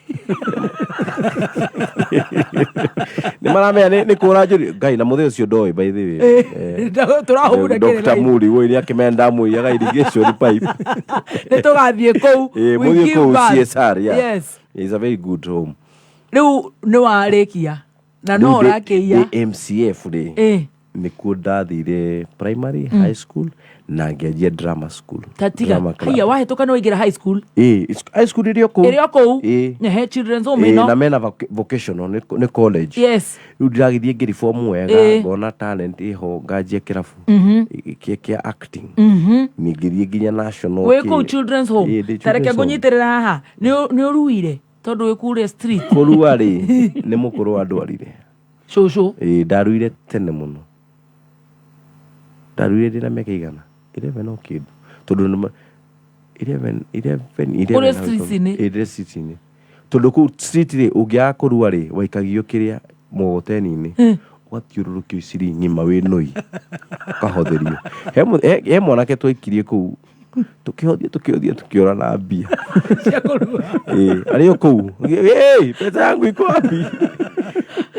Speaker 5: nĩ maramenya nĩ kũra njũri ngai na mũthĩ ũcio ndoĩ, by the way.
Speaker 2: Tũrahũra.
Speaker 5: Dr. Muri woi nĩ akĩmenya ndamũiyaga irrigation pipe.
Speaker 2: Nĩ tũgathiĩ kũu. We
Speaker 5: Mũthiĩ
Speaker 2: give
Speaker 5: kũu
Speaker 2: birth.
Speaker 5: CSR, yeah. It's a very good home.
Speaker 2: Rĩu nĩ warĩkia na no
Speaker 5: Rĩu
Speaker 2: ũrakĩia.
Speaker 5: Ndĩ MCF rĩ, nĩkuo ndathire primary, high school na ngĩanjia drama school.
Speaker 2: Tatiga.
Speaker 5: Drama club.
Speaker 2: Haiya, wahĩtũka nĩ waingĩra high school?
Speaker 5: Ĩ, high school ĩrĩ o kũu.
Speaker 2: Ĩrĩ o kũu.
Speaker 5: Ĩ.
Speaker 2: Ehe, children's home
Speaker 5: Ĩ,
Speaker 2: ĩno.
Speaker 5: Na mena vocational, nĩ college. Rĩu ndĩragĩthiĩ ngĩribomu wega, ngona talent ĩho, nganjia kĩrabu kĩa acting. Ningĩthiĩ nginya national.
Speaker 2: Wĩ kũu children's home?
Speaker 5: Ĩ, ndĩ
Speaker 2: Ta reke
Speaker 5: children's home.
Speaker 2: ngũnyitĩrĩra haha, nĩ ũruire tondũ wĩ kũrĩa street?
Speaker 5: Kũrua rĩ, nĩ mũkũrũ wandwarire.
Speaker 2: Cũcũ?
Speaker 5: Ĩ, ndaruire tene mũno, ndaruire ndĩna mĩaka igana 11 o kĩndũ, tondũ 11, 11, 11.
Speaker 2: Kũrĩa
Speaker 5: Hau
Speaker 2: street-inĩ?
Speaker 5: Ĩ, ndĩ street-inĩ, tondũ kũu street rĩ, ũngĩaga kũrua rĩ, waikagio kĩrĩa mũgogoteni-inĩ, ũgathiũrũrũkio iciri ng'ima wĩ nũi, ũkahotherio. He mwanake twaikirie kũu, tũkĩhothia, tũkĩhothia, tũkĩora na mbia.
Speaker 2: Cia kũrua.
Speaker 5: Ĩ, arĩ o kũu. "Hey, pesa yangu iko wapi?"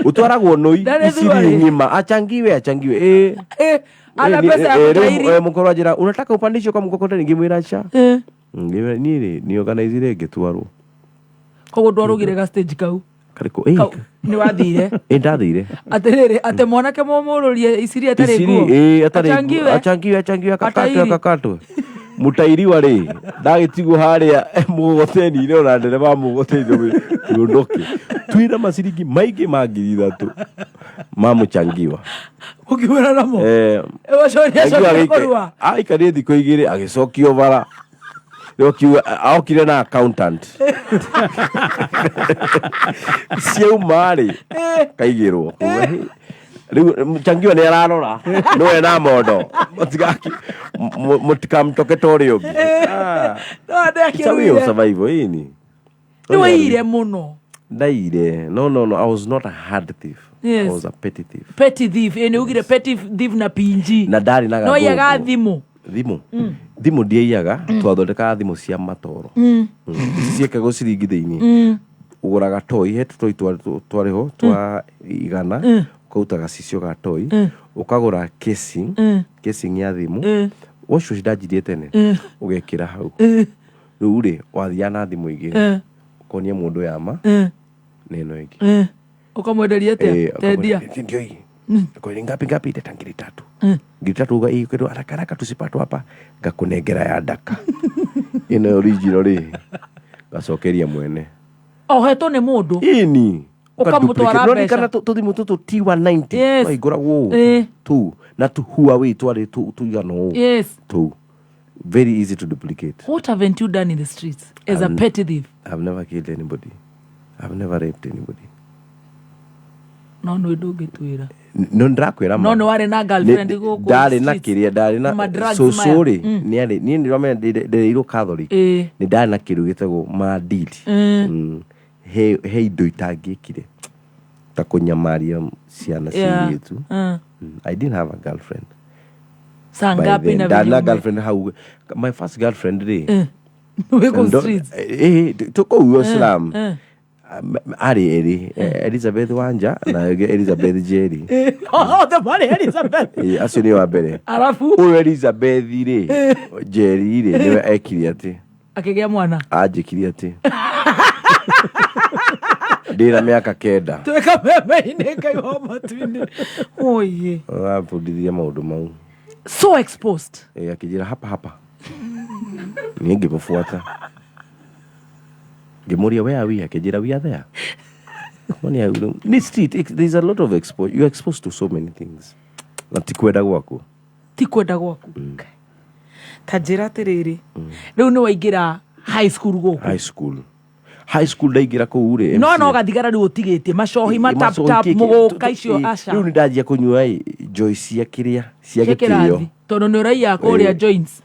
Speaker 5: Ũtwaragwo nũi.
Speaker 2: Ndarĩ
Speaker 5: iciri
Speaker 2: thua rĩ.
Speaker 5: ng'ima, achangiwe, achangiwe. Ĩ.
Speaker 2: Ana
Speaker 5: Ĩ,
Speaker 2: pesa ya
Speaker 5: ĩ, rĩu,
Speaker 2: gũtairi.
Speaker 5: Mũkũrũ anjĩra, "Unataka upandishwe kwa mkokoteni?" Ngĩmwĩra, "Cha." Ngĩmwĩra, "Niĩ rĩ, ni organizire ngĩtwarwo."
Speaker 2: Koguo ndwarũgire ga stage kau?
Speaker 5: Karĩkũ? Ĩ.
Speaker 2: Kau nĩ wathire?
Speaker 5: Ĩ, ndathire.
Speaker 2: Atĩrĩrĩ, atĩ mwanake mũmũrũrie iciri atarĩ
Speaker 5: Iciri,
Speaker 2: nguo?
Speaker 5: ĩ, atarĩ nguo.
Speaker 2: Achangiwe.
Speaker 5: Achangiwe, achangiwe, akakatwe.
Speaker 2: Atairi.
Speaker 5: Akakatwe mũtairiwa rĩ, ndagĩtigwo harĩa mũgogoteni-inĩ, ona ndereba wa mũgogoteni tuondoke twĩna maciringi maingĩ ma 3,000 ma mũchangiwa.
Speaker 2: Ũkiumĩra namo?
Speaker 5: Eh,
Speaker 2: Ũcoria
Speaker 5: Aigua
Speaker 2: coria kũrua.
Speaker 5: Aikarire thikũ 2 agĩcokio bara. Rĩu akiuga aokire na accountant ciauma rĩ, kaigĩrwo. Kuga, "Hĩ, rĩu mchangiwa nĩ ararora nĩwe na mondo mũtikamtoke ta ũrĩa ũngĩ." Ah,
Speaker 2: No andĩ
Speaker 5: it's a way of
Speaker 2: akĩruire.
Speaker 5: survival, ĩni.
Speaker 2: Nĩ waire mũno.
Speaker 5: Ndaire. No, no, no, I was not a hard thief. I was a petty thief.
Speaker 2: Petty thief. Ĩ, nĩ ugire petty thief na pinji.
Speaker 5: Na ndarĩ na
Speaker 2: No iyaga
Speaker 5: gathũngũ.
Speaker 2: thimũ?
Speaker 5: Thimũ, thimũ ndiaiyaga. Twathondekaga thimũ cia matoro. Ici ciĩkagwo ciringi thĩinĩ. Ũgũraga toi, he tũtoi twarĩ ho twa 100, ũkaruta gacicio ga toi, ũkagũra casing, casing ya thimũ. Wash wash ndanjirie tene. Ũgekĩra hau. Rĩu rĩ, wathiaga na thimũ 2, ũkonia mũndũ ya ma na ĩno ĩngĩ.
Speaker 2: Ũkamwenderia atĩa?
Speaker 5: Eh,
Speaker 2: Tendia.
Speaker 5: akamwambia, "Ndio hii." Kwa hiyo, "Ngapi ngapi?" "Leta 3,000." 3,000 uga hii kitu haraka haraka tusipatwe hapa, ngakunengera ya daka ĩno original rĩ, ngacokeria mwene.
Speaker 2: Ohetwo nĩ mũndũ?
Speaker 5: Ini.
Speaker 2: Ũkamũtwara mbeca.
Speaker 5: Kana tũthimũ tũtũ T190 twahingũragwo ũũ tũu na tu Huawei twarĩ tũigana ũũ. Tũu very easy to duplicate.
Speaker 2: What haven't you done in the streets as a petty thief?
Speaker 5: I've never killed anybody. I've never raped anybody.
Speaker 2: No nĩ ndũngĩtwĩra.
Speaker 5: No ndĩrakwĩra ma.
Speaker 2: No nĩ warĩ na girlfriend gũkũ
Speaker 5: Ndarĩ na
Speaker 2: streets?
Speaker 5: kĩrĩa ndarĩ na
Speaker 2: Ma drugs
Speaker 5: cũcũ
Speaker 2: maya.
Speaker 5: rĩ, nĩarĩ niĩ nĩramenya ndereirwo Catholic. Nĩ ndarĩ na kĩndũ gĩtagwo maadili. He indo itangĩkire ta kũnyamaria ciana cia airĩtu. I didn't have a girlfriend
Speaker 2: Saa
Speaker 5: by
Speaker 2: ngapi
Speaker 5: then.
Speaker 2: na
Speaker 5: Ndarĩ na
Speaker 2: venye
Speaker 5: girlfriend hau, my first girlfriend rĩ,
Speaker 2: Wĩ kũu
Speaker 5: Ndo-
Speaker 2: streets?
Speaker 5: Tũkũu slum. Arĩ erĩ, Elizabeth Wanja na ũngĩ Elizabeth Njeri.
Speaker 2: Othe marĩ Elizabeth.
Speaker 5: Acio nĩ wa mbere.
Speaker 2: Arabu?
Speaker 5: Ũyũ Elizabeth rĩ, Njeri rĩ, nĩwe ekire atĩ
Speaker 2: Akĩgĩa mwana.
Speaker 5: Anjĩkire atĩ ndĩna mĩaka 9.
Speaker 2: Twĩ kameme-inĩ Ngai wa matu-inĩ. Oye.
Speaker 5: Abundithirie maũndũ mau.
Speaker 2: So exposed.
Speaker 5: Akĩnjĩra hapa hapa, niĩ ngĩmũbuata, ngĩmũria, "Where are we?" Akĩnjĩra, "We are there." Come on, ní street there's a lot of exposure. You're exposed to so many things na ti kwenda gwaku.
Speaker 2: Ti kwenda gwaku. Ta njĩra atĩrĩrĩ, rĩu nĩ waingĩra high school gũkũ?
Speaker 5: High school, high school ndaingĩra kũu rĩ,
Speaker 2: No
Speaker 5: MCA.
Speaker 2: No gathigara rĩu ũtigĩtie macohi,
Speaker 5: Macohi
Speaker 2: matap mũgũka icio aca?
Speaker 5: Rĩu nĩ ndanjia kũnyua ĩ njoi cia kĩrĩa cia
Speaker 2: Cia
Speaker 5: gĩtĩo.
Speaker 2: kĩrathi tondũ nĩ ũraiya kũrĩa joints.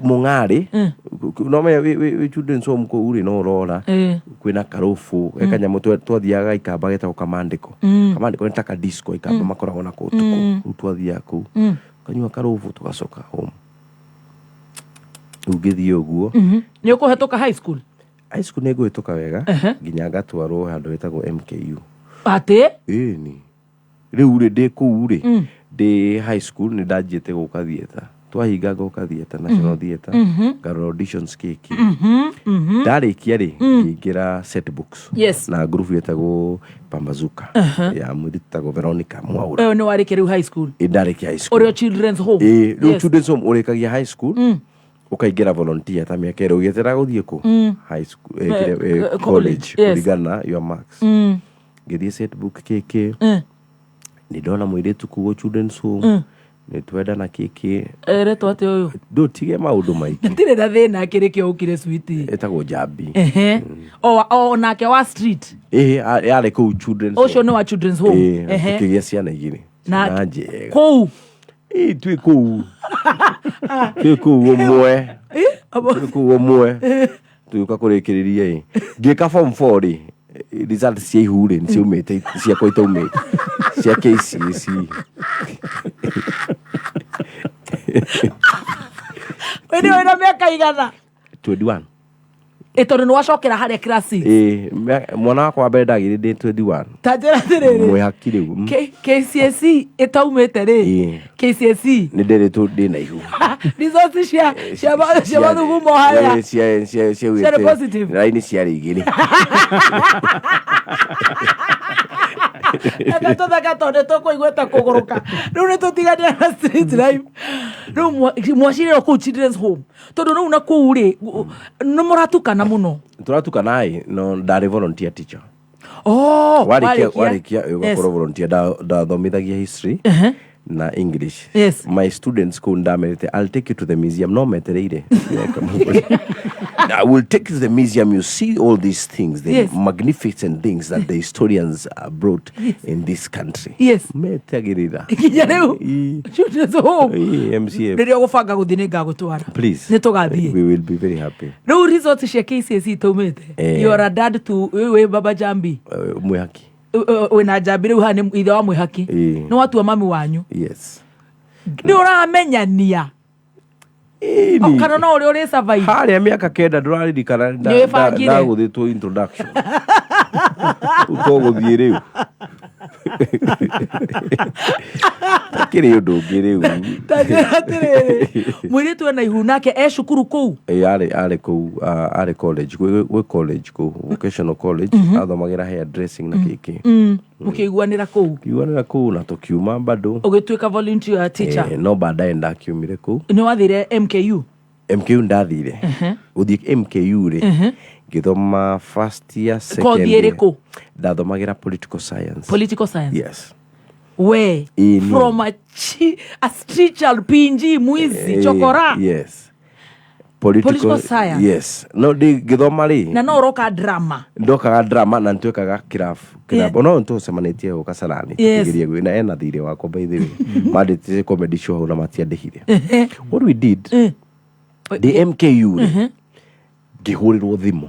Speaker 5: Mũng'arĩ no menya wĩ children's home kũu rĩ, no ũrora kwĩna karũbũ he kanyamũ twathiaga ikamba getagwo kamandĩko. Kamandĩko nĩ ta ka disco ikamba makoragwo nako ũtukũ. Rĩu twathiaga kũu kanyua karũbũ, tũgacoka home. Rĩu ngĩthiĩ ũguo.
Speaker 2: Nĩ ũkũhetũka high school?
Speaker 5: High school nĩ ngũhĩtũka wega nginya ngatwarwo handũ hetagwo MKU.
Speaker 2: Atĩ?
Speaker 5: Ĩni, rĩu rĩ, ndĩ kũu rĩ, ndĩ high school, nĩ ndanjĩte gũka theatre. Twahinga ngoka theatre, National Theatre, ngarora auditions kĩkĩ. Ndarĩkia rĩ, ngĩingĩra set books na group yetagwo Pambazuka ya mũirĩtu tagwo Veronica Mwaura.
Speaker 2: Ĩyo nĩ warĩkia rĩu high school?
Speaker 5: Ĩ, ndarĩkia high school.
Speaker 2: Ũrĩ o children's home?
Speaker 5: Ĩ, rĩu children's home ũrĩkagia high school, ũkaingĩra volunteer ta mĩaka 2 ũgĩetera gũthiĩ kũ high school, kĩrĩa,
Speaker 2: college,
Speaker 5: college, kũringana na your marks. Ngĩthiĩ set book kĩkĩ, nĩ ndona mũirĩtu kũu children's home, nĩ twendana kĩkĩ.
Speaker 2: Eretwo atĩ ũyũ?
Speaker 5: Ndũtige maũndũ maingĩ.
Speaker 2: Ndirĩ na thĩna kĩrĩ kĩo ũkire switi.
Speaker 5: Ĩtagwo Njambi.
Speaker 2: Ehe, o nake wa street?
Speaker 5: Ĩhĩ, yarĩ kũu children's
Speaker 2: Ũcio
Speaker 5: home.
Speaker 2: nĩ wa children's home?
Speaker 5: Ĩĩ, na tũkĩgĩa ciana igĩrĩ. Ciana njega.
Speaker 2: Kũu?
Speaker 5: Ĩĩ, twĩ kũu, twĩ kũu ũmwe, twĩ kũu ũmwe, tũgĩũka kũrĩkĩrĩria ĩ ngĩka form 4 rĩ, result cia ihu rĩ, nĩciaumĩte, ciakwa itaumĩte cia KCSE.
Speaker 2: Wĩnĩ wĩna mĩaka igana?
Speaker 5: 21.
Speaker 2: Ĩ, tondũ nĩ wacokera harĩa class six.
Speaker 5: Ĩĩ, mwana wakwa wa mbere ndagĩire ndĩ 21.
Speaker 2: Ta njĩra atĩrĩrĩ,
Speaker 5: Mwĩhaki rĩu.
Speaker 2: KCSE ĩtaumĩte rĩ? KCSE.
Speaker 5: Nĩ ndĩrĩtwo ndĩ na ihu.
Speaker 2: Results cia mathugumo harĩa?
Speaker 5: Ĩĩ, cia
Speaker 2: Ciarĩ positive?
Speaker 5: Raini ciarĩ igĩrĩ.
Speaker 2: Reke tũtheke tondũ nĩ tũkũiguĩte kũgũrũka. Rĩu nĩ tũtigania na street life. Rĩu mwacirĩrwo kũu children's home, tondũ rĩu na kũu rĩ, nĩ mũratukana mũno.
Speaker 5: Tũratukana ĩ, no ndarĩ volunteer teacher.
Speaker 2: Oh,
Speaker 5: warĩkia
Speaker 2: warĩkia.
Speaker 5: Warĩkia ũgakorwo volunteer. Ndathomithagia history na English. My students kũu ndamerĩte, "I'll take you to the museum." No metereire, "I will take you to the museum. You see all these things, the magnificent things that the historians brought in this country." Metagĩrĩra.
Speaker 2: Nginya rĩu children's home?
Speaker 5: Ĩ, MCF.
Speaker 2: Rĩrĩa ũgũbanga gũthiĩ nĩ ngagũtwara.
Speaker 5: Please.
Speaker 2: Nĩ tũgathiĩ.
Speaker 5: We will be very happy.
Speaker 2: Rĩu results cia KCSE itaumĩte? You are a dad to wĩ baba Jambi?
Speaker 5: Mwĩhaki.
Speaker 2: Wĩna Jambi rĩu haha nĩ ithe wa mwĩhaki?
Speaker 5: Ĩ.
Speaker 2: Nĩ watua mami wanyu?
Speaker 5: Yes.
Speaker 2: Nĩ ũramenyania?
Speaker 5: Ĩni.
Speaker 2: O, kana no ũrĩa ũrĩ survive?
Speaker 5: Harĩa mĩaka 9 ndũraririkana
Speaker 2: Nĩwĩbangire?
Speaker 5: Ndagũthĩtwo introduction tũgũthiĩ rĩu takĩrĩ ũndũ ũngĩ rĩu.
Speaker 2: Ta njĩra atĩrĩrĩ, mũirĩtu ena ihu nake e cukuru kũu?
Speaker 5: Ĩ, arĩ kũu, arĩ college, gwĩ college kũu, vocational college, athomagĩra hair dressing na kĩkĩ.
Speaker 2: Mũkĩiguanĩra kũu?
Speaker 5: Kiuganĩra kũu na tũkiuma bado.
Speaker 2: Ũgĩtuĩka volunteer teacher?
Speaker 5: No baadaye ndakiumire kũu.
Speaker 2: Nĩ wathire MKU?
Speaker 5: MKU ndathire. Gũthiĩ MKU rĩ, ngĩthoma first year, second
Speaker 2: Kothi
Speaker 5: year.
Speaker 2: ĩrĩkũ?
Speaker 5: Ndathomagĩra political science.
Speaker 2: Political science?
Speaker 5: Yes.
Speaker 2: We?
Speaker 5: Ĩĩ, niĩ.
Speaker 2: From a street child, pinji mwizi, chokora.
Speaker 5: Yes.
Speaker 2: Political science.
Speaker 5: Yes, no ndĩ ngĩthoma rĩ,
Speaker 2: Na no ũroka drama?
Speaker 5: Ndokaga drama na nĩtwĩkaga kĩrabu kĩrabu. Ona nĩtũcemanĩtie gũ Kasarani tũkĩgeria gwĩ na ena thirĩ wakwa, by the way, mandĩtĩte comedy show hau na matiandĩhire. What we did, ndĩ MKU rĩ, ngĩhũrĩrwo thimũ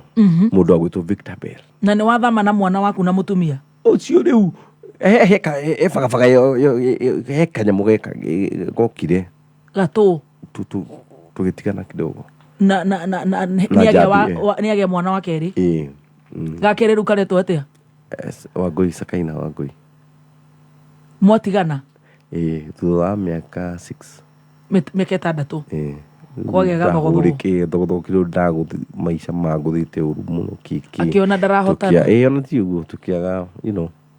Speaker 5: mũndũ agwĩtwo Victor Bell.
Speaker 2: Na nĩ wathama na mwana waku na mũtumia?
Speaker 5: Ũcio rĩu he bagabaga he kanyamũ geka gokire.
Speaker 2: Gatũ.
Speaker 5: Tũgĩtigana kidogo.
Speaker 2: Na
Speaker 5: Na
Speaker 2: nĩagĩa
Speaker 5: Njambi, eh.
Speaker 2: nĩagĩa mwana wa kerĩ?
Speaker 5: Ĩĩ.
Speaker 2: Gakerĩ rĩu karetwo atĩa?
Speaker 5: Wangũi, Sakaina Wangũi.
Speaker 2: Mwatigana?
Speaker 5: Ĩĩ, thutha wa mĩaka 6.
Speaker 2: Mĩaka 6.
Speaker 5: Ĩĩ.
Speaker 2: Kwagĩa gathogothogũ.
Speaker 5: Ndahũrĩkĩte thogothogo kĩrĩa ndagũthi maica mangũthĩte ũru mũno kĩkĩ.
Speaker 2: Akĩona ndarahotana.
Speaker 5: Ĩĩ, ona ti ũguo, tũkĩaga,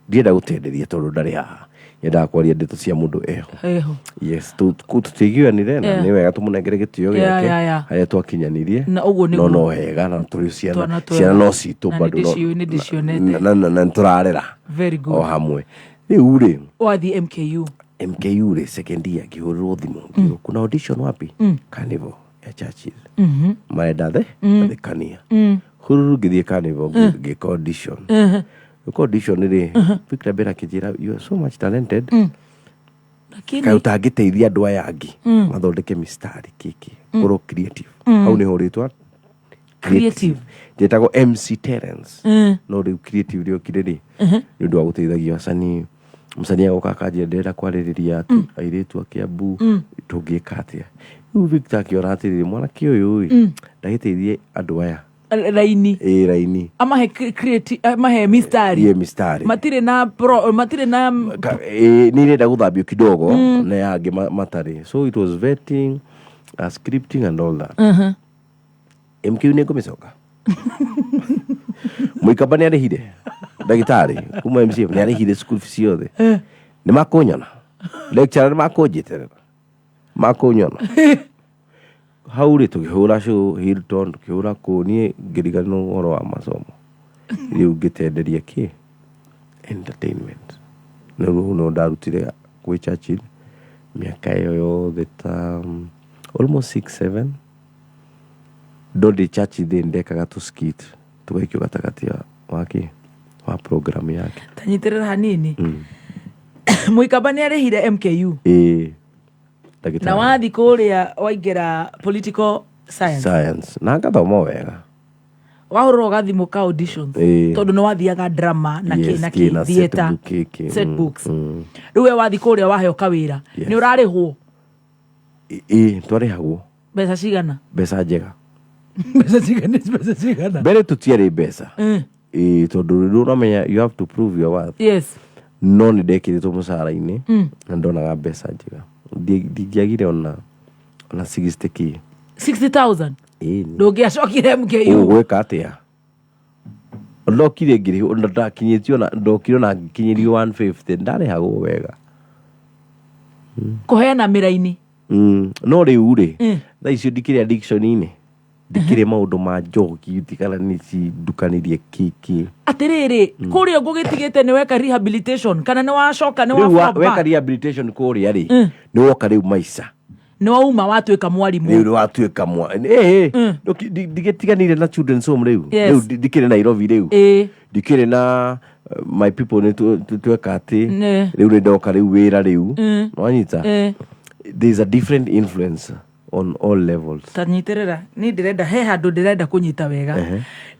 Speaker 5: ndienda gũtenderia tondũ ndarĩ haha, nyendaga kwaria ndeto cia mũndũ eho.
Speaker 2: Eho.
Speaker 5: Yes, tũtiiguanire na nĩ wega tũmũnengere gĩtĩo gĩake harĩa twakinyanirie.
Speaker 2: Na ũguo
Speaker 5: no
Speaker 2: nĩguo.
Speaker 5: No wega na tũrĩ ciana
Speaker 2: Twana twega.
Speaker 5: ciana no citũ
Speaker 2: Na
Speaker 5: bado
Speaker 2: nĩ ndĩcionete.
Speaker 5: na nĩ tũrarera
Speaker 2: Very good.
Speaker 5: o hamwe rĩu rĩ.
Speaker 2: Wathiĩ MKU?
Speaker 5: MKU rĩ, second year, ngĩhũrĩrwo thimũ ngĩrwo kuna audition wapi? Carnival ya Churchill. Marenda the athekania. Hururu ngĩthiĩ carnival, ngĩka audition. Gwĩka audition rĩ, Victor Bera akĩnjĩra, "You are so much talented,
Speaker 2: Lakini
Speaker 5: kaĩ ũtangĩteithia andũ aya angĩ mathondeke mistari kĩkĩ, ũkorwo creative?" Hau nĩho rĩtwa
Speaker 2: Creative.
Speaker 5: Njĩtagwo MC Terence, no rĩu creative rĩokire rĩ nĩ ũndũ wa gũteithagia wasanii. Mũsanii agoka akanjĩra, "Ndĩrenda kwarĩrĩria airĩtu a Kiambu, tũngĩka atĩa?" Rĩu Victor akĩona atĩrĩrĩ, mwanake ũyũ ĩ ndagĩteithie andũ aya
Speaker 2: Raini.
Speaker 5: Ĩ raini.
Speaker 2: Amahe creative, amahe mistari.
Speaker 5: Iye mistari.
Speaker 2: Matirĩ na pro, matirĩ na
Speaker 5: Nĩ irenda gũthambio kidogo na yangĩ matarĩ. So it was vetting, scripting and all that. MKU nĩ ngũmĩcoka. Mũikamba nĩ arĩhire ndagĩtarĩ kuma MCF, nĩ arĩhire school fees ciothe. Nĩ makũnyona, lecturer nĩ makũnjĩterera, makũnyona hau rĩ. Tũkĩhũra show Hilton, tũkĩhũra kũ, niĩ ngĩriganĩrwo ũhoro wa masomo. Rĩu ngĩtenderia kĩ entertainment. Na rĩu no ndarutire gwĩ Churchill mĩaka ĩyo yothe ta almost 6 7, ndo ndĩ Churchill thĩ ndekaga tũ skit tũgaikio gatagatĩ wa kĩ wa program yake.
Speaker 2: Tanyitĩrĩra hanini. Mũikamba nĩ arĩhire MKU?
Speaker 5: Ĩĩ.
Speaker 2: Na
Speaker 5: Ndagĩtarĩ.
Speaker 2: wathi kũrĩa waingĩra political science?
Speaker 5: Science, na ngathoma wega.
Speaker 2: Wahũrĩrwo gathimũ ka auditions?
Speaker 5: Ĩĩ.
Speaker 2: Tondũ nĩ wathiaga drama na kĩ
Speaker 5: Yes,
Speaker 2: na
Speaker 5: kĩ
Speaker 2: kĩ
Speaker 5: na set
Speaker 2: theatre
Speaker 5: book, kĩ, kĩ,
Speaker 2: set books. Rĩu we wathi kũrĩa waheo kawĩra?
Speaker 5: Yes.
Speaker 2: Nĩ ũrarĩhwo?
Speaker 5: Ĩĩ, twarĩhagwo.
Speaker 2: Mbeca cigana?
Speaker 5: Mbeca njega.
Speaker 2: Mbeca cigana? Mbeca cigana?
Speaker 5: Mbere tũtiarĩ mbeca. Ĩĩ, tondũ rĩu ũramenya you have to prove your worth. No nĩ ndekĩrĩtwo mũcara-inĩ na ndonaga mbeca njega. Ndingĩagire ona 60 k.
Speaker 2: 60,000?
Speaker 5: Ĩĩ.
Speaker 2: Ndũngĩacokire MKU?
Speaker 5: Ũgwĩka atĩa? Ndokire ngĩrĩhwo, ndakinyĩtio na ndokire na ngikinyĩrio 150, ndarĩhagwo wega.
Speaker 2: Kũheana mĩraini.
Speaker 5: No rĩu rĩ, thaa icio ndikĩrĩ addiction-inĩ, ndikĩrĩ maũndũ ma njohi kana nĩ cindukanirie kĩkĩ.
Speaker 2: Atĩrĩrĩ, kũrĩa ngũgĩtigĩte nĩ weka rehabilitation kana nĩ wacoka nĩ
Speaker 5: Rĩu
Speaker 2: wa flop
Speaker 5: weka
Speaker 2: back?
Speaker 5: rehabilitation kũrĩa rĩ, nĩ woka rĩu maica.
Speaker 2: Nĩ wauma watuĩka
Speaker 5: Rĩu
Speaker 2: mwarimũ?
Speaker 5: nĩ watuĩka mwa ĩĩ, ndigĩtiganire na children's home rĩu. Rĩu ndikĩrĩ Nairobi rĩu. Ndikĩrĩ na my people nĩ tweka atĩ rĩu nĩ ndoka rĩu wĩra rĩu. Wanyita, there is a different influence on all levels.
Speaker 2: Tanyitĩrĩra, niĩ ndĩrenda he handũ ndĩrenda kũnyita wega.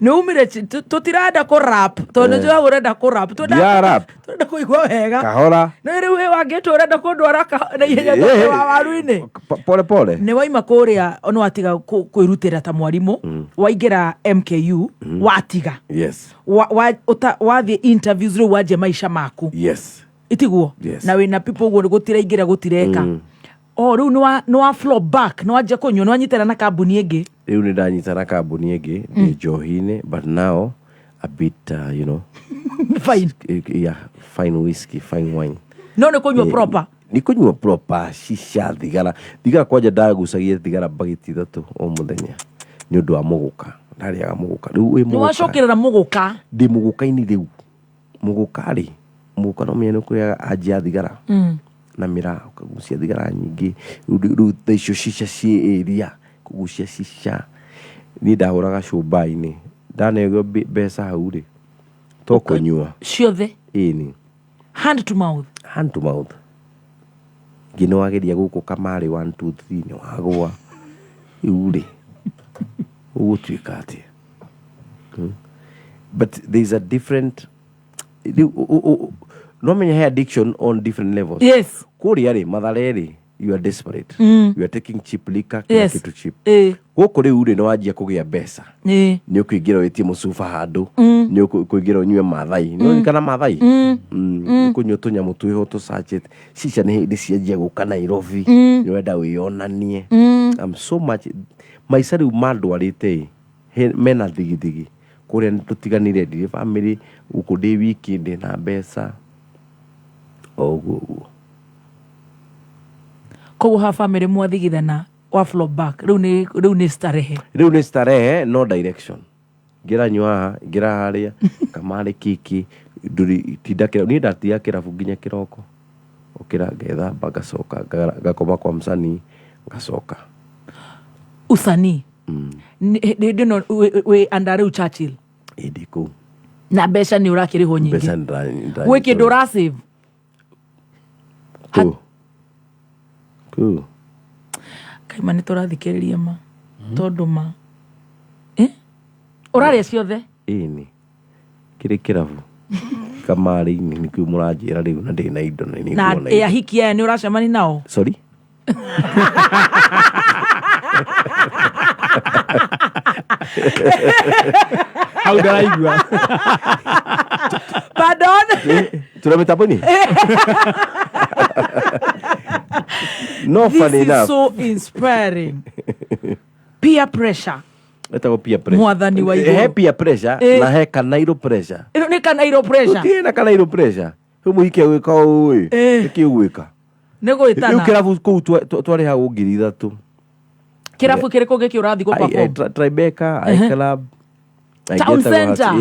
Speaker 2: Nĩ umire tũtirenda kũ rap tondũ nĩ njũĩ ũrenda kũ rap.
Speaker 5: Ndia rap.
Speaker 2: Tũrenda kũigua wega.
Speaker 5: Kahora.
Speaker 2: No rĩu ĩ wangĩtwo ũrenda kũndwara na ihenya tondũ wa waru-inĩ.
Speaker 5: Pole pole.
Speaker 2: Nĩ waima kũrĩa nĩ watiga kwĩrutĩra ta mwarimũ, waingĩra MKU, watiga wathiĩ interviews, rĩu wanjia maica maku. Itiguo?
Speaker 5: Yes.
Speaker 2: Na wĩna people ũguo gũtiraingĩra gũtireka. O rĩu nĩ wa flop back, nĩ wanjia kũnyua, nĩ wanyitana na kambuni ĩngĩ.
Speaker 5: Rĩu nĩ ndanyita na kambuni ĩngĩ, ndĩ njohi-inĩ, but now a bit
Speaker 2: fine.
Speaker 5: Yeah, fine whiskey, fine wine.
Speaker 2: No nĩ kũnyua proper?
Speaker 5: Nĩ kũnyua proper, shisha, thigara. Thigara kwanja ndagucagia thigara bagiti 3 o mũthenya nĩ ũndũ wa mũgũka. Ndarĩaga mũgũka rĩu wĩ
Speaker 2: Nĩ
Speaker 5: mũgũka.
Speaker 2: wacokerera mũgũka?
Speaker 5: Ndĩ mũgũka-inĩ rĩu. Mũgũka rĩ, mũgũka no menya nĩ ũkũrĩaga anji ya thigara na mĩraa, ũkagucia thigara nyingĩ. Rĩu thaa icio shisha ciĩ area, kũgucia shisha. Niĩ ndahũraga cũmba-inĩ, ndanegwo mbeca hau rĩ, to kũnyua.
Speaker 2: Ciothe?
Speaker 5: Ĩni.
Speaker 2: Hand to mouth?
Speaker 5: Hand to mouth. Ngĩ nĩ wageria gũkũ kamarĩ 1 2 3, nĩ wagũa. Rĩu rĩ, ũgũtuĩka atĩa? But there is a different rĩu no menya he addiction on different levels. Kũrĩa rĩ, Mathare rĩ, You are desperate. You are taking cheap liquor, kila kitu cheap. Gũkũ rĩu rĩ, nĩ wanjia kũgĩa mbeca, nĩ ũkũingĩra wĩtie mũcuba handũ, nĩ ũkũingĩra ũnyue mathai, nĩ ũririkana mathai?
Speaker 2: Mm.
Speaker 5: Nĩ ũkũnyua tũnyamũ twĩho tũ sachet. Cica nĩ hĩndĩ cianjia gũka Nairobi. Nĩ ũrenda wĩyonanie. I'm so much maica rĩu mandwarĩte ĩ mena thigithigi kũrĩa nĩ tũtiganire, ndirĩ family gũkũ, ndĩ wiki, ndĩ na mbeca o ũguo ũguo.
Speaker 2: Koguo ha family mwathigithana wa flop back, rĩu nĩ starehe.
Speaker 5: Rĩu nĩ starehe, no direction, ngĩra nyua haha, ngĩra harĩa kamarĩ kiki ndũri tinda kĩrabu. Niĩ ndatinda kĩrabu nginya kĩroko, ũkĩra ngethamba, ngacoka ngakoma kwa msanii, ngacoka.
Speaker 2: Usanii. Hĩndĩ ĩno wĩ under rĩu Churchill?
Speaker 5: Ĩndĩ kũu.
Speaker 2: Na mbeca nĩ ũrakĩrĩhwo nyingĩ?
Speaker 5: Mbeca
Speaker 2: Gwĩ kĩndũ ũrasave?
Speaker 5: Kũ kũ.
Speaker 2: Kaima nĩ tũrathikĩrĩria ma tondũ ma ũrarĩa ciothe.
Speaker 5: Ĩni kĩrĩ kĩrabu kamarĩ-inĩ nĩkĩo mũranjĩra rĩu, na ndĩ na indo na nĩ
Speaker 2: Na
Speaker 5: nguona indo.
Speaker 2: Ahiki aya nĩ ũracemania nao?
Speaker 5: Sorry.
Speaker 1: Hau ndaraigua.
Speaker 2: Pardon?
Speaker 5: Tuna mĩtambo-inĩ no
Speaker 2: This
Speaker 5: funny
Speaker 2: is
Speaker 5: enough.
Speaker 2: so inspiring. Peer pressure.
Speaker 5: Ĩtagwo peer pressure.
Speaker 2: Mwathani wa igũrũ.
Speaker 5: He peer pressure na he kanairo pressure.
Speaker 2: Ĩno nĩ kanairo pressure.
Speaker 5: Gũtirĩ na kanairo pressure. Rĩu mũhiki agwĩka ũũ ĩ, nĩkĩ ũgwĩka?
Speaker 2: Nĩ
Speaker 5: Rĩu
Speaker 2: gwĩtana.
Speaker 5: kĩrabu kũu twarĩhagwo 3,000.
Speaker 2: Kĩrabu kĩrĩkũ gĩkĩ ũrathiĩ gũ perform?
Speaker 5: Tribeca, I Club. I
Speaker 2: Town
Speaker 5: getagwo
Speaker 2: center.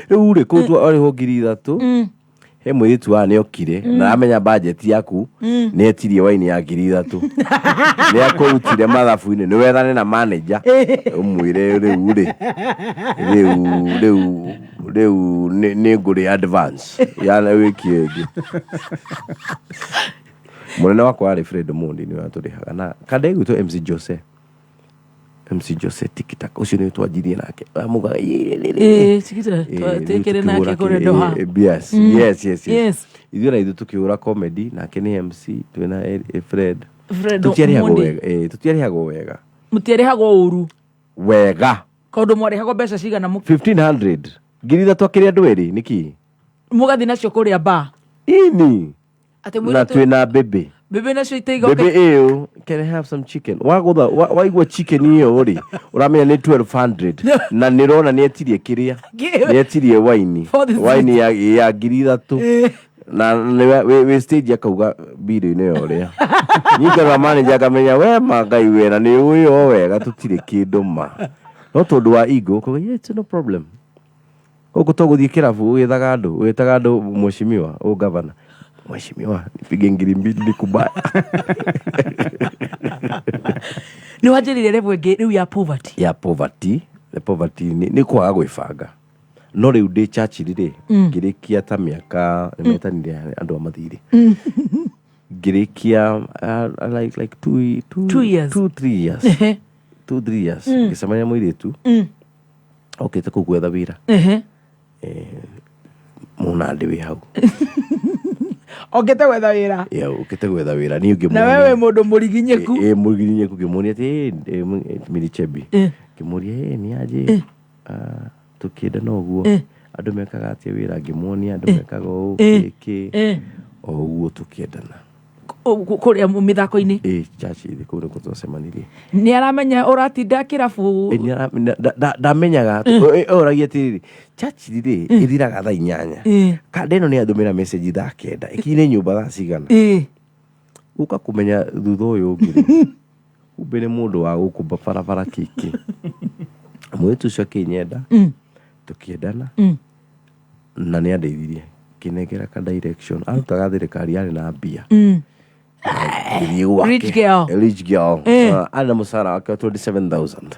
Speaker 5: Rĩu rĩ, kũu twarĩhwo 3,000. He mũirĩtu wa nĩ okire na amenya budget yaku, nĩ etirie waini ya 3,000, nĩ akũrutire mathabu-inĩ, nĩ wethane na manager ũmwĩre rĩu rĩ, rĩu nĩ ngũrĩ advance ya wiki ĩngĩ. Mũnene wakwa arĩ Fred Mondi, nĩwe atũrĩhaga na kanda ĩgwĩtwo MC Jose, MC Jose Tikitaka ũcio nĩwe twanjirie nake. Amugaga
Speaker 2: Sikita, twĩkĩre nake kũrĩa Doha.
Speaker 5: Yes. Yes. Ithuĩ na ithuĩ tũkĩhũra comedy, nake nĩ MC, twĩna Fred.
Speaker 2: Fred
Speaker 5: Tũtiarĩhagwo
Speaker 2: Omondi.
Speaker 5: wega, tũtiarĩhagwo wega.
Speaker 2: Mũtiarĩhagwo ũru?
Speaker 5: Wega.
Speaker 2: Kaũndũ mwarĩhagwo mbeca cigana?
Speaker 5: 1500, 3,000 akĩrĩ andũ erĩ nĩkĩ.
Speaker 2: Mũgathiĩ nacio kũrĩa bar?
Speaker 5: Ini.
Speaker 2: Atĩ
Speaker 5: Na
Speaker 2: mũirĩtu
Speaker 5: twĩna bĩbĩ.
Speaker 2: Bĩbĩ nacio itaiga.
Speaker 5: Bĩbĩ ĩyo, "Can I have some chicken?" Wagũtha waigua chicken ĩyo rĩ, ũramenya nĩ 1200, na nĩ ũrona nĩ etirie kĩrĩa, nĩ etirie waini.
Speaker 2: For the
Speaker 5: Waini ya 3,000, na nĩ wĩ stage akauga mbirũ-inĩ ĩyo ũrĩa nyingarora manager akamenya we ma Ngai we, na nĩ ũĩ o wega tũtirĩ kĩndũ ma, no tondũ wa ego ũkauga, "Yeah, it's no problem." Gũkũ to gũthiĩ kĩrabu ũgĩthaga andũ, ũgĩtaga andũ mheshimiwa, ũ governor, mheshimiwa, nipige 2,000 ni kubaya.
Speaker 2: Nĩ wanjĩrire level ĩngĩ rĩu ya poverty.
Speaker 5: Ya poverty, the poverty nĩ kwaga gwĩbanga. No rĩu ndĩ Churchill rĩ, ngĩrĩkia ta mĩaka nĩmetanire andũ a mathirĩ, ngĩrĩkia like two,
Speaker 2: 2 years.
Speaker 5: 2, 3 years, 2, 3 years, ngĩcemania mũirĩtu okĩte kũu gwetha wĩra. Mũnandĩ wĩ hau.
Speaker 2: Okĩte gwetha wĩra?
Speaker 5: Yeah, ũkĩte gwetha wĩra, niĩ
Speaker 2: Na wewe mũndũ mũriginyĩku.
Speaker 5: Ĩ mũriginyĩku, ngĩmuonia atĩ Mirichebi, ngĩmũria, "Ĩ nĩ aje?" Ah, tũkĩendana ũguo. Andũ mekaga atĩa wĩra? Ngĩmuonia andũ mekaga ũũ, kĩ o ũguo tũkĩendana.
Speaker 2: Kũrĩa mĩthako-inĩ?
Speaker 5: Ĩ Churchill, kũu nĩkuo twacemanirie.
Speaker 2: Nĩ aramenya ũratinda kĩrabu?
Speaker 5: Ĩ, ndamenyaga. Oragia atĩrĩrĩ, Churchill rĩ, ĩthiraga thaa 8, kanda ĩno nĩ andũmĩra message thaa 9, ĩkinyire nyũmba thaa cigana? Gũka kũmenya thutha ũyũ ũngĩ rĩ, kumbe nĩ mũndũ wa gũkũ barabara kĩkĩ. Mũirĩtu ũcio akĩnyenda, tũkĩendana, na nĩ andeithirie, kĩnengera ka direction. Arutaga thirikari, arĩ na mbia. Ngĩthiĩ gwake.
Speaker 2: Rich girl.
Speaker 5: Rich girl. Ah, arĩ na mũcara wake wa 27,000,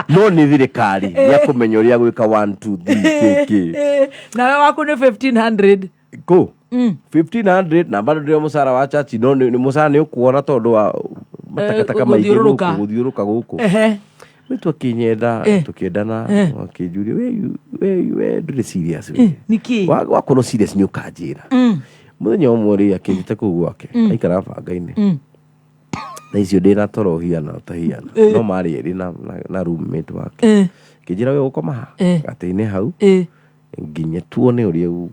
Speaker 5: no nĩ thirikari, nĩ akũmenya ũrĩa gwĩka 1 2 3 kk.
Speaker 2: Nawe waku nĩ 1500?
Speaker 5: Kũ 1500, na bado ndĩo mũcara wa chachi, no nĩ mũcara nĩ ũkuona tondũ wa matakataka maingĩ gũkũ.
Speaker 2: Gũthiũrũrũka.
Speaker 5: Gũthiũrũrũka gũkũ. Mwitu akĩnyenda, tũkĩendana. Akĩnjũria, we ndũrĩ serious we."
Speaker 2: Nĩkĩ?
Speaker 5: Wakorwo serious nĩ ũkanjĩra. Mũthenya ũmwe rĩ akĩnjĩta kũu gwake aikara banga-inĩ. Thaa icio ndĩ na toro hiana ũtahiana. No marĩ erĩ na roommate wake. Kĩnjĩra we ũgũkoma ha gatĩ-inĩ hau nginya tuone ũrĩa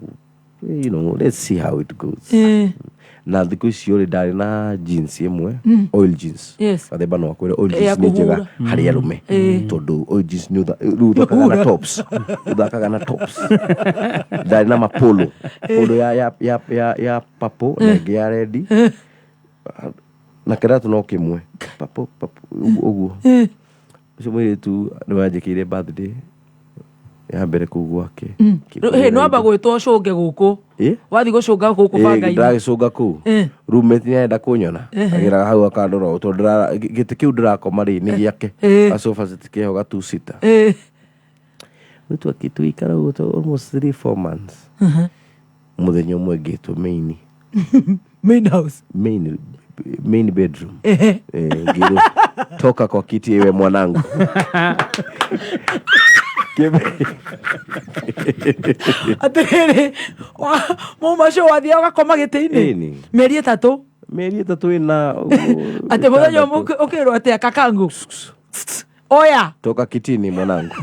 Speaker 5: let's see how it goes. Na thikũ icio rĩ ndarĩ na jeans ĩmwe, oil jeans. Gathemba no akwĩre oil
Speaker 2: Ya
Speaker 5: jeans nĩ njega
Speaker 2: kũhura.
Speaker 5: harĩ arũme tondũ oil jeans nĩ rĩu ũthakaga na tops, ũthakaga na tops. Ndarĩ na mapolo, polo ya purple na ĩngĩ ya red na kĩratũ no kĩmwe purple purple ũguo. Ũcio mũirĩtu nĩ wanjĩkĩire birthday ya mbere kũu gwake.
Speaker 2: Hĩ, nĩwamba gwĩtwo ũcũnge gũkũ?
Speaker 5: Ĩ?
Speaker 2: Wathiĩ gũcũnga gũkũ
Speaker 5: Ĩ,
Speaker 2: banga-inĩ?
Speaker 5: Ndĩragĩcũnga kũu. Roommate nĩ arenda kũnyona. Agĩraga hau akandora ũũ, tondũ gĩtĩ kĩu ndĩrakoma rĩ nĩ gĩake. Gacoba set keho ga two seater. Rĩu tũgĩikara ũguo almost 3-4 months. Mũthenya ũmwe ngĩtwo main.
Speaker 2: Main house.
Speaker 5: Main bedroom. Ngĩrwo, toka kwa kiti ewe mwanangu.
Speaker 2: Atĩrĩrĩ, mauma ũcio wathiaga ũgakoma gĩtĩ-inĩ?
Speaker 5: Ĩni.
Speaker 2: Mĩeri 3?
Speaker 5: Mĩeri 3 ĩna ũguo,
Speaker 2: Atĩ mũthenya ũmwe
Speaker 5: ĩtandatũ.
Speaker 2: ũkĩrwo atĩa, kakangu oya
Speaker 5: toka kitini mwanangu.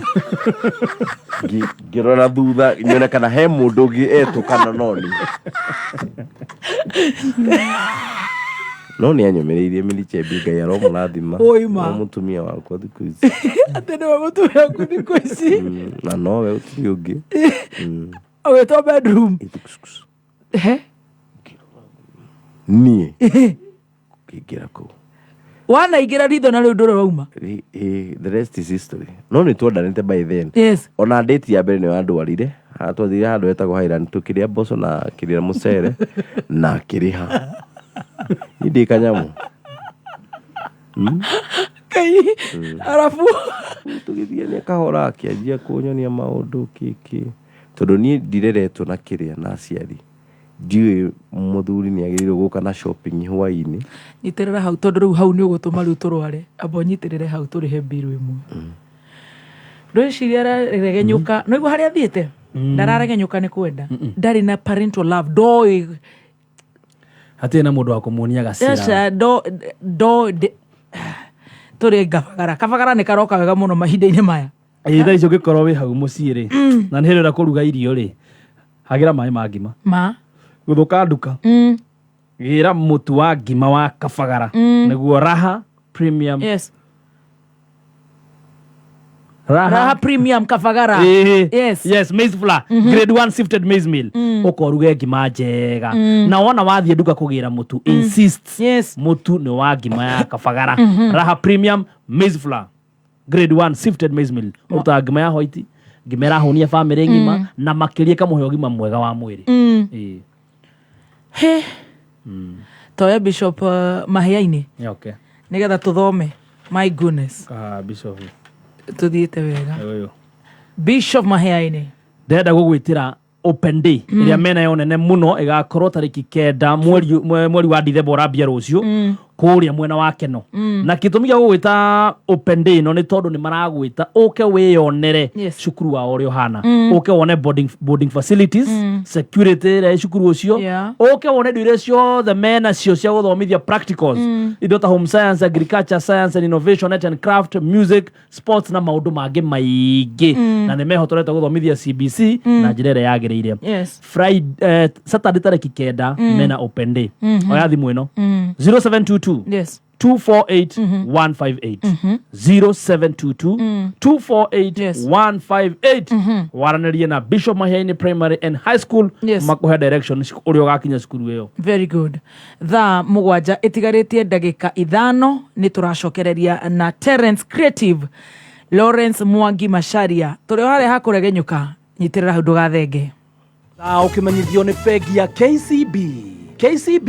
Speaker 5: Ngĩrora thutha nyone kana he mũndũ ũngĩ etwo kana no niĩ. No nĩ anyũmĩrĩirie Mirichembi, Ngai aromũrathima.
Speaker 2: Oi ma.
Speaker 5: No mũtumia wakwa thikũ ici.
Speaker 2: Atĩ nĩwe mũtumia waku thikũ ici?
Speaker 5: Na nowe ũtirĩ ũngĩ.
Speaker 2: Ũgĩtwo bedroom. He?
Speaker 5: Niĩ ngĩingĩra kũu.
Speaker 2: Wanaingĩra ritho na rĩu ndũrĩ wauma.
Speaker 5: The rest is history. No nĩ twendanĩte by then. Ona date ya mbere nĩ wandwarire. Haha twathire handũ hetagwo Highland tũkĩrĩa mboco na kĩrĩa mũcere na akĩrĩha. Niĩ ndĩ kanyamũ.
Speaker 2: Ngai, arabu
Speaker 5: Tũgĩthiĩ nĩ kahora akĩanjia kũnyonia maũndũ kĩkĩ. Tondũ niĩ ndireretwo na kĩrĩa na aciari. Ndiũĩ mũthuri nĩ agĩrĩirwo gũka na shopping hwaĩ-inĩ.
Speaker 2: Nyitĩrĩra hau tondũ rĩu hau nĩ ũgũtũma rĩu tũrware. Amba ũnyitĩrĩre hau tũrĩhe mbiru ĩmwe. Ndwĩciria araregenyũka. No igua harĩa athiĩte? Ndararegenyũka nĩ kwenda. Ndarĩ na parental love. Ndoĩ.
Speaker 1: Hatirĩ na mũndũ wa kũmuonia gacĩra.
Speaker 2: Aca, ndo tũrĩ kabagara. Kabagara nĩ karoka wega mũno mahinda-inĩ maya.
Speaker 1: Ĩ, thaa icio ũngĩkorwo wĩ hau mũciĩ rĩ, na nĩ hĩndĩ ĩrĩa kũruga irio rĩ, hagĩra maĩ ma ngima.
Speaker 2: Ma.
Speaker 1: Gũthũka nduka. Gĩra mũtu wa ngima wa kabagara. Nĩguo Raha Premium. Raha.
Speaker 2: Raha Premium kabagara.
Speaker 1: Ĩĩ. Yes, maize flour. Grade 1 sifted maize meal. Ũkoruge ngima njega. Na wona wathiĩ nduka kũgĩra mũtu, insist. Mũtu nĩ wa ngima ya kabagara. Raha Premium maize flour. Grade 1 sifted maize meal. Ũrutaga ngima ya white, ngima ĩrahũnia bamĩrĩ ng'ima, na makĩria ĩkamũhe ũgima mwega wa mwĩrĩ. Ĩĩ.
Speaker 2: He. Toya Bishop Mahiaini.
Speaker 1: Yeah, okay.
Speaker 2: Nĩgetha tũthome. My goodness.
Speaker 1: Bishop.
Speaker 2: Tũthiĩte wega.
Speaker 1: Ũyũ.
Speaker 2: Bishop Mahiaini.
Speaker 1: Ndĩrenda gũgwĩtĩra open day ĩrĩa mena yo nene mũno ĩgakorwo tarĩki 9 mweri wa Dithemba ũrambia rũciũ kũrĩa mwena wa Keno. Na gĩtũmi gĩa gũgwĩta open day ĩno nĩ tondũ nĩ maragwĩta ũke wĩyonere cukuru wao ũrĩa ũhana. Ũke wone boarding facilities, security ĩrĩa ĩ cukuru ũcio. Ũke wone indo iria ciothe menacio cia gũthomithia practicals. Indo ta home science, agriculture, science and innovation, art and craft, music, sports na maũndũ mangĩ maingĩ. Na nĩ mehotorete gũthomithia CBC na njĩra ĩrĩa yagĩrĩire. Friday, Saturday tarĩki 9 mena open day. Oya thimũ ĩno. 0722 248 158. 0722 248 158. Waranĩrie na Bishop Mahiaini Primary and High School. Makũhe direction ũrĩa ũgakinya cukuru ĩyo.
Speaker 2: Very good. Thaa 7 ĩtigarĩtie ndagĩka 5 nĩ tũracokereria na Terence Creative Lawrence Mwangi Macharia. Tũrĩ o harĩa hakũregenyũka, nyitĩrĩra hau ndũgathenge.
Speaker 3: Thaa ũkĩmenyithio nĩ bengi ya KCB. KCB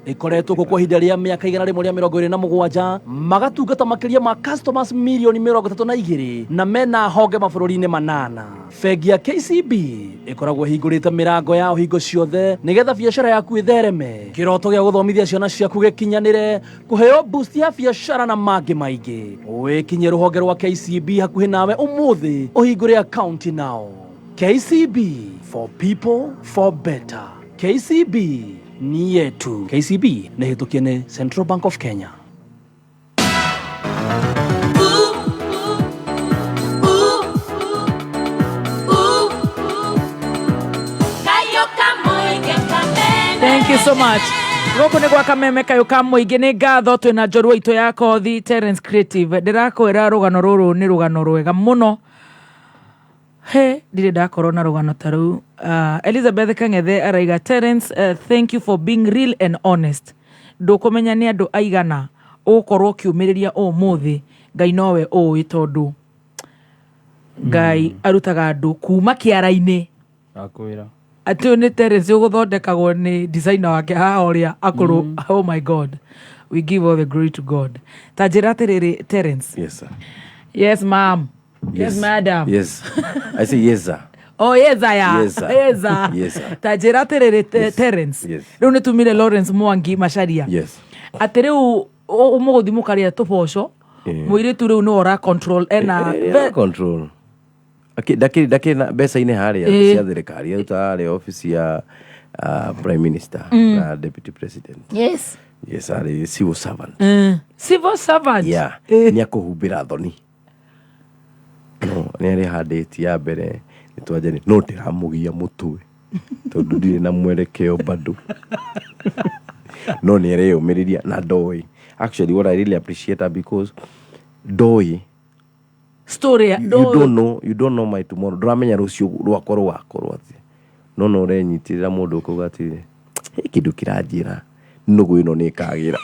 Speaker 3: ĩkoretwo gũkũ ihinda rĩa mĩaka igana rĩmwe rĩa mĩrongo ĩrĩ na mũgwanja, magatungata makĩria ma customers mirioni mĩrongo ĩtatũ na igĩrĩ na mena honge mabũrũri-inĩ manana. Bengi ya KCB ĩkoragwo ĩhingũrĩte mĩrango yao hingo ciothe nĩgetha biacara yaku ĩthereme, kĩroto gĩa gũthomithia ciana ciaku gĩkinyanĩre, kũheo boost ya biacara na mangĩ maingĩ. Wĩkinyie rũhonge rwa KCB hakuhĩ nawe ũmũthĩ ũhingũre akaunti nao. KCB, for people for better. KCB ni yetu. KCB nĩ hĩtũkie nĩ Central Bank of Kenya.
Speaker 2: Thank you so much. Gũkũ nĩ gwa kameme kayũ ka mũingĩ. Nĩ ngatho twĩna njorua itũ ya kothi Terence Creative. Ndĩrakwĩra rũgano rũrũ nĩ rũgano rwega mũno. He ndirĩ ndakorwo na rũgano ta rũu. Elizabeth Kang'ethe araiga, Terence, thank you for being real and honest. Ndũkũmenya nĩ andũ aigana ũgũkorwo ũkĩũmĩrĩria ũmũthĩ. Ngai nowe ũĩ, tondũ Ngai arutaga andũ kuma kĩara-inĩ.
Speaker 1: Akwĩra.
Speaker 2: Atĩ ũyũ nĩ Terence ũgũthondekagwo nĩ designer wake haha ũrĩa akũrũ. Oh my God, we give all the glory to God. Ta njĩra atĩrĩrĩ, Terence.
Speaker 5: Yes, sir.
Speaker 2: Yes, ma'am. Yes, madam.
Speaker 5: Yes, I say yes, sir.
Speaker 2: Oh, yes, aya.
Speaker 5: Yes, sir.
Speaker 2: Yes, sir.
Speaker 5: Yes, sir.
Speaker 2: Ta njĩra atĩrĩrĩ, Terence.
Speaker 5: Yes.
Speaker 2: Rĩu nĩ tumire Lawrence Mwangi Macharia.
Speaker 5: Yes.
Speaker 2: Atĩ rĩu mũgũthiĩ mũkarĩa tũboco. Mũirĩtu rĩu nĩwe ũra control ena
Speaker 5: Control. Ndakĩrĩ na mbeca-inĩ harĩa cia thirikari, aruta harĩa office ya prime minister na deputy president. Yes, arĩ civil servant.
Speaker 2: Civil servant.
Speaker 5: Yeah, nĩ akũhumbĩra thoni, no nĩ arĩ handĩti ya mbere nĩ twanjani, no ndĩramũgia mũtwe tondũ ndirĩ na mwerekeo bado, no nĩ areyũmĩrĩria na ndoĩ. Actually, what I really appreciate her, because ndoĩ
Speaker 2: story
Speaker 5: you don't know, you don't know my tomorrow. Ndũramenya rũciũ rwakwa rũgakorwo atĩ no ũrenyitĩrĩra mũndũ ũkauga atĩrĩ, he kĩndũ kĩranjĩra nũgũ ĩno nĩ ĩkagĩra.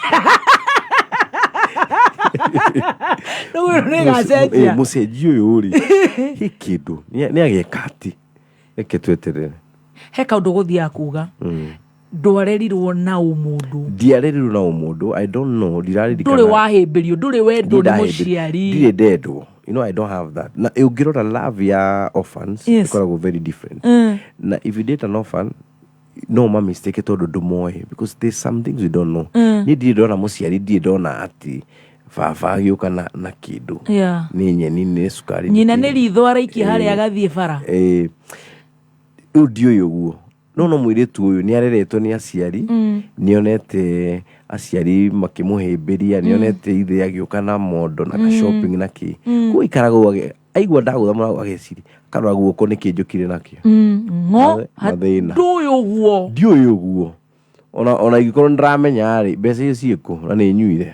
Speaker 2: Rĩu nĩ ĩgacenjia.
Speaker 5: Mũcenji ũyũ rĩ, he kĩndũ nĩ ageka atĩ reke tweterere.
Speaker 2: He kaũndũ gũthiaga kuga ndwarerirwo na ũmũndũ.
Speaker 5: Ndiarerirwo na ũmũndũ. I don't know, ndiraririkana.
Speaker 2: Ndũrĩ wahĩmbĩrio, ndũrĩ wendwo nĩ mũciari.
Speaker 5: Ndirĩ ndendwo. I don't have that. Na ũngĩrora love ya orphans ĩkoragwo very different. Na if you date an orphan, no ma mistake tondũ ndũmoĩ, because there's some things we don't know. Niĩ ndirĩ ndona mũciari, ndirĩ ndona atĩ baba agĩũka na kĩndũ, nĩ nyeni, nĩ cukari, nĩ
Speaker 2: Nyina
Speaker 5: kĩĩ.
Speaker 2: Nĩ ritho araikia harĩa agathiĩ bara.
Speaker 5: Rĩu ndiũĩ ũguo, no mũirĩtu ũyũ nĩ areretwo nĩ aciari, nĩonete aciari makĩmũhĩmbĩria, nĩonete ithe agĩũka na mondo na ka shopping na kĩ. Koguo ikaraga ũguo, aigua ndagũtha mũrango ageciria, akarora guoko nĩkĩ njũkire nakĩo.
Speaker 2: Ng'o
Speaker 5: Mathĩna.
Speaker 2: Ndũĩ ũguo.
Speaker 5: Ndiũĩ ũguo. Ona ingĩkorwo nĩndĩramenya rĩ, mbeca icio ciĩkũ na nĩ nyuire.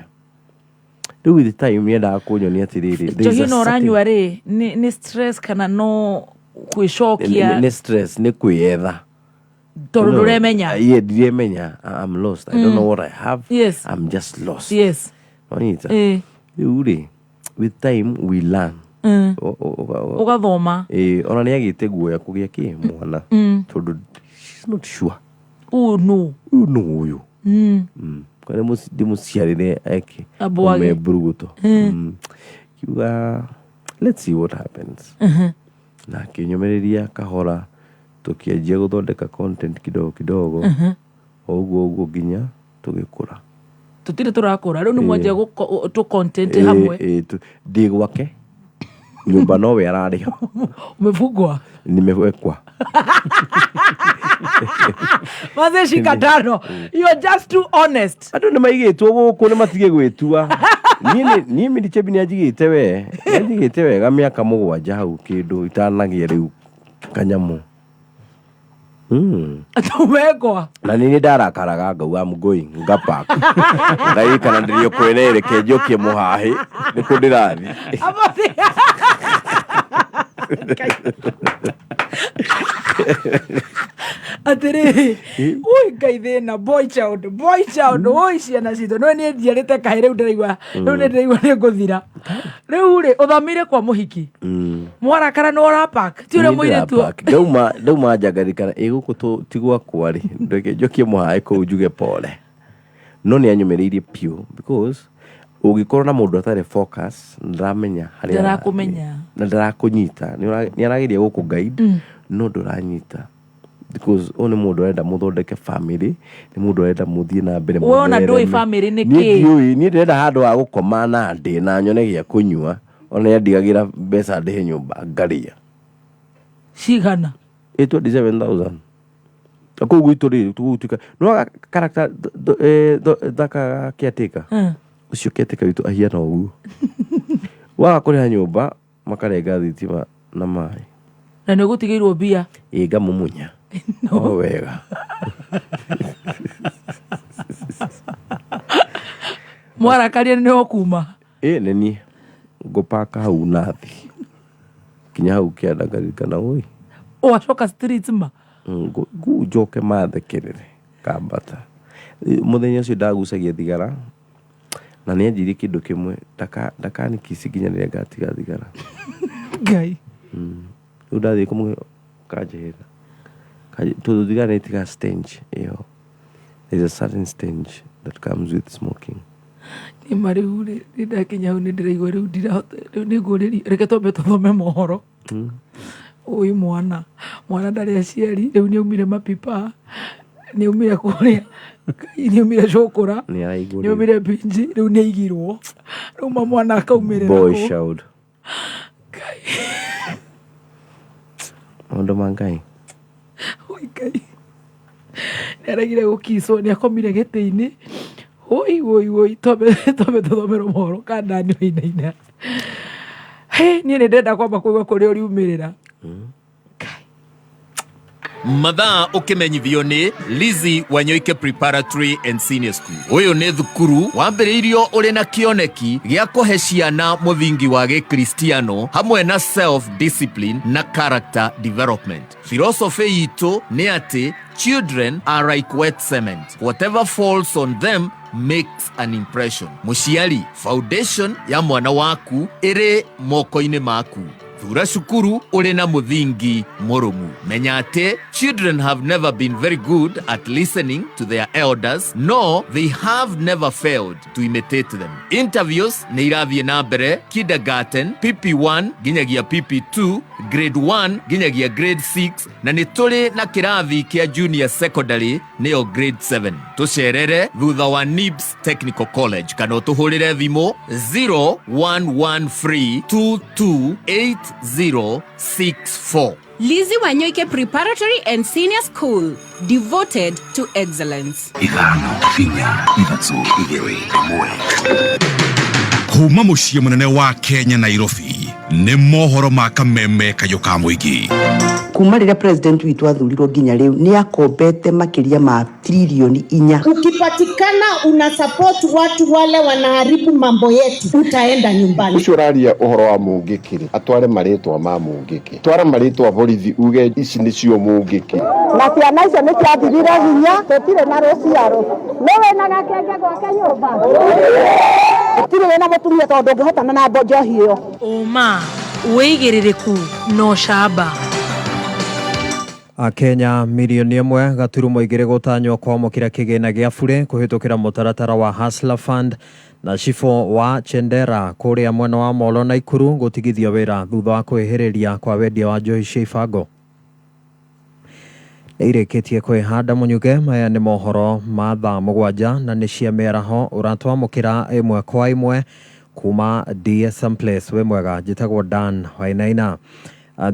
Speaker 5: Rĩu with time nĩendaga kũnyonia atĩrĩrĩ, there is
Speaker 2: Njohi
Speaker 5: a
Speaker 2: ĩno
Speaker 5: certain-
Speaker 2: ũranyua rĩ, nĩ stress kana no kwĩcokia?
Speaker 5: Nĩ stress, nĩ kwĩyetha.
Speaker 2: Tondũ
Speaker 5: No,
Speaker 2: ndũremenya.
Speaker 5: Yeah, ndiremenya. I'm lost. I don't know what I have. I'm just lost. Wanyita? Rĩu rĩ, with time we learn.
Speaker 2: Ũgathoma.
Speaker 5: Ona nĩ agĩte guoya kũgĩa kĩ mwana, tondũ she's not sure.
Speaker 2: Ũyũ nũ?
Speaker 5: Ũyũ nũ ũyũ? Kana ndĩmũciarĩre eke
Speaker 2: Ambwage.
Speaker 5: ume mburuguto. Kiuga let's see what happens. Na akĩnyũmĩrĩria kahora, tũkĩanjia gũthondeka content kidogo kidogo, o ũguo ũguo nginya tũgĩkũra.
Speaker 2: Tũtirĩ tũrakũra rĩu, nĩ mwanjia tũ content hamwe.
Speaker 5: Ndĩ gwake nyũmba nowe ararĩha.
Speaker 2: Umefungwa.
Speaker 5: Nimewekwa.
Speaker 2: Maze shika tano, you are just too honest.
Speaker 5: Andũ nĩ maigĩtwo gũkũ nĩ matige gwĩtua. Niĩ Mirichebi nĩ anjigĩte we, nĩ anjigĩte wega mĩaka 7 hau kĩndũ itanagĩa rĩu kanyamũ.
Speaker 2: Tumekwa.
Speaker 5: Na nĩ ndarakaraga ngauga I'm going ngapak ndarikana ndĩrio kwene reke njokie mũhahĩ nĩkũ ndĩrathiĩ.
Speaker 2: Atĩrĩrĩ, ui Ngai, thĩna boy child, boy child, ui ciana citũ. No niĩ njiarĩte kahĩ rĩu, ndĩraigua rĩu nĩ ndĩraigua nĩ ngũthira rĩu rĩ. Ũthamire kwa mũhiki, mwarakara nĩ ũrapak, ti ũrĩa
Speaker 5: Niĩ
Speaker 2: mũirĩtu.
Speaker 5: ndĩrapack. Ndauma nja ngarikana ĩ gũkũ ti gwakwa rĩ, ndeke njokie mũhaĩ kũu njuge pole, no nĩ anyũmĩrĩirie piũ, because ũngĩkorwo na mũndũ atarĩ focus, ndaramenya harĩa arathiĩ.
Speaker 2: Ndarakũmenya.
Speaker 5: Na ndarakũnyita, nĩ arageria gũkũ guide, no ndũranyita, because ũyũ nĩ mũndũ ũrenda mũthondeke family, nĩ mũndũ ũrenda mũthiĩ na mbere,
Speaker 2: We ona ndũĩ
Speaker 5: mũthereme.
Speaker 2: family nĩ
Speaker 5: Niĩ
Speaker 2: kĩĩ.
Speaker 5: ndiũĩ, niĩ ndĩrenda handũ ha gũkoma na ndĩ na nyone gĩa kũnyua. Ona nĩ andigagĩra mbeca ndĩhe nyũmba ngarĩa.
Speaker 2: Cigana?
Speaker 5: Ĩ 27,000. Kũu gwitũ rĩ tũgũtuĩka no character thaka caretaker. Ũcio caretaker witũ ahiana ũguo. Waga kũrĩha nyũmba makarenga thitima na maĩ.
Speaker 2: Na nĩ ũgũtigĩirwo mbia.
Speaker 5: Ĩ ngamumunya o wega.
Speaker 2: Mwarakaria nĩ ũkuma.
Speaker 5: Ĩ nĩ niĩ ngũpaka hau nathi kinya hau kĩanda ngaririkana ũi.
Speaker 2: Ũgacoka street ma.
Speaker 5: Njoke mathekerere kambata. Mũthenya ũcio ndagucagia thigara na nĩ anjĩrire kĩndũ kĩmwe ndakanikici nginya rĩrĩa ngatiga thigara.
Speaker 2: Ngai.
Speaker 5: Rĩu ndathiĩ kũmũhe kanjĩhĩra. Tondũ thigara nĩ ĩtigaga stench ĩyo. There is a certain stench that comes with smoking.
Speaker 2: Nĩ ma rĩu rĩ nĩ ndakinya hau nĩ ndĩraigua rĩu ndirahota rĩu nĩ ngũrĩria reke twambe tũthome mohoro. Ũyũ mwana mwana ndarĩ aciari rĩu nĩ aumire mapipa nĩ aumire kũrĩa nĩ aumire cũkũra
Speaker 5: Nĩ araigua
Speaker 2: nĩ aumire pinji rĩu nĩ aigirwo rĩu ma mwana akaumĩrĩra
Speaker 5: boy
Speaker 2: kũ?
Speaker 5: child. Maũndũ ma Ngai.
Speaker 2: Oi Ngai. Nĩ aregire gũkicwo nĩ akomire gĩtĩ-inĩ. Oi oi oi twambe twambe tũthomerwo mohoro kandani wainaina. He niĩ nĩ ndĩrenda kwamba kũigua kũrĩa ũriumĩrĩra.
Speaker 6: Mathaa ũkĩmenyithio nĩ Lizzy Wanyoike Preparatory and Senior School. Ũyũ nĩ thukuru wambĩrĩirio ũrĩ na kĩoneki gĩa kũhe ciana mũthingi wa gĩkristiano hamwe na self discipline na character development. Philosophy itũ nĩ atĩ children are like wet cement. Whatever falls on them makes an impression. Mũciari, foundation ya mwana waku ĩrĩ moko-inĩ maku. Thura cukuru ũrĩ na mũthingi mũrũmu. Menya atĩ children have never been very good at listening to their elders, no they have never failed to imitate them. Interviews nĩ irathiĩ na mbere kindergarten, PP1 nginyagia PP2, grade 1 nginyagia grade 6 na nĩ tũrĩ na kĩrathi kĩa junior secondary nĩyo grade 7. Tũcerere thutha wa NIBS Technical College kana ũtũhũrĩre thimũ 0113228064.
Speaker 7: Lizzy Wanyoike Preparatory and Senior School, devoted to excellence.
Speaker 8: Ithano inya ithatũ igĩrĩ ĩmwe. Kuma mũciĩ mũnene wa Kenya Nairobi nĩ mohoro ma kameme kayũ ka mũingĩ.
Speaker 9: Kuma rĩrĩa president witũ athurirwo nginya rĩu nĩ akombete makĩria ma tririoni 4.
Speaker 10: Ukipatikana una support watu wale wanaharibu mambo yetu, utaenda nyumbani.
Speaker 11: Ũcio ũraria ũhoro wa Mũngĩkĩ rĩ atware marĩtwa ma Mũngĩkĩ twara marĩtwa borithi uge ici nĩcio Mũngĩkĩ.
Speaker 10: Na ciana icio nĩ ciathirire hinya tũtirĩ na rũciaro nĩ wĩna gakenge gwake nyũmba gũtirĩ wĩna mũtumia tondũ ndũngĩhotana na njohi ĩyo.
Speaker 2: Ũma wĩigĩrĩrĩku no camba.
Speaker 12: Akenya 1.2 mirioni gũtanywo kwamũkĩra kĩgĩna gĩa bure kũhĩtũkĩra mũtaratara wa Hustler Fund na cibũ wa Chendera kũrĩa mwena wa Molo na Ikuru gũtigithio wĩra thutha wa kwĩhĩrĩria kwa wendia wa njohi cia ibango. Nĩ irĩkĩtie kwĩhanda mũnyuge maya nĩ mohoro ma thaa 7 na nĩ cia mĩaraho ũratwamũkĩra ĩmwe kwa ĩmwe kuma DSM Place. Wĩ mwega, njĩtagwo Dan Wainaina.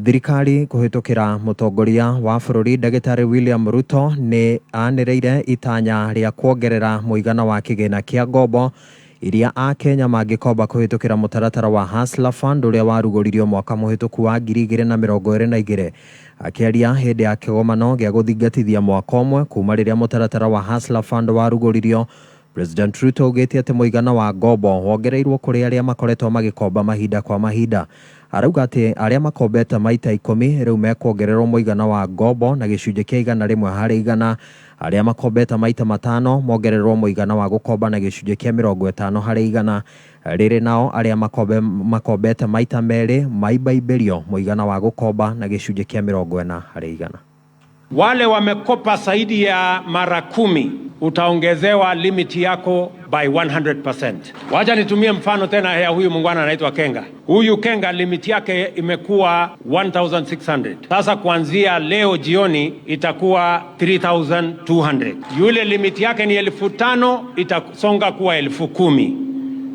Speaker 12: Thirikari kũhĩtũkĩra mũtongoria wa bũrũri ndagĩtarĩ William Ruto nĩ anĩrĩire itanya rĩa kuongerera mũigana wa kĩgĩna kĩa ngombo iria akenya mangĩkomba kũhĩtũkĩra mũtaratara wa Hustler Fund ũrĩa warugũririo mwaka mũhĩtũku wa 2022. Akĩaria hĩndĩ ya kĩgomano gĩa gũthingatithia mwaka ũmwe kuma rĩrĩa mũtaratara wa Hustler Fund warugũririo, President Ruto augĩte atĩ mũigana wa ngombo wongereirwo kũrĩ arĩa makoretwo magĩkomba mahinda kwa mahinda. Arauga atĩ arĩa makombete maita 10 rĩu mekuongererwo mũigana wa ngombo na gĩcunjĩ kĩa 100%, arĩa makombete maita 5 mongererwo mũigana wa gũkomba na gĩcunjĩ kĩa 50%, rĩrĩ nao arĩa makombete maita 2 maibaimbĩrio mũigana wa gũkomba na gĩcunjĩ kĩa 40%.
Speaker 16: Wale wamekopa zaidi ya mara 10 utaongezewa limit yako by 100%. Wacha nitumie mfano tena ya huyu muungwana anaitwa Kenga. Huyu Kenga limit yake imekuwa 1600. Sasa kuanzia leo jioni itakuwa 3200. Yule limit yake ni 5000 itasonga kuwa 10,000.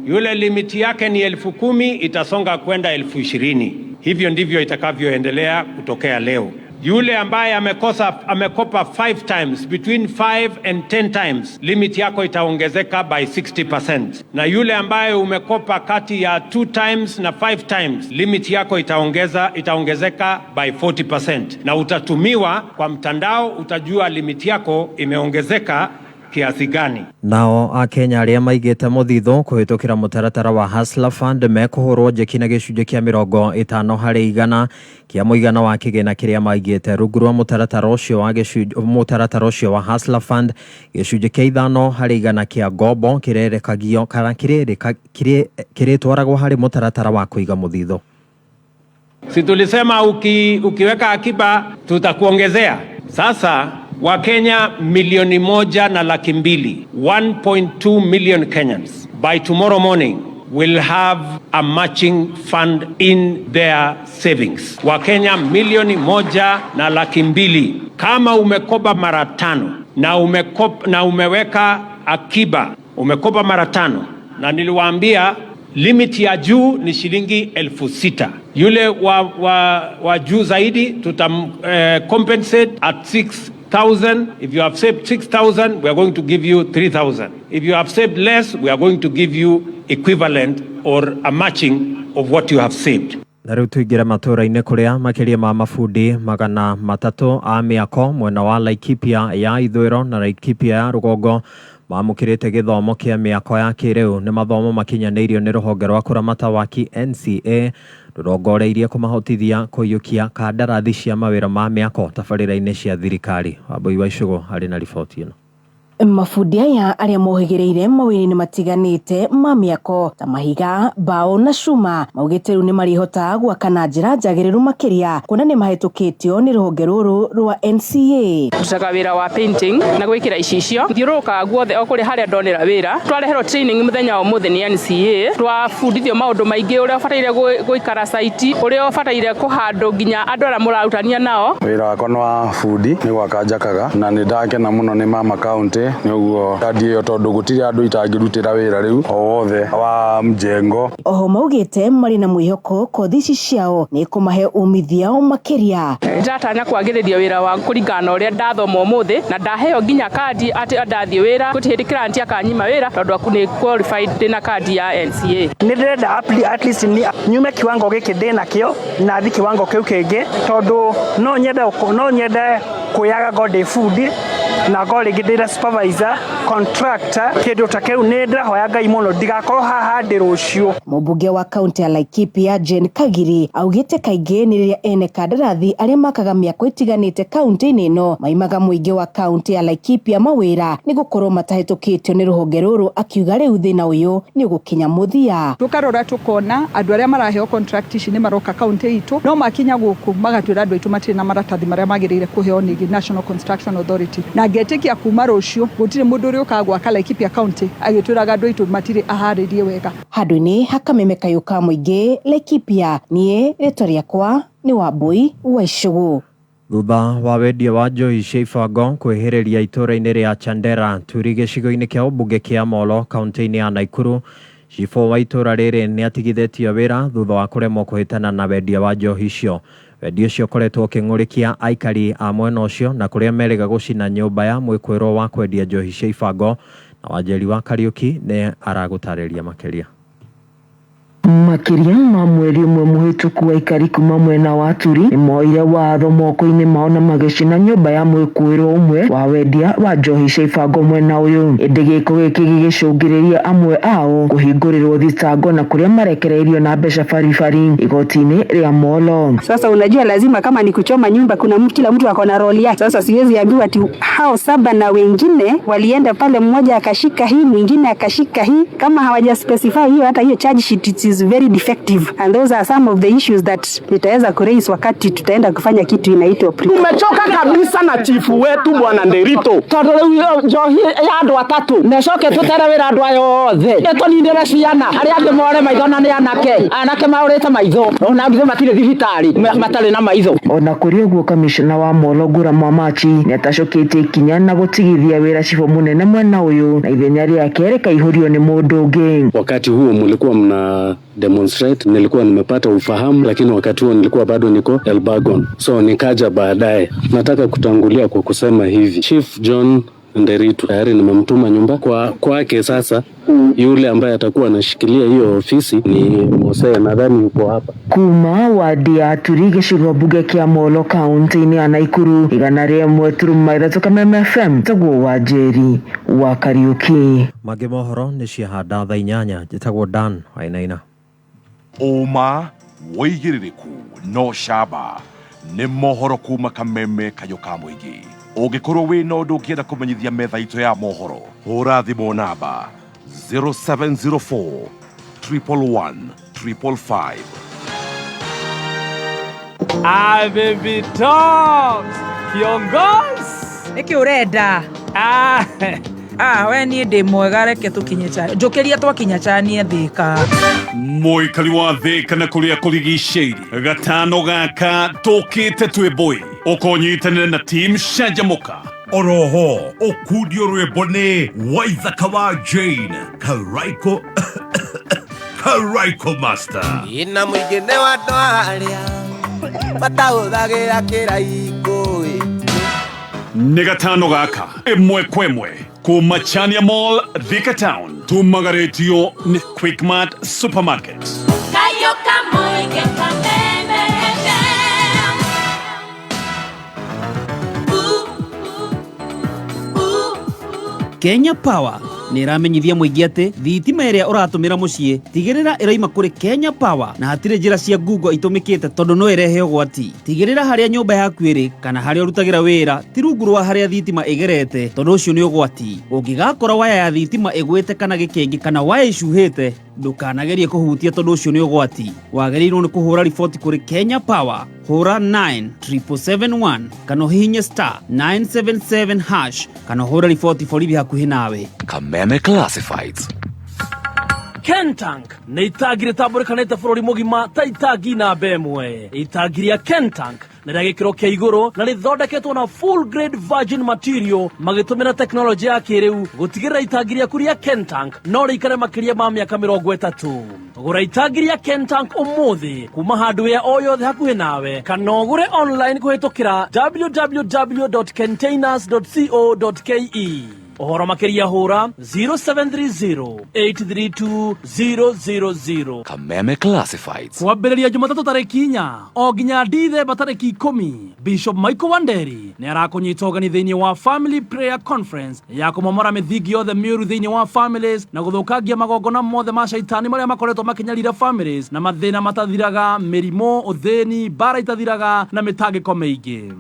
Speaker 16: Yule limit yake ni 10,000 itasonga kwenda 20,000. Hivyo ndivyo itakavyoendelea kutokea leo.
Speaker 20: Yule ambaye amekosa amekopa 5 times, between 5 and 10 times, limit yako itaongezeka by 60%. Na yule ambaye umekopa kati ya 2 times na 5 times, limit yako itaongezeka by 40%. Na utatumiwa kwa mtandao, utajua limit yako imeongezeka kiasi gani.
Speaker 12: Nao akenya arĩa maigĩte mũthithũ kũhĩtũkĩra mũtaratara wa Hustler Fund mekũhũrwo njeki na gĩcunjĩ kĩa 50% kĩa mũigana wa kĩgĩna kĩrĩa maigĩte rungu rwa mũtaratara ũcio wa mũtaratara ũcio wa Hustler Fund. Gĩcunjĩ kĩa 5% kĩa ngombo kĩrerekagio kana kĩrĩtwaragwo harĩ mũtaratara wa kũiga mũthithũ.
Speaker 20: Si tulisema ukiweka akiba tutakuongezea. Sasa Wakenya 1,200,000, 1.2 million Kenyans by tomorrow morning will have a matching fund in their savings. Wakenya 1,200,000. Kama umekopa mara 5 na umeweka akiba, umekopa mara 5, na niliwaambia limit ya juu ni shilingi 6,000. Yule wa juu zaidi tutam compensate at 6,000. If you have saved 6,000, we are going to give you 3,000. If you have saved less, we are going to give you equivalent or a matching of what you have saved.
Speaker 12: Na rĩu tũingĩre matũũra-inĩ kũrĩa makĩria ma mabundi 300 a mĩako mwena wa Laikipia ya ithũĩro na Laikipia ya rũgongo mamũkĩrĩte gĩthomo kĩa mĩako ya kĩrĩu. Nĩ mathomo makinyanĩirio nĩ rũhonge rwa kũramata waki NCA rũrongoreirie kũmahotithia kũiyũkia kandarathi cia mawĩra ma mĩako tabarĩra-inĩ cia thirikari. Wambui wa Icũgũ arĩ na riboti ĩno.
Speaker 21: Mabundi aya arĩa mohĩgĩrĩire mawĩra-inĩ matiganĩte ma mĩako ta mahiga, mbaũ na cuma maugĩte rĩu nĩmarĩhotaga gwaka na njĩra njagĩrĩru makĩria kuona nĩmahĩtũkĩtio nĩ rũhonge rũrũ rwa NCA.
Speaker 22: Ndutaga wĩra wa painting na gwĩkĩra icicio, thiũrũrũkaga guothe o kũrĩa harĩa ndonera wĩra. Twareherwo training mũthenya wa ũmũthĩ nĩ NCA, twabundithio maũndũ maingĩ, ũrĩa ũbataire gũikara site, ũrĩa ũbataire kũhandũ nginya andũ arĩa mũrarutania nao.
Speaker 23: Wĩra wakwa nĩ wa bundi, nĩ gwaka njakaga na nĩ ndakena mũno nĩ mama county nĩ ũguo kandi ĩyo tondũ gũtirĩ andũ itangĩrutĩra wĩra rĩu o wothe wa mjengo.
Speaker 21: Oho maugĩte marĩ na mwĩhoko kothi ici ciao nĩ kũmahe umithio makĩria.
Speaker 22: Ndĩratanya kwagĩrĩria wĩra wa kũringana na ũrĩa ndathoma ũmũthĩ na ndaheo nginya kandi atĩ ndathiĩ wĩra gũtirĩ hĩndĩ client akanyima wĩra tondũ aku nĩ qualified ndĩna kandi ya NCA.
Speaker 24: Nĩ ndĩrenda at least nyume kiwango gĩkĩ ndĩnakĩo na thiĩ kiwango kĩu kĩngĩ tondũ no nyende kwĩyaga ngo ndĩ bundi na ngo rĩngĩ ndĩra supervisor, contractor, kĩndũ ta kĩu. Nĩ ndĩrahoya Ngai mũno ndigakorwo haha ndĩ rũciũ.
Speaker 21: Mũmbunge wa kaunti ya Laikipia Jane Kagiri augĩte kaingĩ nĩ rĩrĩa ene kandarathi arĩa makaga mĩako ĩtiganĩte kaunti-inĩ ĩno maimaga mũingĩ wa kaunti ya Laikipia mawĩra nĩ gũkorwo matahĩtũkĩtio nĩ rũhonge rũrũ, akiuga rĩu thĩna ũyũ nĩ ũgũkinya mũthia.
Speaker 25: Tũkarora tũkona andũ arĩa maraheo contract ici nĩ maroka kaunti itũ no makinya gũkũ magatwĩra andũ aitũ matirĩ na maratathi marĩa magĩrĩire kũheo nĩ National Construction Authority, na ngetĩkia kuma rũciũ gũtirĩ mũndũ ũrĩa ũkaga gwaka Laikipia County agĩtwĩraga andũ aitũ matirĩ aharĩrie wega.
Speaker 21: Handũ-inĩ ha kameme kayũ ka mũingĩ Laikipia, niĩ rĩtwa rĩakwa nĩ Wambui wa Icũgũ.
Speaker 12: Thutha wa wendia wa njohi cia ibango kwĩhĩrĩria itũũra-inĩ rĩa Chandera Turi gĩcigo-inĩ kĩa ũmbunge kĩa Molo kaunti-inĩ ya Nakuru, cibũ wa itũũra rĩrĩ nĩ atigithĩtio wĩra thutha wa kũremwo kũhĩtana na wendia wa njohi icio. Wendia ũcio ũkoretwo ũkĩng'ũrĩkia aikari a mwena ũcio na kũrĩa merĩga gũcina nyũmba ya mwĩkwĩrwo wa kwendia njohi cia ibango. Na Wanjeri wa Kariũki nĩ aragũtarĩria makĩria.
Speaker 26: Makĩria ma mweri ũmwe mũhĩtũku aikari kuma mwena wa Turi nĩmoire watho moko-inĩ mao na magĩcina nyũmba ya mwĩkũĩrwo ũmwe wa wendia wa njohi cia ibango mwena ũyũ. Ĩndĩ gĩko gĩkĩ gĩgĩcũngĩrĩria amwe ao kũhingũrĩrwo thitango na kũrĩa marekereirio na mbeca baribari igoti-inĩ rĩa Molo.
Speaker 27: Sasa unajua lazima kama ni kuchoma nyumba kuna kila mtu ako na roli yake. Sasa siwezi ambiwa ati hao saba na wengine walienda pale, mmoja akashika hii, mwingine akashika hii. Kama hawaja specify hiyo, hata hiyo charge sheet it is very defective, and those are some of the issues that nitaweza kuraise wakati tutaenda kufanya kitu inaitwa pre.
Speaker 28: Tumechoka kabisa na chifu wetu bwana Nderito tondu riu njohi ya andu atatu necoke tutere wira andu aya othe tũninĩre ciana aria angi more maitho na nĩ anake maũrĩte maitho ona githĩ matirĩ thibitarĩ matarĩ na maitho.
Speaker 26: Ona kũrĩ ũguo kamishna wa Molo Ngura Mwamachi nĩatacũkĩtie ikinya na gũtigithia wĩra cibũ mũnene mwena ũyũ na ithenya rĩake rĩkaihũrio nĩ mũndũ ũngĩ.
Speaker 29: Wakati huo mlikuwa mna
Speaker 3: demonstrate. Nilikuwa nimepata ufahamu, lakini wakati huo nilikuwa bado niko Elburgon, so nikaja baadaye. Nataka kutangulia kwa kusema hivi, Chief John Nderitu tayari nimemtuma nyumba kwa kwake. Sasa yule ambaye atakuwa anashikilia hiyo ofisi ni Mose, nadhani yuko hapa.
Speaker 26: Kuma wadi ya Aturi gĩcigo mbunge kĩa Molo kaunti-inĩ ya Naikuru 101.3 Kameme FM taguo wa Njeri wa Kariuki.
Speaker 12: Mangĩ mohoro nĩ ciahanda thaa 8 njĩtagwo Dan Wainaina.
Speaker 8: Ũma wĩigĩrĩrĩku no camba nĩ mohoro kuma kameme kayũ ka mũingĩ. Ũngĩkorwo wĩna ũndũ ũngĩenda kũmenyithia metha itũ ya mohoro, hũra thimũ namba 0704 111 555.
Speaker 1: Ah, baby talks kiongozi
Speaker 2: nĩkĩ ũrenda?
Speaker 1: Ah.
Speaker 2: Ah, we niĩ ndĩ mwega, reke tũkinye chani, njũkĩria twakinya chanie Thĩka.
Speaker 4: Mũikari wa Thĩka na kũrĩa kũrigicĩirie, gatano gaka tũkĩte twĩ mbũi ũkonyitanĩra na team Canjamũka.
Speaker 13: Oroho ũkundio rwĩmbo nĩ Waithaka wa Jane Karaiko Karaiko Master.
Speaker 14: Ina mũingĩ nĩ wa andũ arĩa matahũthagĩra kĩraikũ.
Speaker 4: Nĩ gatano gaka ĩmwe kwa ĩmwe kuma Chania Mall, Thika Town, tumagarĩtio nĩ Quickmart Supermarket.
Speaker 15: Kayo kamoige Kameme FM. Ooh, ooh.
Speaker 17: Kenya Power nä ĩramenyithia mũingĩ atĩ thitima ĩrĩa ũratũmĩra mũciĩ tigĩrĩra ĩraima kũrĩ Kenya Power na hatirĩ njĩra cia ngungo itũmĩkĩte tondũ no ĩrehe ũgwati. Tigĩrĩra harĩa nyũmba yaku ĩrĩ kana harĩa ũrutagĩra wĩra ti rungu rwa harĩa thitima ĩgerete tondũ ũcio nĩ ũgwati. Ũngĩgakora waya ya thitima ĩgwĩte kana gĩkĩngĩ kana waya ĩcuhĩte, ndũkanagerie kũhutia tondũ ũcio nĩ ũgwati. Wagĩrĩirwo nĩ kũhũra riboti kũrĩ Kenya Power, hũra 97771 kana ũhihinye star 977 hash kana ũhũre riboti borithi hakuhĩ nawe.
Speaker 8: Kameme Classifieds.
Speaker 1: Kentank nĩ itangi rĩtambũrĩkanĩte bũrũri mũgima ta itangi namba ĩmwe. Itangi rĩa Kentank nĩ rĩa gĩkĩro kĩa igũrũ na rĩthondeketwo na full grade virgin material magĩtũmĩra tekinoronjĩ ya kĩrĩu gũtigĩrĩra itangi rĩaku rĩa Kentank no rĩikare makĩria ma mĩaka 30. Gũra itangi rĩa Kentank ũmũthĩ kuma hardware o yothe hakuhĩ nawe kana ũgũre online kũhĩtũkĩra www.containers.co.ke. Ũhoro makĩria hũra 0730 832 000.
Speaker 8: Kameme Classifieds.
Speaker 1: Kwambĩrĩria Jumatatũ tarĩki 4 o nginya Dithemba tarĩki 10, Bishop Michael Wanderi nĩ arakũnyita ũgeni thĩinĩ wa Family Prayer Conference ya kũmomora mĩthingi yothe mĩũru thĩinĩ wa families na gũthũkangia magongona mothe ma caitani marĩa makoretwo makĩnyarira families na mathĩna matathiraga, mĩrimũ, ũthĩni, mbara itathiraga na mĩtangĩko mĩingĩ.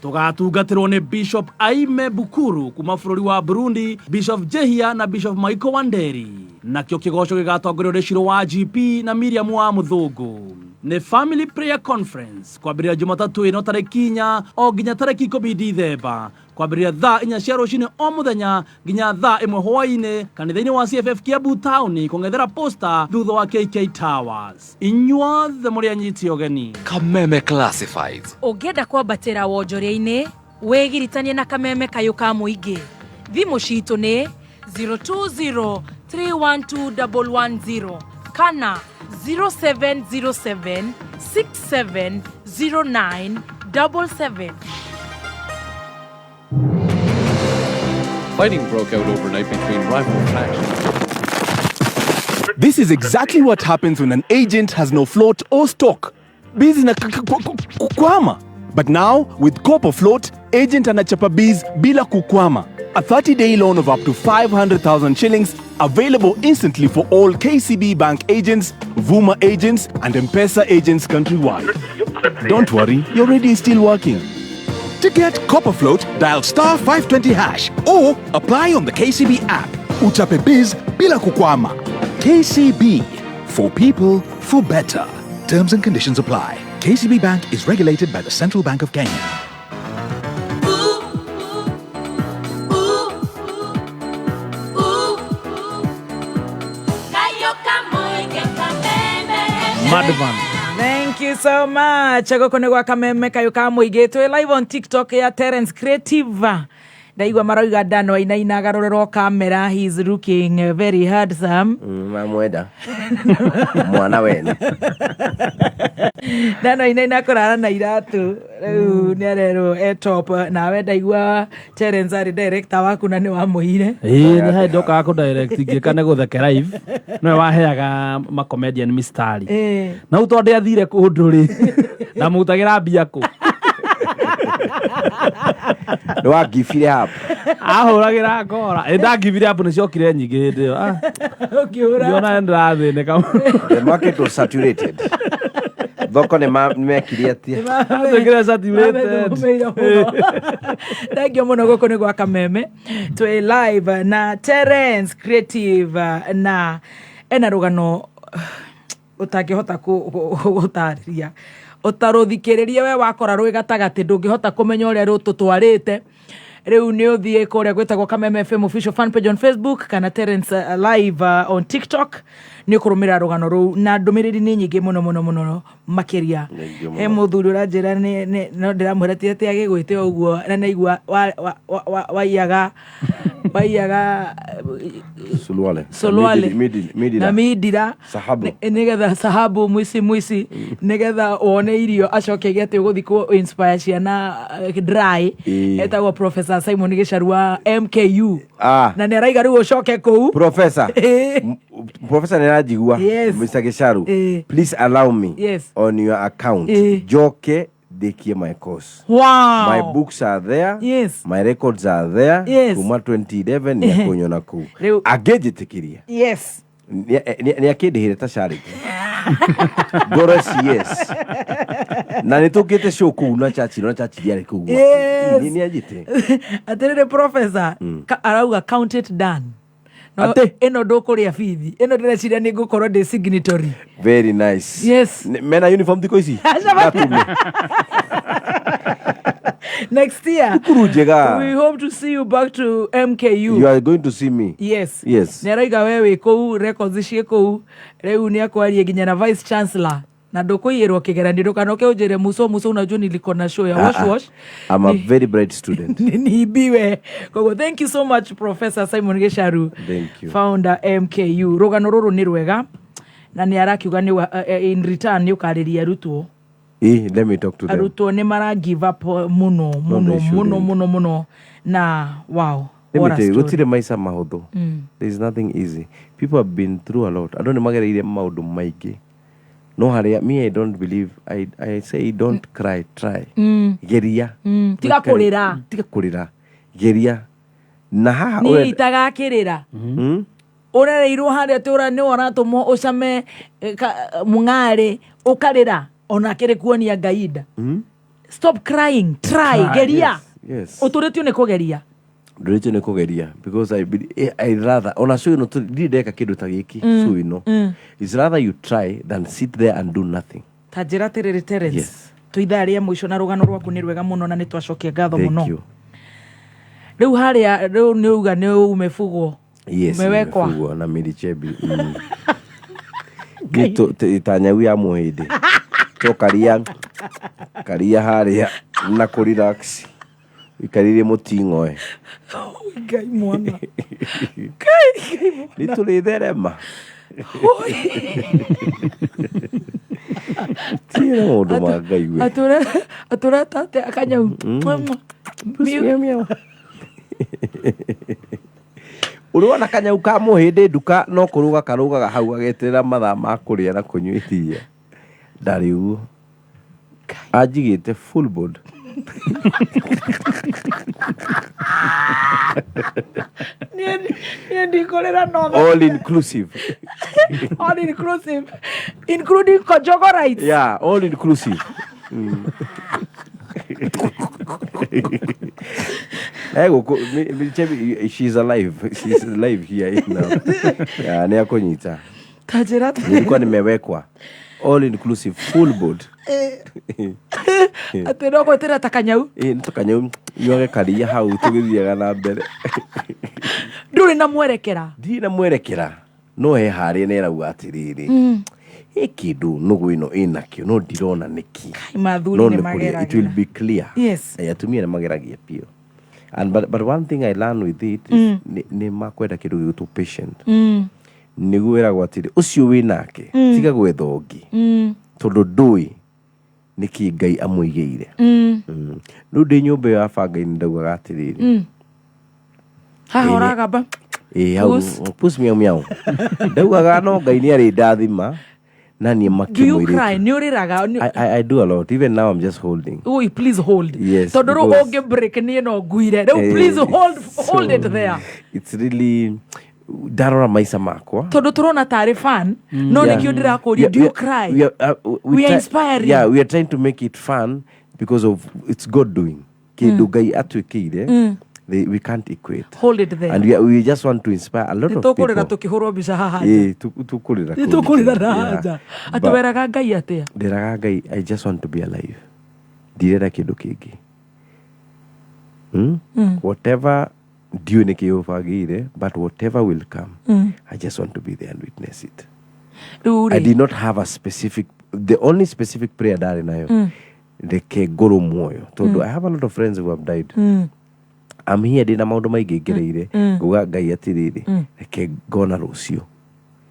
Speaker 1: Tũgatungatĩrwo nĩ Bishop Aime Bukuru kuma bũrũri wa Burundi, Bishop Jehia na Bishop Michael Wanderi. Nakĩo kĩgoco gĩgatongorio nĩ Shiro wa GP na Miriam wa Mũthũngũ. Nĩ Family Prayer Conference kwambĩrĩria Jumatatũ ĩno tarĩki 4 o nginya tarĩki 10 Dithemba, kwambĩrĩria thaa 4 cia rũcinĩ o mũthenya nginya thaa 1 hwaĩ-inĩ kanitha-inĩ wa CFF Kiambu Town kũng'ethera Posta thutha wa KK Towers. Inyuothe mũrĩ anyiti ũgeni.
Speaker 8: Kameme Classifieds.
Speaker 2: Ũngĩenda kwambatĩra wonjoria-inĩ, wĩgiritanie na Kameme kayũ ka mũingĩ. Thimũ citũ nĩ 020312110 kana 0707670977.
Speaker 18: Fighting broke out overnight between rival factions.
Speaker 19: This is exactly what happens when an agent has no float or stock. Biz na kukwama. But now, with Kopo Float, agent anachapa biz bila kukwama. A 30-day loan of up to 500,000 shillings available instantly for all KCB Bank agents, Vuma agents, and M-Pesa agents countrywide. Don't worry, your radio is still working. To get Copper Float, dial star 520 hash or apply on the KCB app. Uchape biz bila kukwama. KCB, for people, for better. Terms and conditions apply. KCB Bank is regulated by the Central Bank of Kenya.
Speaker 15: Ooh, ooh, ooh. Kayo kamoige Kameme FM.
Speaker 1: Madman.
Speaker 2: Thank you so much. Gũkũ nĩ gwa Kameme kayũ ka mũingĩ. Twĩ live on TikTok ya Terence Creative. Ndaigua marauga Dan Wainaina agarũrĩrwo kamera, he is looking very handsome.
Speaker 5: Mamwenda mwana wene.
Speaker 2: Dan Wainaina kũrara na iratũ rĩu nĩ arerwo e top. Nawe ndaigua Terence arĩ director waku na nĩ wamũire.
Speaker 1: Ĩĩ, nĩ harĩ ndokaga kũ direct ngĩka nĩ gũtheke live, nowe waheaga macomedian mistari. Na rĩu tondũ ndĩathire kũndũ rĩ, ndamũrutagĩra mbia kũ.
Speaker 5: Nĩ wangibire hapo.
Speaker 1: Ahũragĩra ngora. Ĩ, ndangibire hapo, nĩ ciokire nyingĩ hĩndĩ ĩyo. Ah,
Speaker 2: ũkĩhũra.
Speaker 1: Ngĩona nĩ ndĩrathĩnĩka mũno.
Speaker 5: The market was saturated. Thoko nĩ mekire atia.
Speaker 1: Atuĩkire saturated.
Speaker 2: Mamethũmĩire mũno. Thengio mũno. Gũkũ nĩ gwa Kameme, twĩ live na Terence Creative, na ena rũgano ũtangĩhota gũtarĩria ũtarũthikĩrĩrie. We wakora rwĩ gatagatĩ, ndũngĩhota kũmenya ũrĩa rũtũtwarĩte. Rĩu nĩ ũthiĩ kũrĩa gwĩtagwo Kameme FM official fan page on Facebook kana Terence live on TikTok, nĩ ũkũrũmĩrĩra rũgano rũu, na ndũmĩrĩri nĩ nyingĩ mũno mũno mũno makĩria.
Speaker 5: Thank you
Speaker 2: He
Speaker 5: mũno.
Speaker 2: Mũthuri ũranjĩra no ndĩramwĩra ti atĩ agĩgwĩte ũguo, na naigua waiyaga waiyaga
Speaker 5: Suruale.
Speaker 2: Suruale.
Speaker 5: Midira.
Speaker 2: Na mindira.
Speaker 5: Sahabu.
Speaker 2: Nĩgetha sahabu mwici mwici, nĩgetha wone irio, acoke ige atĩ ũgũthiĩ kũ inspire ciana dry. Etagwo Professor Simon Gĩcaru wa MKU.
Speaker 5: Ah.
Speaker 2: Na nĩ araiga rĩu ũcoke kũu.
Speaker 5: Professor. Professor nĩ aranjigua.
Speaker 2: Yes.
Speaker 5: Mr. Gicharu. Please allow me on your account. Njoke ndĩkie my course. My books are there. My records are there. Kuma 2011 nĩ akũnyona kũu.
Speaker 2: Rĩu-
Speaker 5: Angĩnjĩtĩkĩria. Nĩ akĩndĩhĩre ta charity. Ngoro yes. Na nĩ tũkĩte show kũu na Churchill, na Churchill arĩ kũu gwake. Nĩ anjĩte.
Speaker 2: Atĩrĩrĩ professor, arauga count it done. No,
Speaker 5: Atĩ?
Speaker 2: Ĩno ndũkũrĩa bithi ĩno, ndĩreciria nĩ ngũkorwo ndĩ signatory.
Speaker 5: Very nice.
Speaker 2: Yes.
Speaker 5: Mena uniform thikũ ici? Ngatume.
Speaker 2: Next year.
Speaker 5: Cukuru njega.
Speaker 2: We hope to see you back to MKU.
Speaker 5: You are going to see me.
Speaker 2: Yes.
Speaker 5: Yes.
Speaker 2: Nĩ arauga we wĩ kũu, records ciĩ kũu. Rĩu nĩ akwaria nginya na vice chancellor, na ndũkũiyĩrwo kĩgeranio. Ndũkanoke ũnjĩre, "Muso, Muso, unajua niliko na show ya wash
Speaker 5: Ah, ah.
Speaker 2: wash."
Speaker 5: I'm a very bright student.
Speaker 2: Niibiwe. Koguo thank you so much, Professor Simon Gicharu.
Speaker 5: Thank you.
Speaker 2: Founder MKU. Rũgano rũrũ nĩ rwega, na nĩ arakiuga nĩ in return nĩ ũkarĩria arutwo.
Speaker 5: Let me talk to them.
Speaker 2: Arutwo nĩ mara give up mũno mũno.
Speaker 5: They
Speaker 2: Mũno
Speaker 5: shouldn't.
Speaker 2: mũno mũno, na wow,
Speaker 5: Let me
Speaker 2: what a
Speaker 5: tell you,
Speaker 2: story.
Speaker 5: gũtirĩ maica mahũthũ. There is nothing easy. People have been through a lot. Andũ nĩ magereire maũndũ maingĩ. No harĩa me, I don't believe, I say don't cry, try. Geria.
Speaker 2: Tiga kũrĩra.
Speaker 5: Tiga kũrĩra. Geria. Na haha
Speaker 2: Niĩ itagakĩrĩra. Ũrereirwo harĩa atĩ ũra nĩwe ũratũmwo ũcame mũng'arĩ, ũkarĩra ona akĩrĩ kuonia Ngai nda. Stop crying, try,
Speaker 5: Try,
Speaker 2: geria.
Speaker 5: Yes.
Speaker 2: Ũtũrĩtio nĩ kũgeria.
Speaker 5: Ndũrĩtio nĩ kũgeria, because I, I rather ona show ĩno ndirĩ ndeka kĩndũ ta gĩkĩ. Show ĩno is rather you try than sit there and do nothing.
Speaker 2: Ta njĩra atĩrĩrĩ Terence,
Speaker 5: Yes.
Speaker 2: twĩ ithaa rĩa mũico, na rũgano rwaku nĩ rwega mũno, na nĩ twacokia ngatho
Speaker 5: Thank
Speaker 2: mũno.
Speaker 5: you.
Speaker 2: Rĩu harĩa rĩu nĩ uga nĩ umefugwo.
Speaker 5: Yes.
Speaker 2: Umewekwa.
Speaker 5: Nimefugwa na milichebi. Nĩ ta nyau ya mũhĩndĩ to karia karia harĩa na kũ relax ikarire mũting'oe.
Speaker 2: Ngai mwana.
Speaker 5: Nĩ tũrĩtherema tiĩre maũndũ ma Ngai we.
Speaker 2: Atũreta atĩa akanyau?
Speaker 5: Miau, miau. Ũrĩ wona kanyau ka mũhĩndĩ nduka no kũrũga karũgaga hau ageterera mathaa ma kũrĩa na kũnyua iria? Ndarĩ ũguo anjigĩte full board.
Speaker 2: Niĩ ndikũrĩra no
Speaker 5: All inclusive.
Speaker 2: All inclusive, including Kojogo rights.
Speaker 5: Yeah, all inclusive. Egũkũ she's alive, she's alive here now. Yeah, nĩ akũnyita.
Speaker 2: Ta njĩra atĩrĩrĩ.
Speaker 5: Nilikuwa nimewekwa all inclusive, full board.
Speaker 2: Atĩ no gwĩtĩra ta kanyau.
Speaker 5: Ĩ, nĩ tũkanyau nyuage karia hau tũgĩthiaga na mbere.
Speaker 2: Ndũrĩ na mwerekera.
Speaker 5: Ndirĩ na mwerekera, no he harĩa nĩ ĩrauga atĩrĩrĩ, he kĩndũ nũgũ ĩno ĩnakĩo, no ndirona nĩkĩ.
Speaker 2: Mathuri
Speaker 5: No
Speaker 2: nĩ
Speaker 5: nĩ kũrĩa it will
Speaker 2: mageragĩra.
Speaker 5: be clear.
Speaker 2: Yes.
Speaker 5: Atumia nĩ mageragia biũ. And but one thing I learn with it is nĩ makwenda kĩndũ gĩgwĩtwo patient. Nĩguo wĩragwo atĩrĩ, ũcio wĩ nake, tiga gwetha ũngĩ, tondũ ndũĩ nĩkĩ Ngai amũigĩire. Rĩu ndĩ nyũmba ĩyo ya banga-inĩ ndaugaga atĩrĩrĩ,
Speaker 2: Haha
Speaker 5: Ĩĩ,
Speaker 2: ũragamba.
Speaker 5: Ĩĩ, hau
Speaker 2: Puss.
Speaker 5: Puss miau miau. Ndaugaga no Ngai nĩ arĩ ndathima na niĩ
Speaker 2: Do you
Speaker 5: makĩmwĩrĩte.
Speaker 2: cry? Nĩ ũrĩraga?
Speaker 5: I do a lot. Even now I'm just holding.
Speaker 2: Ui, please hold.
Speaker 5: Yes,
Speaker 2: Tondũ rĩu
Speaker 5: because-
Speaker 2: ũngĩ break niĩ no nguire. Rĩu please hold it there.
Speaker 5: It's really ndarora maica makwa.
Speaker 2: Tondũ tũrona tarĩ fun, no nĩkĩo ndĩrakũria, do you cry?
Speaker 5: We
Speaker 2: We are inspiring.
Speaker 5: Yeah, we are trying to make it fun because of it's God doing. Kĩndũ Ngai atwĩkĩire, we can't equate.
Speaker 2: Hold it there.
Speaker 5: And we just want to inspire a lot
Speaker 2: Nĩ
Speaker 5: of
Speaker 2: tũkũrĩra
Speaker 5: people.
Speaker 2: tũkĩhũrwo mbica haha nja.
Speaker 5: Ĩĩ, tũkũrĩra
Speaker 2: Nĩ
Speaker 5: kũu
Speaker 2: tũkũrĩra
Speaker 5: nja.
Speaker 2: na
Speaker 5: Yeah.
Speaker 2: nja. Atĩ
Speaker 5: But
Speaker 2: weraga Ngai atĩa?
Speaker 5: Ndĩraga Ngai, I just want to be alive. Ndirenda kĩndũ kĩngĩ. Whatever ndiũĩ nĩkĩ ũbangĩire, but whatever will come, I just want to be there and witness it.
Speaker 2: Rĩu
Speaker 5: I
Speaker 2: rĩ,
Speaker 5: did not have a specific, the only specific prayer ndarĩ nayo, reke ngorwo muoyo, tondũ I have a lot of friends who have died. I'm here ndĩna maũndũ maingĩ ngereire, nguga Ngai atĩrĩrĩ, reke ngona rũciũ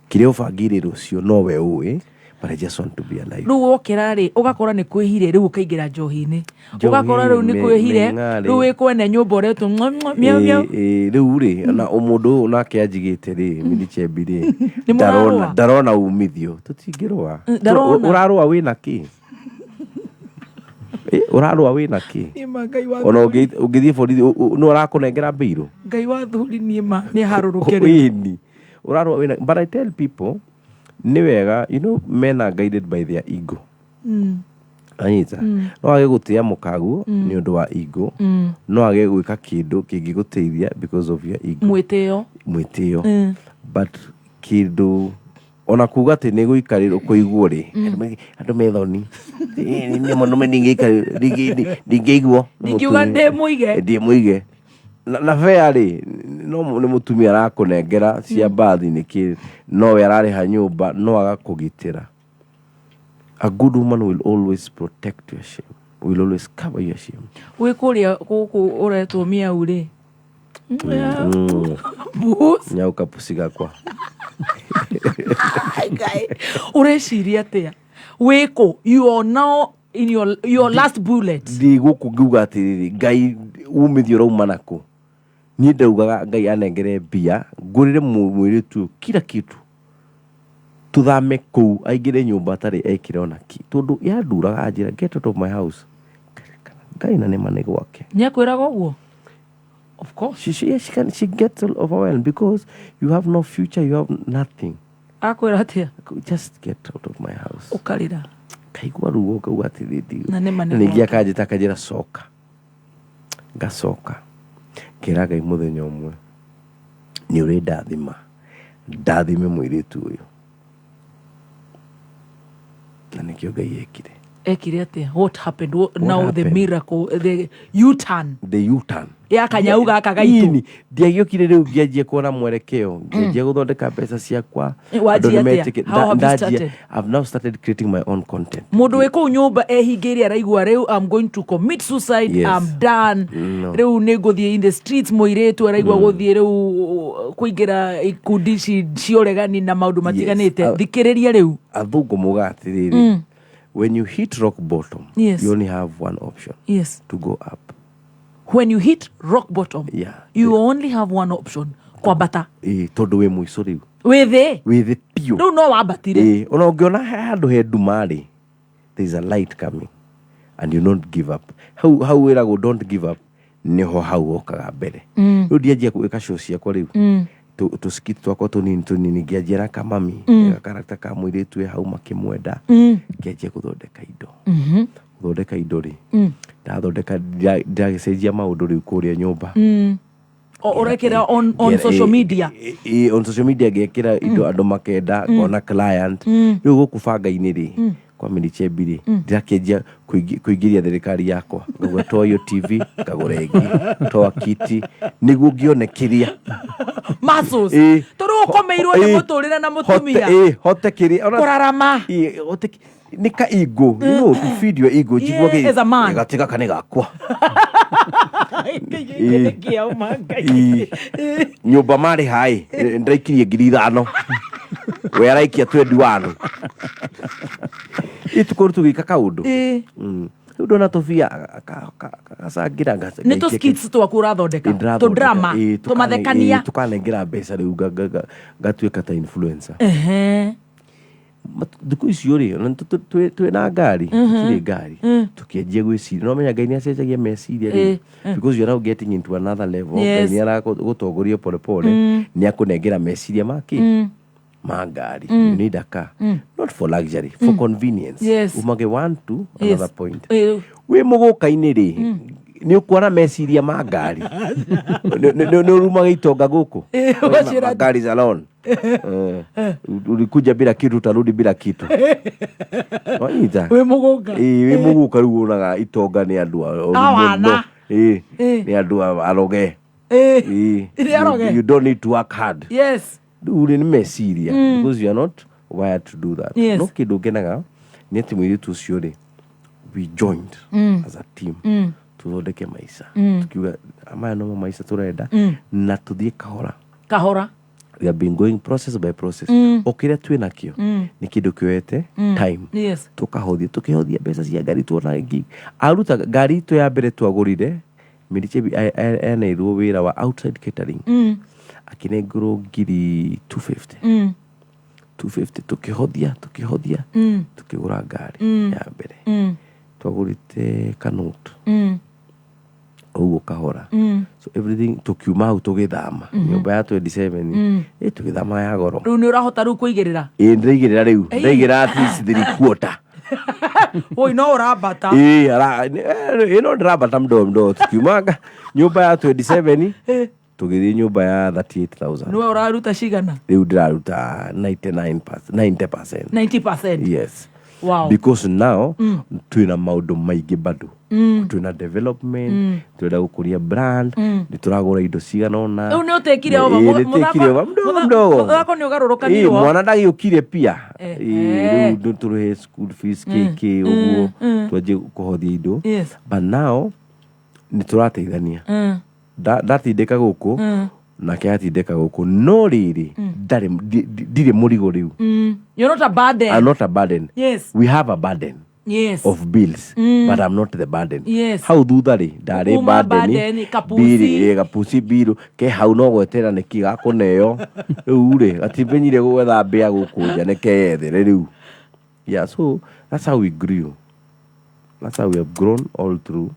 Speaker 5: kĩrĩa ũbangĩire rũciũ nowe ũĩ, but I just want to be alive.
Speaker 2: Rĩu wokĩra rĩ, ũgakora nĩ kwĩhire, rĩu ũkaingĩra njohi-inĩ,
Speaker 5: Njohi,
Speaker 2: ũgakora rĩu nĩ kwĩhire,
Speaker 5: mĩng'arĩ.
Speaker 2: rĩu wĩ kwene nyũmba ũretwo mwa, mwa, miau miau.
Speaker 5: Ĩ, rĩu rĩ, na mũndũ ũyũ nake anjigĩte rĩ, Milichembi rĩ,
Speaker 2: Nĩ
Speaker 5: ndarona
Speaker 2: mũrarũa?
Speaker 5: Ndarona umithio, tũtingĩrũa.
Speaker 2: Ndarona.
Speaker 5: Ũrarũa wĩna kĩ? Ĩ, ũrarũa wĩna kĩ?
Speaker 2: Niĩ ma Ngai wa
Speaker 5: Ona ũngĩthiĩ borithi, nũ arakũnengera mbĩirũ?
Speaker 2: Ngai wa thuri, niĩ ma nĩ harũrũke rĩu.
Speaker 5: Ĩni ũrarũa wĩna, but I tell people nĩ wega, men are guided by their ego. Anyita, no age gũtĩa mũkaguo nĩ ũndũ wa ego, no age gwĩka kĩndũ kĩngĩgũteithia because of your ego.
Speaker 2: Mwĩtĩo.
Speaker 5: Mwĩtĩo. But kĩndũ ona kuga atĩ nĩ gũikarĩrwo kũiguo rĩ, andũ me thoni. Niĩ mũndũme ndingĩiguo.
Speaker 2: Ndingiuga ndĩ mũige.
Speaker 5: Ndĩ mũige na bea rĩ, no nĩ mũtumia arakũnengera cia mbathi nĩkĩ, nowe ararĩha nyũmba, no agakũgitĩra. A good woman will always protect your shame, will always cover your shame.
Speaker 2: Wĩ kũrĩa gũkũ ũretwo miau rĩ. Bus.
Speaker 5: Nyau kapusi gakwa.
Speaker 2: Ngai. Ũreciria atĩa? Wĩkũ? You are now in your last bullet.
Speaker 5: Ndĩ gũkũ ngiuga atĩrĩrĩ, Ngai, umithio ũrauma nakũ? Niĩ ndaugaga Ngai anengere mbia ngũrĩre mũirĩtu ũyũ kila kitu, tũthame kũu, aingĩre nyũmba atarĩ ekĩre ona ki, tondũ yanduraga anjĩra, "Get out of my house." Ngai na nĩma nĩ gwake.
Speaker 2: Nĩ akwĩraga ũguo? Of course.
Speaker 5: Yeah, she gets overwhelmed because you have no future, you have nothing.
Speaker 2: Akwĩra atĩa?
Speaker 5: "Just get out of my house."
Speaker 2: Ũkarĩra.
Speaker 5: Kaigua ruo, ngauga atĩrĩrĩ,
Speaker 2: Na nĩma nĩ
Speaker 5: ningĩ
Speaker 2: gwake.
Speaker 5: akanjĩta akanjĩra, "Coka." Ngacoka ngĩra Ngai, mũthenya ũmwe nĩ ũrĩ ndathima, ndathime mũirĩtu ũyũ, na nĩkĩo Ngai ekire.
Speaker 2: Ekire atĩa? What happened? Now the
Speaker 5: happened?
Speaker 2: miracle, the U-turn.
Speaker 5: The U-turn.
Speaker 2: Ya kanyau gaka gaitũ.
Speaker 5: Ini, ndiagĩũkire rĩu ngĩanjia kuona mwerekeo, ngĩanjia gũthondeka mbeca ciakwa.
Speaker 2: Wanjia
Speaker 5: Andũ
Speaker 2: atĩa?
Speaker 5: nĩmetĩkĩ-
Speaker 2: How have you started?
Speaker 5: I've now started creating my own content.
Speaker 2: Mũndũ wĩ kũu nyũmba ehingĩire araigua rĩu, "I'm going to commit suicide."
Speaker 5: Yes.
Speaker 2: "I'm done."
Speaker 5: No.
Speaker 2: Rĩu nĩ ngũthiĩ in the streets. Mũirĩtu araigua gũthiĩ rĩu kũingĩra ikundi ici cia ũregani na maũndũ matiganĩte. Thikĩrĩria rĩu.
Speaker 5: Athũngũ muga atĩrĩrĩ, when you hit rock bottom, you only have one option, to go up.
Speaker 2: When you hit rock bottom, you only have one option, kwambata.
Speaker 5: Ĩĩ, tondũ wĩ mũico rĩu.
Speaker 2: Wĩ thĩ.
Speaker 5: Wĩ thĩ biũ.
Speaker 2: Rĩu no wambatire.
Speaker 5: Ĩĩ, ona ũngĩona he handũ he nduma rĩ, there is a light coming and you don't give up. Hau hau wĩragwo don't give up, nĩho hau wokaga mbere. Rĩu ndianjia gwĩka show ciakwa rĩu, tũskit twakwa tũnini tũnini, ngĩanjia na kamami, gakarakta ka mũirĩtu wĩ hau makĩmwenda. Ngĩanjia gũthondeka indo. Gũthondeka indo rĩ, ndathondeka, ndĩragĩcenjia maũndũ rĩu kũrĩa nyũmba.
Speaker 2: Ũrekĩra on social media.
Speaker 5: On social media ngekĩra indo, andũ makenda, ngona client. Rĩu gũkũ banga-inĩ rĩ, kwa Milichembi rĩ, ndĩrakĩanjia kũingĩria thirikari yakwa, ngauga toa iyo TV, ngagũra ĩngĩ, toa kiti, nĩguo ngĩone kĩrĩa
Speaker 2: Muscles.
Speaker 5: Ĩĩ.
Speaker 2: Tondũ ũkomeirwo nĩ
Speaker 5: Ĩĩ.
Speaker 2: mũtũrĩre na mũtumia.
Speaker 5: Hote, hote kĩrĩa
Speaker 2: Kũrarama.
Speaker 5: Ĩĩ, hote nĩ ka ego, to feed your ego.
Speaker 2: Yeah,
Speaker 5: njiguage
Speaker 2: as a man.
Speaker 5: gati gaka nĩ gakwa. Ĩ. Nyũmba marĩ haĩ ndaikirie 5,000, we araikia 21 itukũ tũgĩka kaũndũ. Rĩu ndona tũbia gacangira.
Speaker 2: Nĩ tũ skits twaku ũrathondeka, tũ drama, tũmathekania.
Speaker 5: Tũkanengera mbeca rĩu ngatuĩka ta influencer. Thikũ icio rĩ, ona twĩna ngari, tũtirĩ ngari, tũkĩanjia gwĩciria, no menya Ngai nĩ acenjagia meciria rĩ, because you are now getting into another level. Ngai nĩ aragũtongoria pole pole, nĩ akũnengera meciria maki ma ngari. You need a car, not for luxury, for convenience. Umage one to another point. Wĩ mũgũka-inĩ rĩ, nĩ ũkuona meciria ma ngari. Nĩ ũrumaga itonga gũkũ.
Speaker 2: Ũgacĩra.
Speaker 5: Magari salon. Ulikuja bila kitu, utarudi bila kitu. Wanyita?
Speaker 2: Wĩ mũgũka.
Speaker 5: Ĩĩ, wĩ mũgũka rĩu wonaga itonga nĩ andũ oru
Speaker 2: Awana.
Speaker 5: mũno. Ĩĩ, nĩ andũ aroge. Ĩĩ.
Speaker 2: Nĩ aroge.
Speaker 5: You don't need to work hard. Rĩu rĩ, nĩ meciria, because you are not wired to do that. No kĩndũ ngenaga nĩ atĩ mũirĩtu ũcio rĩ, we joined as a team, tũthondeke maica. Tukiuga maya nomo maica tũrenda, na tũthiĩ kahora.
Speaker 2: Kahora.
Speaker 5: We have been going process by process. O kĩrĩa twĩ nakĩo nĩ kĩndũ kĩoete time. Tũkahothia, tũkĩhothia mbeca cia ngari, tuona ngi aruta ngari itũ ya mbere twagũrire. Mirichebi eneirwo wĩra wa outside catering, akĩnengerwo ngiri 250. 250 tũkĩhothia, tũkĩhothia, tũkĩgũra ngari ya mbere. Twagũrĩte kanot ũguo kahora. So everything, tũkiuma hau tũgĩthama nyũmba ya 27. Ĩ, tũgĩthama ya goro.
Speaker 2: Rĩu nĩ ũrahota rĩu kũigĩrĩra.
Speaker 5: Ĩ, ndĩraigĩrĩra rĩu. Ndĩraigĩrĩra at least three quarter.
Speaker 2: Oi, no ũrambata.
Speaker 5: Ĩ, ĩno ndĩrambata mdogo mdogo. Tukiuma nyũmba ya 27, tũgĩthiĩ nyũmba ya 38,000.
Speaker 2: Nĩwe ũraruta cigana?
Speaker 5: Rĩu ndĩraruta 99%, 90%.
Speaker 2: 90%.
Speaker 5: Yes. Because now twĩna maũndũ maingĩ bado, twĩna development, twĩna gũkũria brand, nĩ tũragũra indo cigana ũna.
Speaker 2: Rĩu nĩ ũtekire over.
Speaker 5: Ĩ, nĩ tekire over mdogo mdogo.
Speaker 2: Mũthako nĩ
Speaker 5: Ĩ,
Speaker 2: ũgarũrũkanirwo.
Speaker 5: Mwana ndagĩũkire pia.
Speaker 2: Eh.
Speaker 5: Rĩu nĩ tũrĩhe school fees, kk ũguo, twanjie kũhothia indo. But now nĩ tũrateithania. Ndatindĩka gũkũ, nake atindĩka gũkũ, no rĩrĩ, ndarĩ ndirĩ mũrigo rĩu.
Speaker 2: You're not a burden.
Speaker 5: I'm not a burden. We have a burden of bills, but I'm not the burden. Hau thutha rĩ, ndarĩ
Speaker 2: Kuma
Speaker 5: burden.
Speaker 2: burden, kapusi.
Speaker 5: Mbirũ, ĩ, kapusi mbiru ke hau, no gwetera nĩkĩ gakũneo rĩu rĩ, gatimenyire gwetha mbĩa gũkũ nja, nĩ keyethere rĩu. Yeah, so that's how we grew, that's how we have grown all through,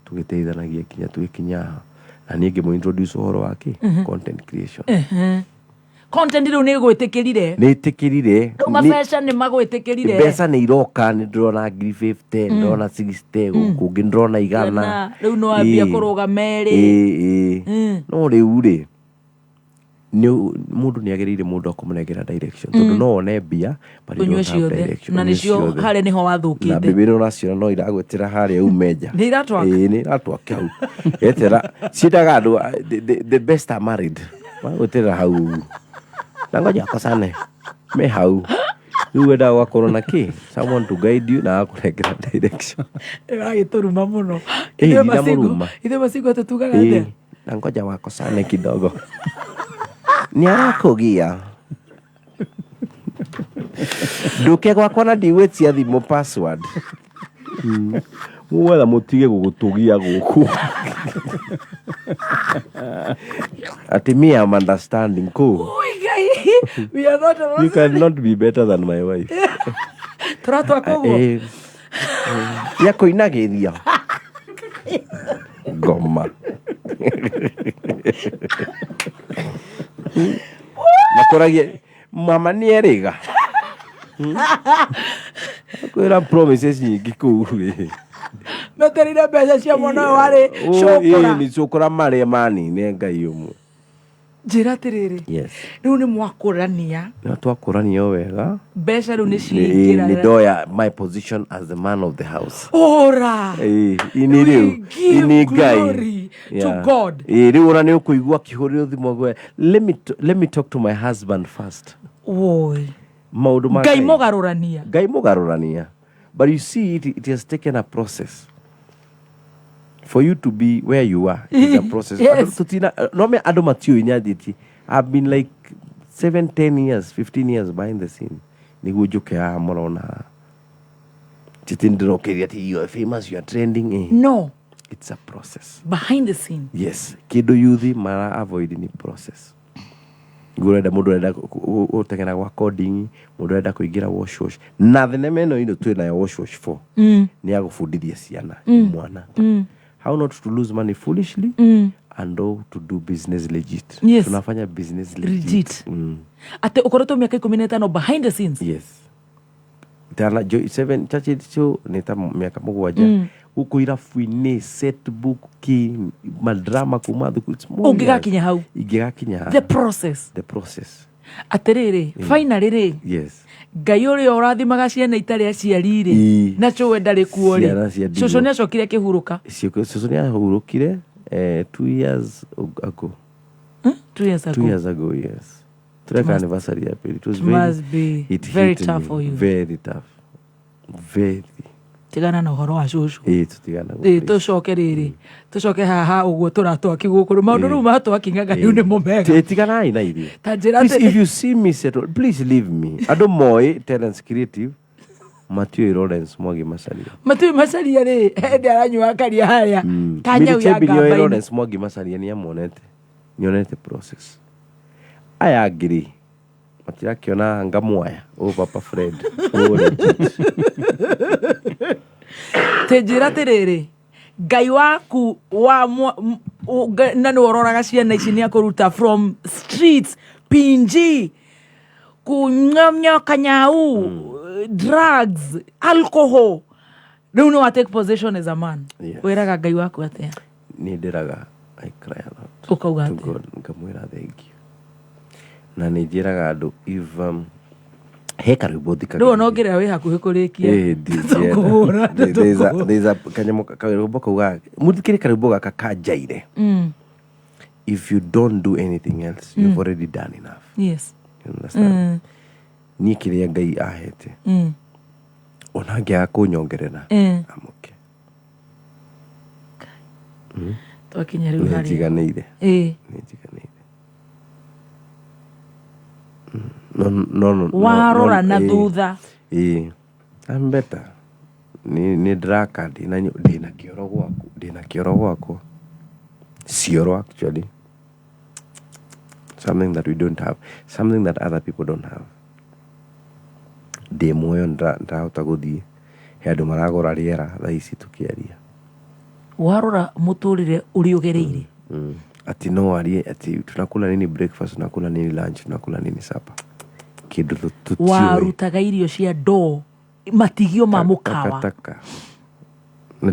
Speaker 5: tũgĩteithanagia kinya tũgĩkinya haha, na niĩ ngĩmũ introduce ũhoro wa kĩ content creation.
Speaker 2: Content rĩu nĩ ĩgwĩtĩkĩrire.
Speaker 5: Nĩ ĩtĩkĩrire.
Speaker 2: Rĩu mabeca nĩ magwĩtĩkĩrire.
Speaker 5: Mbeca nĩ iroka, nĩ ndĩrona ngiri 50, ndĩrona 60, gũkũ ũngĩ ndĩrona 100.
Speaker 2: Igana, rĩu nĩ wambia kũrũga merĩ.
Speaker 5: Ĩ, ĩ. No rĩu rĩ, nĩ mũndũ nĩ agĩrĩire mũndũ akũmũnengera direction, tondũ no one mbia but you
Speaker 2: Ũnyue
Speaker 5: don't have
Speaker 2: ciothe.
Speaker 5: direction.
Speaker 2: Na
Speaker 5: Ũnyue
Speaker 2: nĩcio
Speaker 5: ciothe.
Speaker 2: harĩa nĩho
Speaker 5: Na
Speaker 2: wathũkĩte.
Speaker 5: mbĩmbĩ ĩno ũraciona no iragwĩtĩra harĩa ume nja.
Speaker 2: Nĩ iratwaka?
Speaker 5: Ĩ, nĩ iratwaka hau etera ciendaga andũ the best are married, magwĩtĩrĩra hau ũguo na ngoja akosane me hau. Rĩu wendaga gũgakorwo na kĩ, someone to guide you na agakũnengera direction.
Speaker 2: Ĩragĩtũruma mũno.
Speaker 5: Ĩ,
Speaker 2: Ithuĩ
Speaker 5: ndinamũruma.
Speaker 2: Ithuĩ macingo tũtugaga atĩa?
Speaker 5: Ĩ, na ngoja wakosane kidogo, nĩ arakũgia nduke gwakwa na ndigwĩtia thimũ password. Mũgwetha mũtige gũgũtũgia gũkũ atĩ me am understanding kũ.
Speaker 2: Ui, Ngai, we are not
Speaker 5: You cannot be better than my wife.
Speaker 2: Tũratwaka ũguo.
Speaker 5: Eh, ya kũinagĩria ngoma makũragia mama nĩ erĩga kwĩra promises nyingĩ kũu rĩ.
Speaker 2: Metereire mbeca cia mwana ũyũ warĩ cũkũra.
Speaker 5: Nĩ cũkũra marĩa manine Ngai ũmwe.
Speaker 2: Njĩra atĩrĩrĩ, rĩu nĩ mwakũrania.
Speaker 5: Na twakũrania o wega.
Speaker 2: Mbeca rĩu nĩ
Speaker 5: Nĩ
Speaker 2: ciingĩra.
Speaker 5: ndoya my position as the man of the house.
Speaker 2: Ũra.
Speaker 5: Ĩ, ini rĩu
Speaker 2: give
Speaker 5: ini Ngai
Speaker 2: glory to God.
Speaker 5: Ĩ, rĩu ona nĩ ũkũigua akĩhũrĩrwo thimũ agwe, let me talk to my husband first.
Speaker 2: Woi.
Speaker 5: Maũndũ ma
Speaker 2: Ngai mũgarũrania.
Speaker 5: Ngai mũgarũrania, but you see it has taken a process. For you to be where you are, it is a process.
Speaker 2: Yes.
Speaker 5: Andũ tũtina no me andũ matiũĩ nĩ anjĩtie. I've been like 7, 10 years, 15 years behind the scene nĩguo njũke haha mũrona haha. Titi ndĩrokeria atĩ you are famous, you are trending, eh.
Speaker 2: No.
Speaker 5: It's a process.
Speaker 2: Behind the scene.
Speaker 5: Yes, kĩndũ youth mara avoid ni process. Niguo ũrenda mũndũ ũrenda gũteng'era gwa coding, mũndũ ũrenda kũingĩra wash wash na thenema ĩno ino twĩ nayo wash wash 4 nĩ ya gũbundithia ciana mwana how not to lose money foolishly and how to do business legit. Tunafanya business legit.
Speaker 2: Legit. Atĩ ũkoretwo mĩaka 15 behind the scenes.
Speaker 5: Yes, tana jo seven Churchill Show nĩ ta mĩaka 7 gũkũ irabu-inĩ, set book ki madrama kuma thukuru, it's more years.
Speaker 2: Ũngĩgakinya hau.
Speaker 5: Ingĩgakinya haha.
Speaker 2: The process.
Speaker 5: The process.
Speaker 2: Atĩrĩrĩ, finally rĩ,
Speaker 5: Yes.
Speaker 2: Ngai ũrĩa ũrathimaga ciana itarĩ aciari rĩ, na cũwe ndarĩ kuo rĩ,
Speaker 5: Ciana cia ndigwa.
Speaker 2: Cũcũ nĩ acokire akĩhurũka.
Speaker 5: Cũcũ nĩ ahurũkire 2 years ago.
Speaker 2: 2 years
Speaker 5: Two
Speaker 2: ago.
Speaker 5: years ago, yes. Tureka anniversary ya pili. It was very,
Speaker 2: Must be
Speaker 5: it
Speaker 2: very
Speaker 5: hit
Speaker 2: tough
Speaker 5: me.
Speaker 2: for you.
Speaker 5: Very tough, very.
Speaker 2: Tigana na ũhoro wa cũcũ.
Speaker 5: Ĩ, tũtigana.
Speaker 2: Ĩ, tũcoke rĩrĩ, tũcoke haha ũguo tũratwaki gũkũ rĩ, maũndũ rĩu matwakingaga rĩu nĩmo mega.
Speaker 5: Tiganai na ithuĩ.
Speaker 2: Ta njĩra
Speaker 5: Please,
Speaker 2: atĩrĩ-
Speaker 5: if you see me settle, please leave me. Andũ moĩ Terence Creative, matiũĩ Lawrence Mwangi Macharia.
Speaker 2: Matiũĩ Macharia rĩ, hĩndĩ aranyua karia harĩa ta
Speaker 5: Mary
Speaker 2: nyau ya
Speaker 5: Chebby nĩoĩ
Speaker 2: ngamba-inĩ.
Speaker 5: Lawrence Mwangi Macharia, nĩ amuonete, nĩonete process. Aya angĩ rĩ, matirakĩona ngamwaya ũ Papa Fred ũ legit.
Speaker 2: Tĩnjĩra atĩrĩrĩ, Ngai waku wa na nĩ ũroraga ciana ici, nĩ akũruta from streets, pinji, kunyamya kanyau, drugs, alcohol, rĩu nĩ wa take position as a man.
Speaker 5: Yes.
Speaker 2: Wĩraga Ngai waku atĩa?
Speaker 5: Niĩ ndĩraga, I cry a lot.
Speaker 2: Ũkauga
Speaker 5: To
Speaker 2: atĩa?
Speaker 5: God, ngamwĩra thank you, na nĩ njĩraga andũ if he karwĩmbo
Speaker 2: Rĩu ona ũngĩrĩra wĩ hakuhĩ kũrĩkia.
Speaker 5: Eh,
Speaker 2: Tũkũhũra, tũkũhũra.
Speaker 5: There's a kanyamũ karwĩmbo kauga, mũthikĩre karwĩmbo gaka kanjaire: "If you don't do anything else, you've already done enough." You understand? Niĩ kĩrĩa Ngai ahete, ona angĩaga kũnyongerera, I'm okay.
Speaker 2: Twakinya rĩu
Speaker 5: Nĩ
Speaker 2: harĩa
Speaker 5: njiganĩire. Nĩ njiganĩire. No, no, no, no,
Speaker 2: Warora
Speaker 5: no,
Speaker 2: na
Speaker 5: eh,
Speaker 2: thutha.
Speaker 5: Ĩĩ, I'm better. Nĩ ndĩraka, ndĩna kĩoro gwaku, ndĩna kĩoro gwakwa, cioro actually, something that we don't have, something that other people don't have. Ndĩ muoyo, ndĩrahota gũthiĩ, he andũ maragũra rĩera thaa ici tũkĩaria.
Speaker 2: Warora mũtũrĩre ũrĩa ũgereire.
Speaker 5: Ati no arie ati tunakula nini breakfast, tunakula nini lunch, tunakula nini supper, kĩndũ tũtiũĩ.
Speaker 2: Warutaga irio cia ndoo, matigio ma mũkawa.
Speaker 5: Takataka na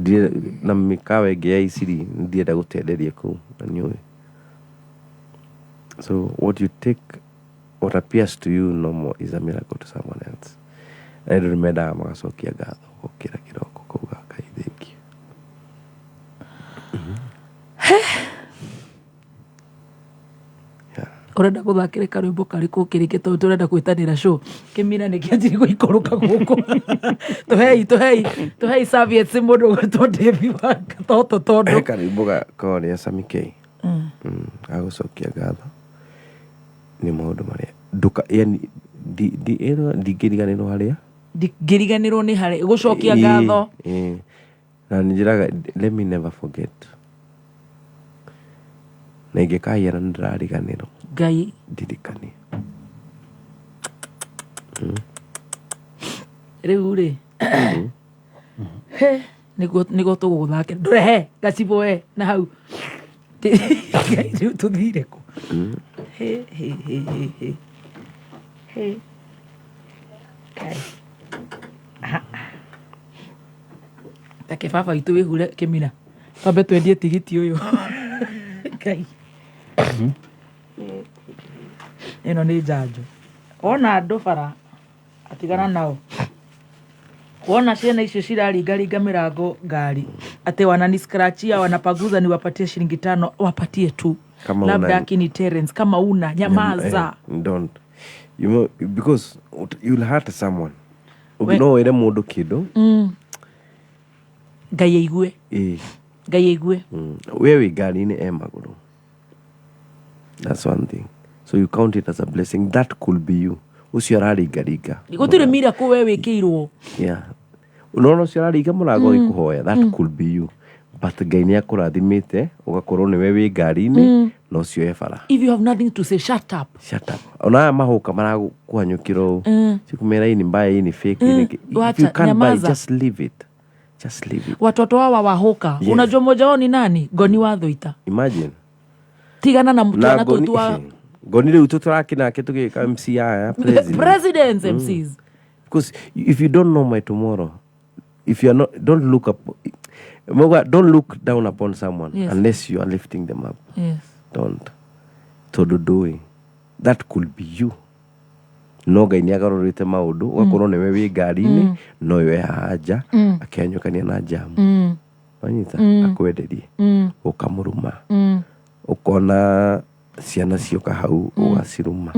Speaker 5: na mĩkawa ĩngĩ ya iciri ndirenda gũtenderia kũu na nĩũĩ. So what you take, what appears to you normal is a miracle to someone else. Na andũ nĩmendaga magacokia ngatho, gũkĩra kĩroko kauga Ngai thank you.
Speaker 2: Ũrenda gũthakĩre karwĩmbo karĩkũ ũkĩrĩkia, tondũ tũrenda gwĩtanĩra show, kĩmira nĩ kĩanjiri gũikũrũka gũkũ. Tũhei, tũhei, tũhei serviettes, mũndũ ũgwĩtwo Davi wa Gatoto, tondũ
Speaker 5: He karwĩmbo korĩa Sami K. Agũcokia ngatho nĩ maũndũ marĩa nduka, yani ndingĩriganĩrwo harĩa
Speaker 2: Ndingĩriganĩrwo nĩ harĩa gũcokia ngatho.
Speaker 5: Ĩĩ. Na nĩ njĩraga, let me never forget, na ingĩkahiana nĩ ndĩrariganĩrwo,
Speaker 2: Ngai
Speaker 5: ndirikanie.
Speaker 2: Rĩu rĩ, he nĩguo tũgũgũthakĩra, ndũrehe gacibũ we na hau. Ngai, rĩu tũthire kũ? He, he, he, he, he. He. Ngai. Aha. Take baba witũ wĩhure kĩmira, twambe twendie tigiti ũyũ. Ngai, ĩno nĩ njanjo. Wona andũ bara, atigana nao. Wona ciana icio ciraringaringa mĩrango ngari atĩ wananiscratchia, wanapaguza, niwapatie shilingi 5, wapatie tu.
Speaker 5: Kama
Speaker 2: Labda akini Terence, kama una nyamaza.
Speaker 5: Don't you know, because you'll hurt someone. No wĩre mũndũ kĩndũ.
Speaker 2: Ngai aigue.
Speaker 5: Ĩĩ.
Speaker 2: Ngai aigue.
Speaker 5: We wĩ ngari-inĩ e magũrũ. That's one thing. So you count it as a blessing. That could be you. Ũcio araringaringa.
Speaker 2: Gũtirĩ miracle we wĩkĩirwo.
Speaker 5: Yeah. Unaona ũcio araringa mũrango gĩkũhoya. That could be you. But Ngai nĩ akũrathimĩte ũgakorwo nĩwe wĩ ngari-inĩ na ũcio e bara.
Speaker 2: If you have nothing to say, shut up.
Speaker 5: Shut up. Ona aya mahũka marakũhanyũkĩra ũũ. Sikumera hii ni mbaya, hii ni fake. Hii ni If
Speaker 2: Wacha,
Speaker 5: you can't buy,
Speaker 2: nyamaza.
Speaker 5: just leave it. Just leave it.
Speaker 2: Watoto hawa wahoka.
Speaker 5: Yes.
Speaker 2: Unajua mmoja wao ni nani? Ngoni wa Thuita.
Speaker 5: Imagine.
Speaker 2: Tigana na
Speaker 5: Na
Speaker 2: twana
Speaker 5: Ngoni-
Speaker 2: tũtũ wa
Speaker 5: Ngoni rĩu tũtũrakinake tũgĩka MC aya president.
Speaker 2: Presidents MCs.
Speaker 5: Because if you don't know my tomorrow, if you are not, don't look up, Moga, don't look down upon someone unless you are lifting them up. Don't. Tondũ ndũĩ. That could be you. No Ngai nĩ agarũrĩte maũndũ ũgakorwo nĩwe wĩ ngari-inĩ no we haha nja akĩhanyũkania na jamu. Wanyita akwenderie ũkamũruma ũkona ciana cioka hau ũgaciruma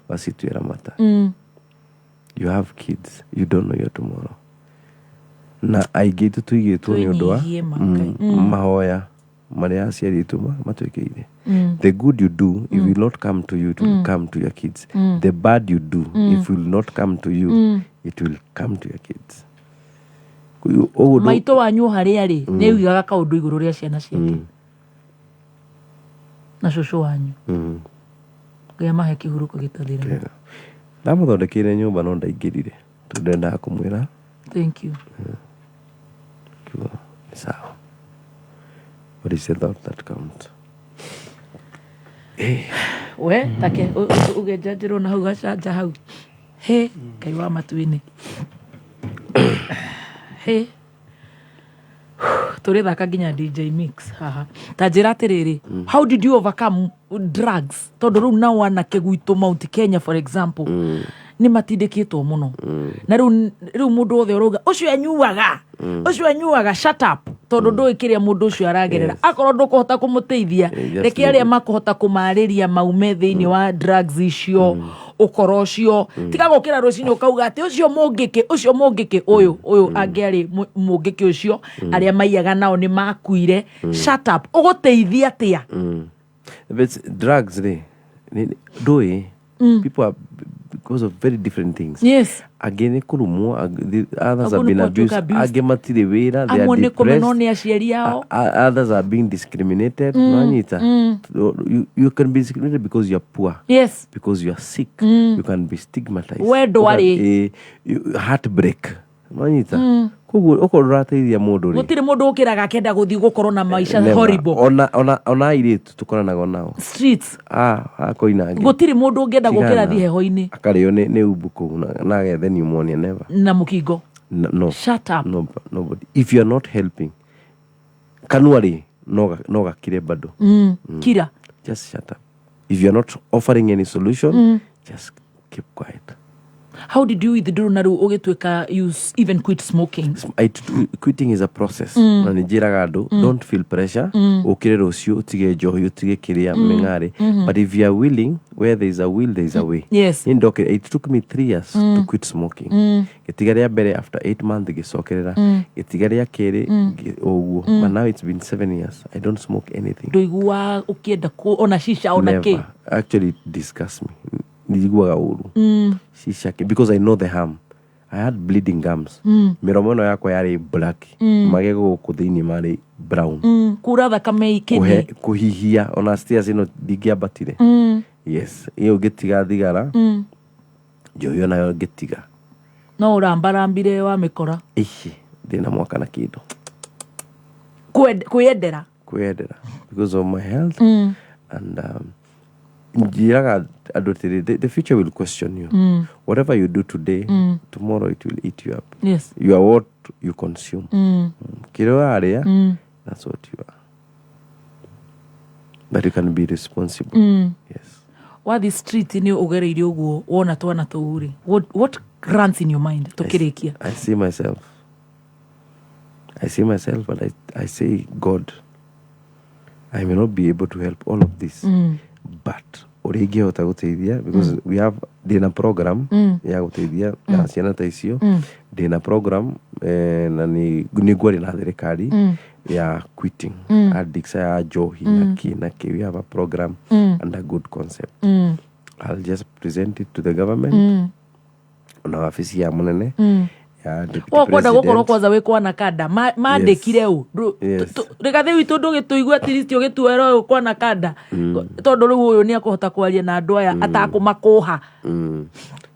Speaker 5: ũgacituĩra mata. You have kids, you don't know your tomorrow. Na aingĩ itũ tũigĩtwo nĩ ũndũ wa
Speaker 2: Twĩnyihie ma Ngai.
Speaker 5: Mahoya marĩa aciari aitũ matwĩkĩire. The good you do, it will not come to you, it will come to your kids. The bad you do, it will not come to you, it will come to your kids. Ũguo
Speaker 2: Maitũ wanyu harĩa rĩ nĩ oigaga kaũndũ igũrũ rĩa ciana ciake na cũcũ wanyu. Ngai amahe kĩhurũko gĩtathiraga.
Speaker 5: Kĩega. Ndamũthondekeire nyũmba no ndaingĩrire tondũ ndendaga kũmwĩra
Speaker 2: Thank you.
Speaker 5: Kiugo nĩ sawa. But it's the thought that counts.
Speaker 2: We take ũgenjanjĩrwo na hau gacanja hau he Ngai wa matu-inĩ he tũrĩthaka nginya DJ mix haha. Ta njĩra atĩrĩrĩ, how did you overcome drugs? Tondũ rĩu nao anake gwitũ Mount Kenya, for example, nĩ matindĩkĩtwo mũno na rĩu rĩu mũndũ wothe ũrauga ũcio anyuaga, ũcio anyuaga, shut up, tondũ ndũĩ kĩrĩa mũndũ ũcio aragerera. Akorwo ndũkũhota kũmũteithia,
Speaker 5: Just
Speaker 2: reke
Speaker 5: leave
Speaker 2: arĩa
Speaker 5: it.
Speaker 2: makũhota kũmarĩria maume thĩinĩ wa drugs icio ũkora ũcio. Tiga gũkĩra rũcinĩ ũkauga atĩ ũcio mũngĩkĩ, ũcio mũngĩkĩ, ũyũ ũyũ angĩarĩ mũngĩkĩ ũcio arĩa maiyaga nao nĩ makuire. Shut up, ũgũteithia atĩa?
Speaker 5: But drugs rĩ ndũĩ people are because of very different things. Angĩ nĩ kũrumwo, others
Speaker 2: Angĩ
Speaker 5: have
Speaker 2: nĩ
Speaker 5: been
Speaker 2: gũtuĩka
Speaker 5: abused,
Speaker 2: abused.
Speaker 5: angĩ matirĩ wĩra, they are
Speaker 2: Amwe nĩ kũmenwo
Speaker 5: depressed.
Speaker 2: nĩ aciari ao.
Speaker 5: Others are being discriminated. Nwanyita? You can be discriminated because you are poor. Because you are sick. You can be stigmatized.
Speaker 2: We ndwarĩ.
Speaker 5: Heartbreak. Nwanyita? Koguo okorwo ndũrateithia mũndũ rĩ,
Speaker 2: Gũtirĩ mũndũ ũkĩraga akenda gũthiĩ gũkorwo na maica
Speaker 5: never.
Speaker 2: horrible.
Speaker 5: Ona airĩtu tũkoranaga nao.
Speaker 2: Streets.
Speaker 5: Ah, akoina angĩ.
Speaker 2: Gũtirĩ mũndũ ũngĩenda gũkĩra
Speaker 5: Tigana.
Speaker 2: thiĩ heho-inĩ.
Speaker 5: Akarĩo nĩ umbu kũu na agethe pneumonia, never.
Speaker 2: Na mũkingo.
Speaker 5: No, no.
Speaker 2: Shut up.
Speaker 5: No, nobody. If you are not helping, kanua rĩ no gakire bado.
Speaker 2: Kira.
Speaker 5: Just shut up. If you are not offering any solution, just keep quiet.
Speaker 2: How did you withdraw na rĩu ũgĩtuĩka you even quit smoking?
Speaker 5: Quitting is a process. Na nĩ njĩraga andũ, don't feel pressure. Ũkĩre rũciũ ũtige njohi ũtige kĩrĩa mĩng'arĩ. But if you are willing, where there is a will, there is a way. Niĩ ndokire, it took me 3 years to quit smoking. Gĩtiga rĩa mbere after 8 months gĩcokerera. Gĩtiga rĩa kerĩ ũguo. But now it's been 7 years. I don't smoke anything.
Speaker 2: Ndũiguaga ũkĩenda ona shisha ona kĩ?
Speaker 5: Never. Actually, it disgusts me. Njiguaga ũru. Shisha kĩ, because I know the harm. I had bleeding gums. Mĩromo ĩno yakwa yarĩ black. Magego gũkũ thĩinĩ marĩ brown.
Speaker 2: Kura thakame ikĩthiĩ.
Speaker 5: Kũhihia ona stairs ĩno ndingĩambatire. Yes. Ĩyo ngĩtiga thigara. Njohi onayo ngĩtiga.
Speaker 2: No ũrambarambire wa mĩkora.
Speaker 5: Ici, ndĩna mwaka na kĩndũ.
Speaker 2: Kwĩyendera.
Speaker 5: Kwĩyendera. Because of my health. And njĩraga andũ atĩrĩ, the future will question you. Whatever you do today, tomorrow it will eat you up. You are what you consume. Kĩrĩa ũrarĩa, that's what you are. But you can be responsible. Yes.
Speaker 2: Wathi street nĩ ũgereire ũguo wona twana tũu rĩ, what runs in your mind tũkĩrĩkia?
Speaker 5: I see myself. I see myself, but I say, God, I may not be able to help all of this, but ũrĩa ingĩhota gũteithia, because we have ndĩna program ya gũteithia na ciana ta icio. Ndĩna program na nĩ ngwaria na thirikari ya quitting addicts ya njohi na kĩ na kĩ. We have a program and a good concept. I'll just present it to the government ona wabici ya munene ya deputy
Speaker 2: Wokwenda gũkorwo
Speaker 5: president.
Speaker 2: kwanza wĩ kwana kanda mandĩkire ũ.
Speaker 5: Yes.
Speaker 2: Rĩgathĩ witũ ndũgĩtũigua at least ũgĩtuera ũyũ kwana kanda, tondũ rĩu ũyũ nĩ akũhota kwaria na andũ aya atakũmakũha.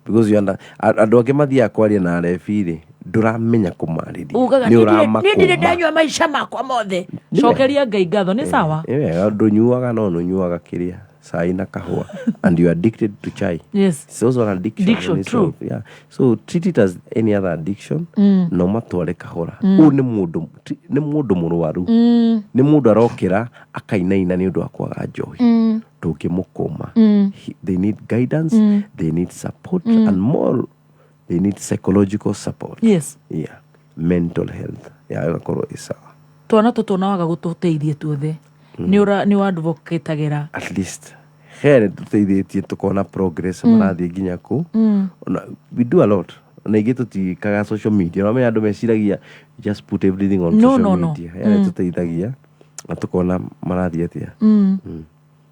Speaker 5: Because you under, andũ angĩ mathiaga kwaria na rebi rĩ, ndũramenya kũmarĩria.
Speaker 2: Ugaga
Speaker 5: nĩ
Speaker 2: "Niĩ ndirĩ
Speaker 5: ũramakũma.
Speaker 2: ndanyua maica makwa mothe." Cokeria Ngai ngatho nĩ sawa.
Speaker 5: Nĩ wega ndũnyuaga, no nũnyuaga kĩrĩa cai na kahũa, and you are addicted to chai. It's also an addiction,
Speaker 2: Addiction,
Speaker 5: on its
Speaker 2: true.
Speaker 5: own. Yeah. So treat it as any other addiction na ũmatware kahora. Ũyũ nĩ mũndũ nĩ mũndũ mũrwaru, nĩ mũndũ arokĩra akainaina nĩ ũndũ wa kwaga njohi. Ndũngĩmũkũma. They need guidance, they need support, and more, they need psychological support. Yeah, mental health ya ĩgakorwo ĩ sawa.
Speaker 2: Twana tũtũ nawaga gũtũteithia tuothe nĩ ũra nĩ advocatagĩra.
Speaker 5: At least he tũteithĩtie tũkona progress, marathiĩ nginya kũ. Ona we do a lot, na ingĩ tũtiĩkaga social media. Ũramenya andũ meciragia just put everything on
Speaker 2: No,
Speaker 5: social
Speaker 2: no, no.
Speaker 5: media. He tũteithagia na tũkona marathiĩ atĩa.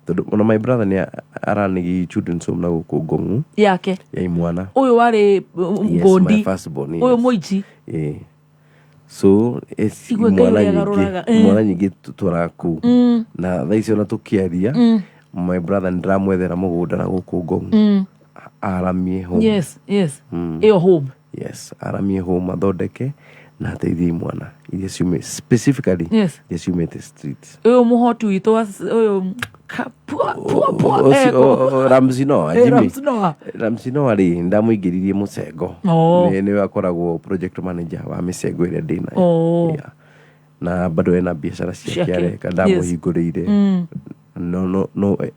Speaker 5: Tondũ ona my brother nĩ aranĩgi children's home na gũkũ Ngong'u
Speaker 2: yake
Speaker 5: ya imwana.
Speaker 2: Ũyũ warĩ
Speaker 5: Yes, my
Speaker 2: ngondi
Speaker 5: first born, yes.
Speaker 2: ũyũ mũici.
Speaker 5: Eh. So it's
Speaker 2: Igwe Ngai
Speaker 5: imwana
Speaker 2: ũrĩa
Speaker 5: nyingĩ
Speaker 2: agarũraga.
Speaker 5: Imwana nyingĩ tũtwaraga kũu, na thaa ici ona tũkĩaria, my brother nĩndĩramwethera mũgũnda na gũkũ Ngong'u aramie home.
Speaker 2: Ĩyo home.
Speaker 5: Yes, aramie home, athondeke na ateithie imwana iria ciumĩ specifically iria ciumĩte street.
Speaker 2: Ũyũ mũhoti witũ ũyũ pua pua pua.
Speaker 5: Ũcio- Ramsey Noah, Jimmy.
Speaker 2: Ramsey Noah.
Speaker 5: Ramsey Noah rĩ, ndamũingĩririe mũcengo. Nĩwe akoragwo project manager wa mĩcengo ĩrĩa ndĩnayo. Yeah. Na bado ena biacara ciake
Speaker 2: Ciake.
Speaker 5: areka, ndamũhingũrĩire. No, no, no, we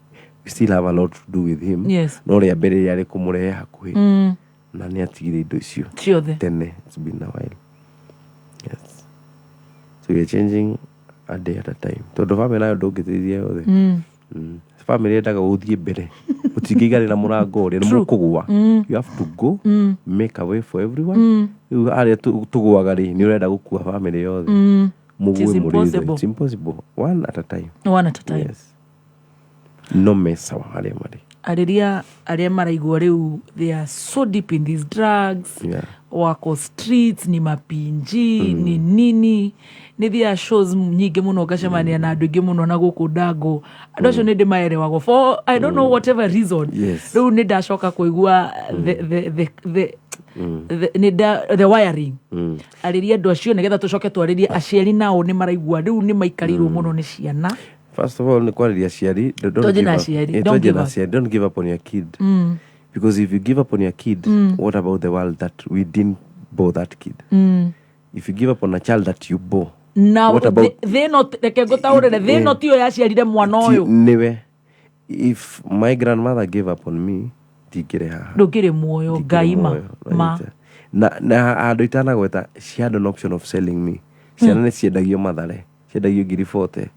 Speaker 5: still have a lot to do with him. No rĩa mbere rĩarĩ kũmũrehe hakuhĩ na nĩ atigire indo icio
Speaker 2: ciothe
Speaker 5: tene. It's been a while. Yes, so we are changing a day at a time, tondũ family nayo ndũngĩteithia yothe. Family yendaga ũthiĩ mbere, ũtingĩiganĩra mũrango ũrĩa nĩ mũkũgũa. You have to go make a way for everyone. Rĩu harĩa tũgũaga rĩ, nĩ ũrenda gũkua family yothe mũgũe
Speaker 2: It is
Speaker 5: mũrĩ othe.
Speaker 2: impossible.
Speaker 5: It's impossible. One at a time.
Speaker 2: One at a time.
Speaker 5: Yes, no me sawa harĩa marĩ.
Speaker 2: Arĩria arĩa maraigua rĩu they are so deep in these drugs, wako streets, ni mapinji, ni nini, nĩ thiaga shows nyingĩ mũno, ngacemania na andũ aingĩ mũno na gũkũ ndangũ, andũ acio nĩ ndĩmaerewagwo for I don't know whatever reason. Rĩu nĩ ndacoka kũigua the, nĩ the wiring. Arĩria andũ acio nĩgetha tũcoke twarĩrie aciari nao nĩ maraigua rĩu nĩ maikarĩirwo mũno nĩ ciana.
Speaker 5: First of all, nĩ kwarĩria aciari. Don't
Speaker 2: Twanjie
Speaker 5: give
Speaker 2: na
Speaker 5: up.
Speaker 2: aciari.
Speaker 5: Eh,
Speaker 2: Don't
Speaker 5: twanjie
Speaker 2: give
Speaker 5: na
Speaker 2: up.
Speaker 5: aciari. Don't give up on your kid, because if you give up on your kid, what about the world that we didn't bore that kid? If you give up on a child that you bore,
Speaker 2: Na
Speaker 5: what about
Speaker 2: thĩ ĩno, reke ngũtaũrĩre, thĩ ĩno tiyo yaciarire mwana ũyũ.
Speaker 5: Niwe, if my grandmother gave up on me, ndingĩrĩ haha.
Speaker 2: Ndũkĩrĩ muoyo.
Speaker 5: Ndingĩrĩ
Speaker 2: Ngai ma
Speaker 5: muoyo,
Speaker 2: ma.
Speaker 5: Na handũ itanagweta, she had an option of selling me. Ciana nĩ ciendagio Mathare, ciendagio ngiri 40,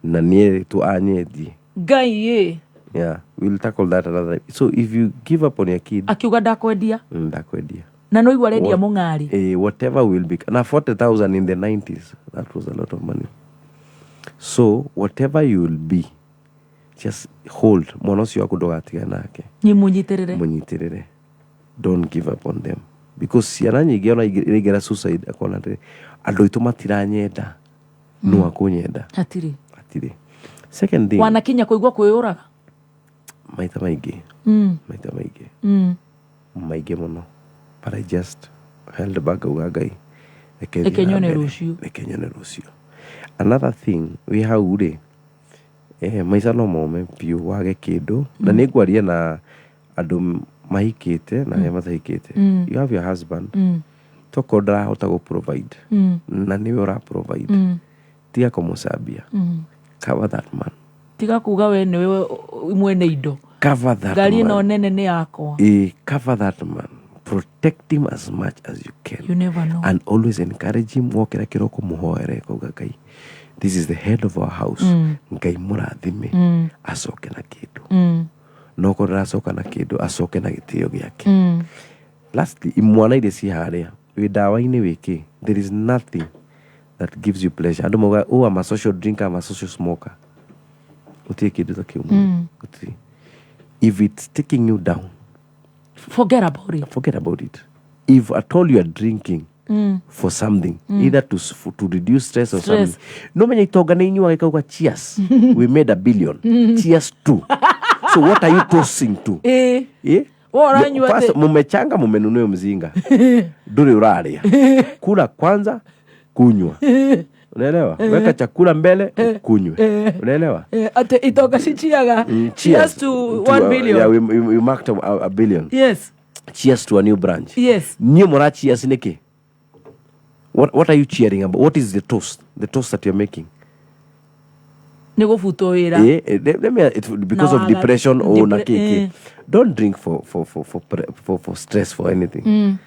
Speaker 5: na niĩ tu anyendie.
Speaker 2: Ngai ĩ.
Speaker 5: Yeah, we'll tackle that another time. So if you give up on your kid,
Speaker 2: Akiuga ndakwendia.
Speaker 5: Ndakwendia.
Speaker 2: Na no igua arendia mũng'ari.
Speaker 5: Whatever will be na 40,000 in the 90s, that was a lot of money. So whatever you will be, just hold mwana ũcio waku, ndũgatigane nake.
Speaker 2: Nĩ mũnyitĩrĩre.
Speaker 5: Mũnyitĩrĩre, don't give up on them, because ciana nyingĩ ona iraingĩra suicide akona atĩrĩ, andũ aitũ matiranyenda, no akũnyenda.
Speaker 2: Hatirĩ.
Speaker 5: Hatirĩ. Second thing,
Speaker 2: wanakinya kũigua kwĩyũraga?
Speaker 5: Maita maingĩ. Maita maingĩ. Maingĩ mũno, but I just held back, auga Ngai reke thiĩ
Speaker 2: Reke
Speaker 5: na
Speaker 2: nyone
Speaker 5: mbere.
Speaker 2: Rũciũ.
Speaker 5: Reke nyone rũciũ. Another thing, wĩ hau rĩ, maica no mome biũ wage kĩndũ, na nĩ ngwaria na andũ mahikĩte na arĩa matahikĩte. You have your husband, tokorwo ndarahota gũ provide, na nĩwe ũra provide, tiga kũmũcambia. Cover that man.
Speaker 2: Tiga kuga we nĩwe mwene indo.
Speaker 5: Cover that
Speaker 2: Ngari ĩno
Speaker 5: man.
Speaker 2: nene nĩ yakwa.
Speaker 5: Cover that man, protect him as much as you can.
Speaker 2: You never know.
Speaker 5: And always encourage him. Wokĩra kĩroko, mũhoere kauga, Ngai, this is the head of our house, Ngai mũrathime, acoke na kĩndũ. No korwo ndaracoka na kĩndũ, acoke na gĩtĩo gĩake. Lastly, imwana iria ci harĩa Wĩ ndawa-inĩ wĩ kĩ, there is nothing that gives you pleasure. Andũ maugaga, "Oh, I'm a social drinker, I'm a social smoker." Gũtirĩ kĩndũ ta kĩu. Gũtirĩ. If it's taking you down,
Speaker 2: forget about it.
Speaker 5: Forget about it. If at all you are drinking for something, either to reduce stress or
Speaker 2: Stress.
Speaker 5: something, no menya itonga nĩ inyuaga ikauga, "Cheers, we made a billion, cheers to." So what are you toasting to? Eh?
Speaker 2: Wewe ũranyua
Speaker 5: First, mumechanga, mumenunua mzinga, ndũrĩ ũrarĩa. Kula kwanza, kunywa. Unaelewa? Weka chakula mbele, ukunywe. Unaelewa?
Speaker 2: Atĩ itonga ciciaga
Speaker 5: Cheers
Speaker 2: cheers to 1 billion.
Speaker 5: Yeah, we marked a billion. Cheers to a new branch. Niĩ mũra cheers nĩkĩ? What are you cheering about? What is the toast, the toast that you're making?
Speaker 2: Nĩ gũbutwo wĩra.
Speaker 5: Let me, because of depression or na kiki. Don't drink for stress, for anything.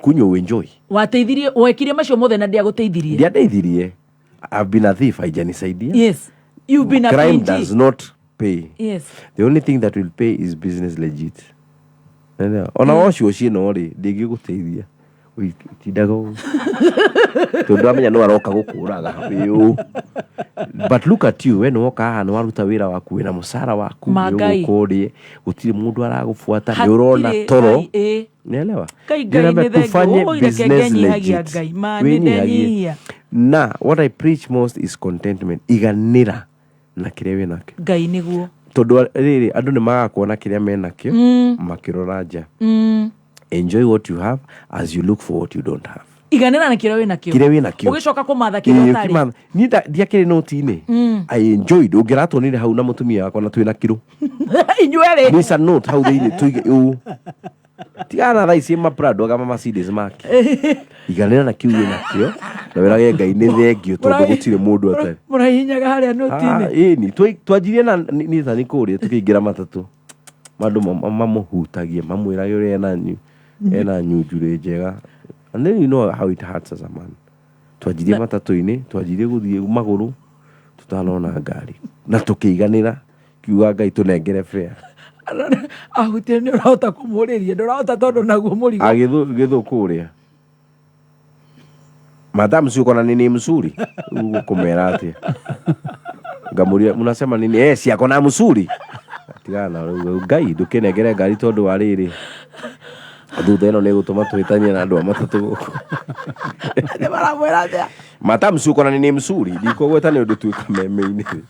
Speaker 5: Kunywa enjoy.
Speaker 2: Wateithirie, wekire macio mothe na ndiagũteithirie.
Speaker 5: Ndiandeithirie. I've been a thief, haijanisaidia.
Speaker 2: Yes, you've been a
Speaker 5: Crime
Speaker 2: PG.
Speaker 5: Does not pay. The only thing that will pay is business legit. Unaelewa? Ona wash wash ĩno rĩ, ndĩngĩgũteithia. Ũtindaga ũũ tondũ amenya no aroka gũkũraga wĩ ũũ. But look at you, we nĩ woka haha, nĩ waruta wĩra waku, wĩna mũcara waku,
Speaker 2: Ma
Speaker 5: nĩ
Speaker 2: Ngai.
Speaker 5: ũgũka ũrĩe, gũtirĩ mũndũ aragũbuata, nĩ ũrona
Speaker 2: Hatirĩ,
Speaker 5: toro.
Speaker 2: Ngai, ĩ.
Speaker 5: Naelewa?
Speaker 2: Ngai, Ngai,
Speaker 5: Nĩũramenya
Speaker 2: nĩ thengiũ.
Speaker 5: tufanye
Speaker 2: Ũi, reke
Speaker 5: business
Speaker 2: ngenyihagia
Speaker 5: legit.
Speaker 2: Ngai. Ma, nĩ
Speaker 5: Wĩnyihagie.
Speaker 2: ndenyihia.
Speaker 5: Na what I preach most is contentment. Iganĩra na kĩrĩa wĩ nakĩo.
Speaker 2: Ngai nĩguo.
Speaker 5: Tondũ rĩrĩ, andũ nĩ magakuona kĩrĩa menakĩo makĩrora nja. Enjoy what you have as you look for what you don't have.
Speaker 2: Iganĩra na kĩrĩa wĩ nakĩo.
Speaker 5: Kĩrĩa wĩ nakĩo.
Speaker 2: Ũgĩcoka kũmatha kĩrĩa
Speaker 5: Ĩĩ,
Speaker 2: ũtarĩ.
Speaker 5: ũkĩmatha. Niĩ ndiakĩrĩ noti-inĩ. I enjoyed. Ũngĩratuonire hau na mũtumia wakwa na twĩna kiro.
Speaker 2: Inyuerĩ.
Speaker 5: Nissan Note hau thĩinĩ tũige ũũ. Tigana na thaa ici ma Prado ga ma Mercedes make. Iganĩra na kĩu wĩ nakĩo na wĩrage Ngai nĩ thengio tondũ gũtirĩ mũndũ atarĩ.
Speaker 2: Mũrahihinyaga harĩa
Speaker 5: Ah,
Speaker 2: noti-inĩ.
Speaker 5: ĩni twanjirie na Nathan kũrĩa tũkĩingĩra matatũ, andũ mamũhutagie, mamwĩrage ũrĩa ena nyunjurĩ njega, and then you know how it hurts as a man. Twanjirie matatũ-inĩ, twanjirie gũthiĩ magũrũ tũtanona ngari na tũkĩiganĩra, kiuga Ngai tũnengere fare.
Speaker 2: Ahutie nĩ ũrahota kũmũrĩria, ndũrahota tondũ naguo mũrigo.
Speaker 5: Agĩthũ kũrĩa, "Madam, si uko na nini mzuri?" Kũmera atĩa? Ngamũria, "Mnasema nini?" "Eh, si ako na mzuri." Tigana na rĩu, Ngai ndũkĩnengere ngari tondũ wa rĩrĩ, thutha ĩno nĩ gũtũma tũhĩtanie na andũ a matatũ gũkũ.
Speaker 2: Nĩ maramwĩra atĩa?
Speaker 5: "Madam, si uko na nini mzuri." Ndikũgweta nĩ ũndũ twĩ kameme-inĩ.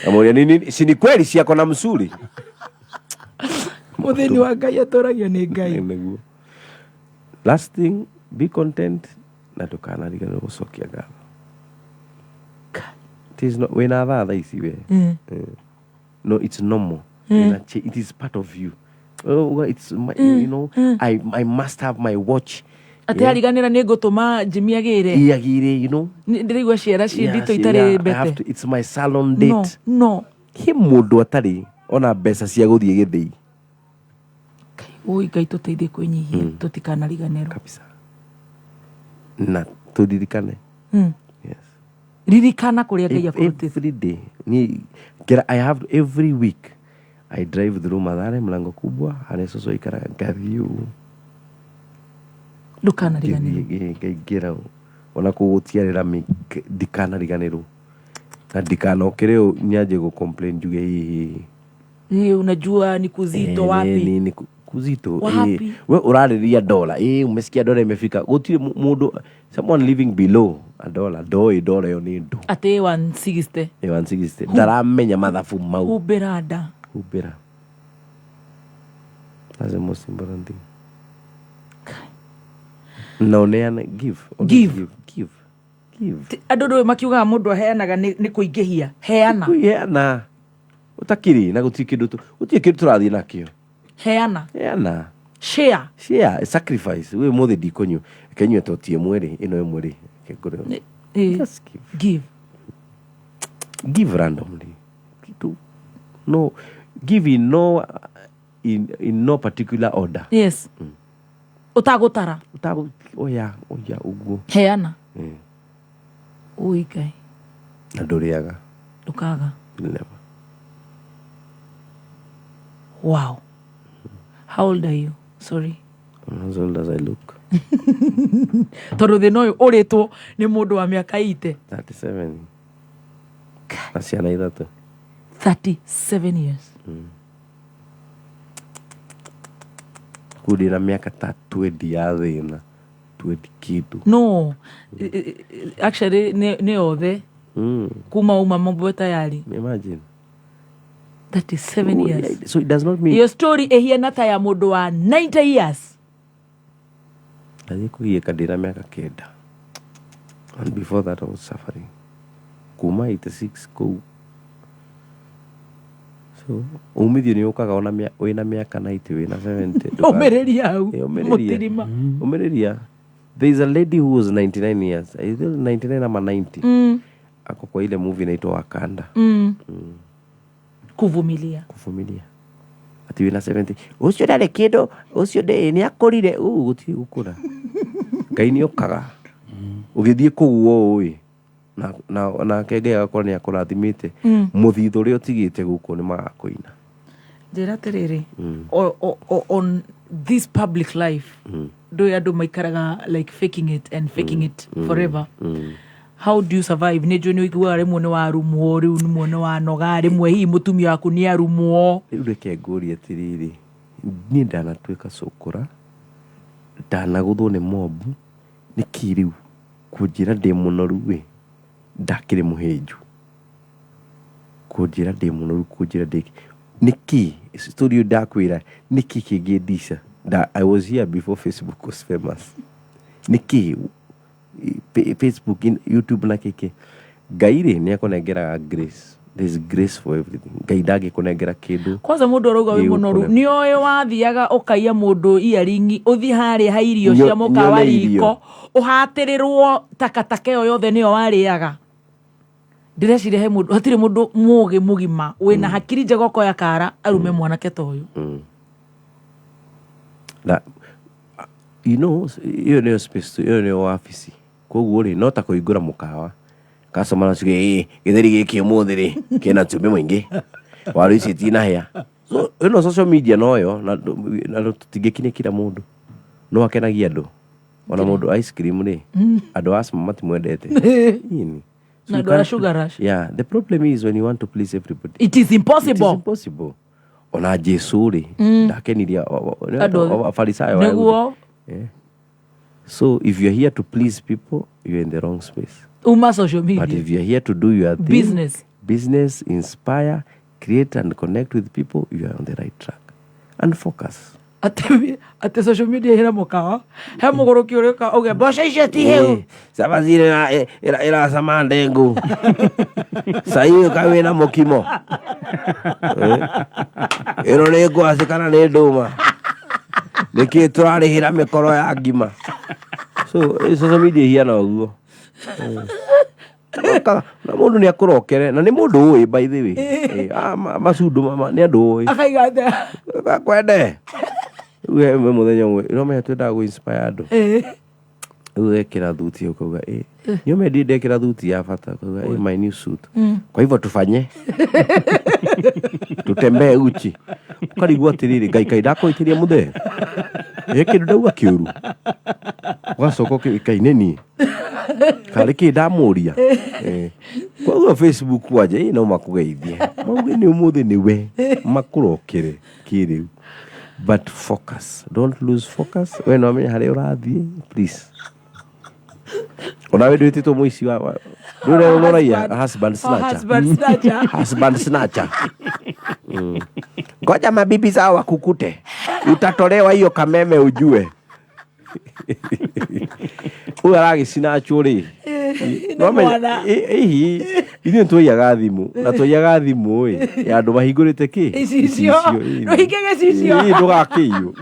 Speaker 5: Ngamũria, "Nini, si ni kweli si ako na mzuri?"
Speaker 2: Mũthĩni wa Ngai atũragio nĩ Ngai.
Speaker 5: Nĩguo. Last thing, be content na ndũkanariganĩrwo gũcokia ngatho. It is not, wĩna thaa thaa ici we. No, it's normal. It is part of you. Oh, well, it's my, I must have my watch.
Speaker 2: Atĩ ariganĩra nĩ ngũtũma Jimmy agĩre.
Speaker 5: Iagire.
Speaker 2: Ndĩraigua ciara ci
Speaker 5: Yeah,
Speaker 2: nditũ
Speaker 5: yeah,
Speaker 2: itarĩ
Speaker 5: I have
Speaker 2: mbete.
Speaker 5: to, it's my salon date.
Speaker 2: No, no.
Speaker 5: He mũndũ atarĩ ona mbeca cia gũthiĩ gĩthĩi.
Speaker 2: Ui, Ngai tũteithie kwĩnyihia, tũtikanariganĩrwo.
Speaker 5: Kabisa. Na tũririkane. Yes.
Speaker 2: Ririkana kũrĩa Ngai akũrutĩte.
Speaker 5: Every day ni kira, I have every week I drive through Mathare, mlango kubwa harĩa cũcũ aikaraga, ngathiĩ ũũ.
Speaker 2: Ndũkanariganĩrwo.
Speaker 5: Ngĩthiĩ, ngaingĩra ona kũu gũtiarĩ rami, ndikanariganĩrwo na ndikanokĩre ũũ nyanjie gũ complain njuge hihi.
Speaker 2: Ĩ, unajua ni kuzito. Wapi?
Speaker 5: Ni kuzito.
Speaker 2: Wapi?
Speaker 5: We ũrarĩria dola, umesikia dola imefika? Gũtirĩ mũndũ, someone living below a dollar ndoĩ dola ĩyo nĩ ndũ.
Speaker 2: Atĩ 160.
Speaker 5: 160, ndaramenya mathabu mau.
Speaker 2: Humbĩra nda.
Speaker 5: Humbĩra. That's the most important thing. Na ũneane, give. Always.
Speaker 2: Give.
Speaker 5: Give, give, give.
Speaker 2: Andũ ndũĩ makiugaga mũndũ aheanaga nĩ kũingĩhia, heana.
Speaker 5: Heana ũtakĩrĩ na gũtirĩ kĩndũ gũtirĩ kĩndũ tũrathiĩ nakĩo.
Speaker 2: Heana.
Speaker 5: Heana.
Speaker 2: Share.
Speaker 5: Share, sacrifice. We mũthĩ ndikũnyua, reke nyue toti ĩmwe rĩ, ĩno ĩmwe rĩ, reke ngũre.
Speaker 2: Just give. Give.
Speaker 5: Give randomly. Kitu no, give in no particular order.
Speaker 2: Yes, ũtagũtara.
Speaker 5: Ũtagũ oya oya ũguo.
Speaker 2: Heana. Ui, Ngai.
Speaker 5: Na ndũrĩaga.
Speaker 2: Ndũkaga.
Speaker 5: Never.
Speaker 2: Wow. How old are you? Sorry.
Speaker 5: I'm as old as I look.
Speaker 2: Tondũ thĩna ũyũ ũrĩtwo nĩ mũndũ wa mĩaka ite.
Speaker 5: 37 na ciana ithatũ.
Speaker 2: 37 years.
Speaker 5: Kũu ndĩna mĩaka ta 20 ya thĩna, 20 kĩndũ.
Speaker 2: No, actually nĩ othe kuma uma mambo tayari.
Speaker 5: Imagine.
Speaker 2: 37
Speaker 5: Oh,
Speaker 2: years.
Speaker 5: yeah, so it does not mean
Speaker 2: Iyo story ĩhiana ta ya mũndũ wa 90 years.
Speaker 5: Ndathiĩ kũgiĩka ndĩna mĩaka 9, and before that I was suffering kuma 86 kũu. So umithio nĩ ũkaga ona wĩna mĩaka 90, wĩna 70.
Speaker 2: Ũmĩrĩria hau.
Speaker 5: Eh, ũmĩrĩria.
Speaker 2: Mũtirima.
Speaker 5: Ũmĩrĩria. There is a lady who was 99 years. Is it 99 ama 90? Ako kwa ile movie inaitwa Wakanda.
Speaker 2: Kuvumilia.
Speaker 5: Kuvumilia. Ati wĩna 70, ũcio ndarĩ kĩndũ, ũcio nĩ akũrire. Ũ gũtirĩ gũkũra, Ngai nĩ okaga ũgĩthiĩ kũguo ũĩ nake Ngai agakorwo nĩ akũrathimĩte. Mũthithũ ũrĩa ũtigĩte gũkũ nĩ magakũina.
Speaker 2: Njĩra atĩrĩrĩ, on this public life, ndũĩ andũ maikaraga like faking it and faking it forever. How do you survive? Nĩ njũĩ nĩ ũiguaga rĩmwe nĩ warumwo, rĩu rĩmwe nĩ wanoga, rĩmwe hihi mũtumia waku nĩ arumwo.
Speaker 5: Rĩu reke ngũrie atĩrĩrĩ, niĩ ndanatuĩka cũkũra, ndanagũthwo nĩ mobu, nĩkĩ rĩu kũnjĩra ndĩ mũnoru ĩ, ndakĩrĩ mũhĩnju, kũnjĩra ndĩ mũnoru, kũnjĩra ndĩ nĩkĩ? Story ĩyo ndakwĩra nĩkĩ kĩngĩndica? I was here before Facebook was famous. Nĩkĩ Facebook, YouTube na kĩkĩ? Ngai rĩ, nĩ akũnengeraga grace. There's grace for everything. Ngai ndangĩkũnengera kĩndũ
Speaker 2: Kwanza mũndũ arauga wĩ mũnoru,
Speaker 5: gĩgũkũrema.
Speaker 2: nĩ oĩ wathiaga ũkaiya mũndũ earring, ũthiĩ harĩa ha irio cia mũkawa
Speaker 5: Nyone irio.
Speaker 2: riko ũhatĩrĩrwo takataka ĩyo yothe nĩyo warĩaga. Ndĩreciria he mũndũ, hatirĩ mũndũ mũgĩ mũgima wĩna hakiri njega ũkoya kara arume mwanake ta ũyũ.
Speaker 5: Na you know, ĩyo nĩyo space tu, ĩyo nĩyo wabici. Koguo rĩ, no ta kũhingũra mũkawa, customer no ciuge, "Ĩ gĩtheri gĩkĩ ũmũthĩ rĩ kĩna cumbĩ mũingĩ, waru ici itinahĩa." So ĩno social media noyo na tũtingĩkinya kila mũndũ, no akenagia andũ. Ona mũndũ ice cream rĩ, andũ a asthma matimwendete. Ĩni. So
Speaker 2: Na
Speaker 5: you
Speaker 2: andũ a
Speaker 5: can't-
Speaker 2: sugar rush.
Speaker 5: Yeah, the problem is when you want to please everybody.
Speaker 2: It is impossible.
Speaker 5: It is impossible. Ona Jesu rĩ, ndakenirie
Speaker 2: Andũ othe.
Speaker 5: Afarisayo a Ayahudi.
Speaker 2: Nĩguo.
Speaker 5: Yeah. So if you're here to please people, you're in the wrong space.
Speaker 2: Uma social
Speaker 5: But
Speaker 2: media.
Speaker 5: if you're here to do your thing,
Speaker 2: Business.
Speaker 5: business, inspire, create and connect with people, you are on the right track. And focus.
Speaker 2: Atĩ social media ĩra mũkawa he mũgũrũki ũrĩũka auge mboco icio ti hĩu.
Speaker 5: Cabaci ĩracama ndengu cai ũyũ kaĩ wĩna mũkimo. Ĩno nĩ ngwacĩ kana nĩ ndũma? Nĩkĩ tũrarĩhĩra mĩkoro ya ngima? So social media ihiana ũguo. Na mũndũ nĩ akũrokere na nĩ mũndũ ũĩ, by the way. Macundu nĩ andũ ũĩ.
Speaker 2: Akaiga atĩa?
Speaker 5: Kwende rĩu he mũthenya ũmwe no menya twendaga gũ inspire andũ. Rĩu wekĩra thuti ũkauga, ĩ nĩ ũmendire ndekĩra thuti ya bata, ũkauga, ĩ my new suit, kwa hivyo tufanye tutembee uchi. Ũkarigwo atĩrĩrĩ, Ngai kaĩ ndakũhĩtĩria mũthee? Ĩ kĩndũ ndauga kĩũru, ũgacoka ũkĩ nĩ niĩ karĩ kĩ ndamũria? Koguo Facebook wanja ĩ no makũgeithie mauge nĩ ũmũthĩ nĩwe makũrokere kĩrĩu, but focus, don't lose focus. We no wamenya harĩa ũrathiĩ, please. Ona we ndwĩtĩtwo mũici wa ndũrĩa ũraia, husband
Speaker 2: Oh,
Speaker 5: snatcher.
Speaker 2: Husband snatcher.
Speaker 5: Husband snatcher. Ngoja mabibi zao wakukute, utatolewa hiyo Kameme ujue ũyũ aragĩcinachwo rĩ.
Speaker 2: Nĩ mwana.
Speaker 5: Hihi ithuĩ nĩtwaiyaga thimũ, na twaiyaga thimũ ĩ ya andũ mahingũrĩte kĩ?
Speaker 2: Icicio.
Speaker 5: Icicio, ĩ.
Speaker 2: Ndũhinge gĩcicio.
Speaker 5: Ĩ, ndũgakĩiywo.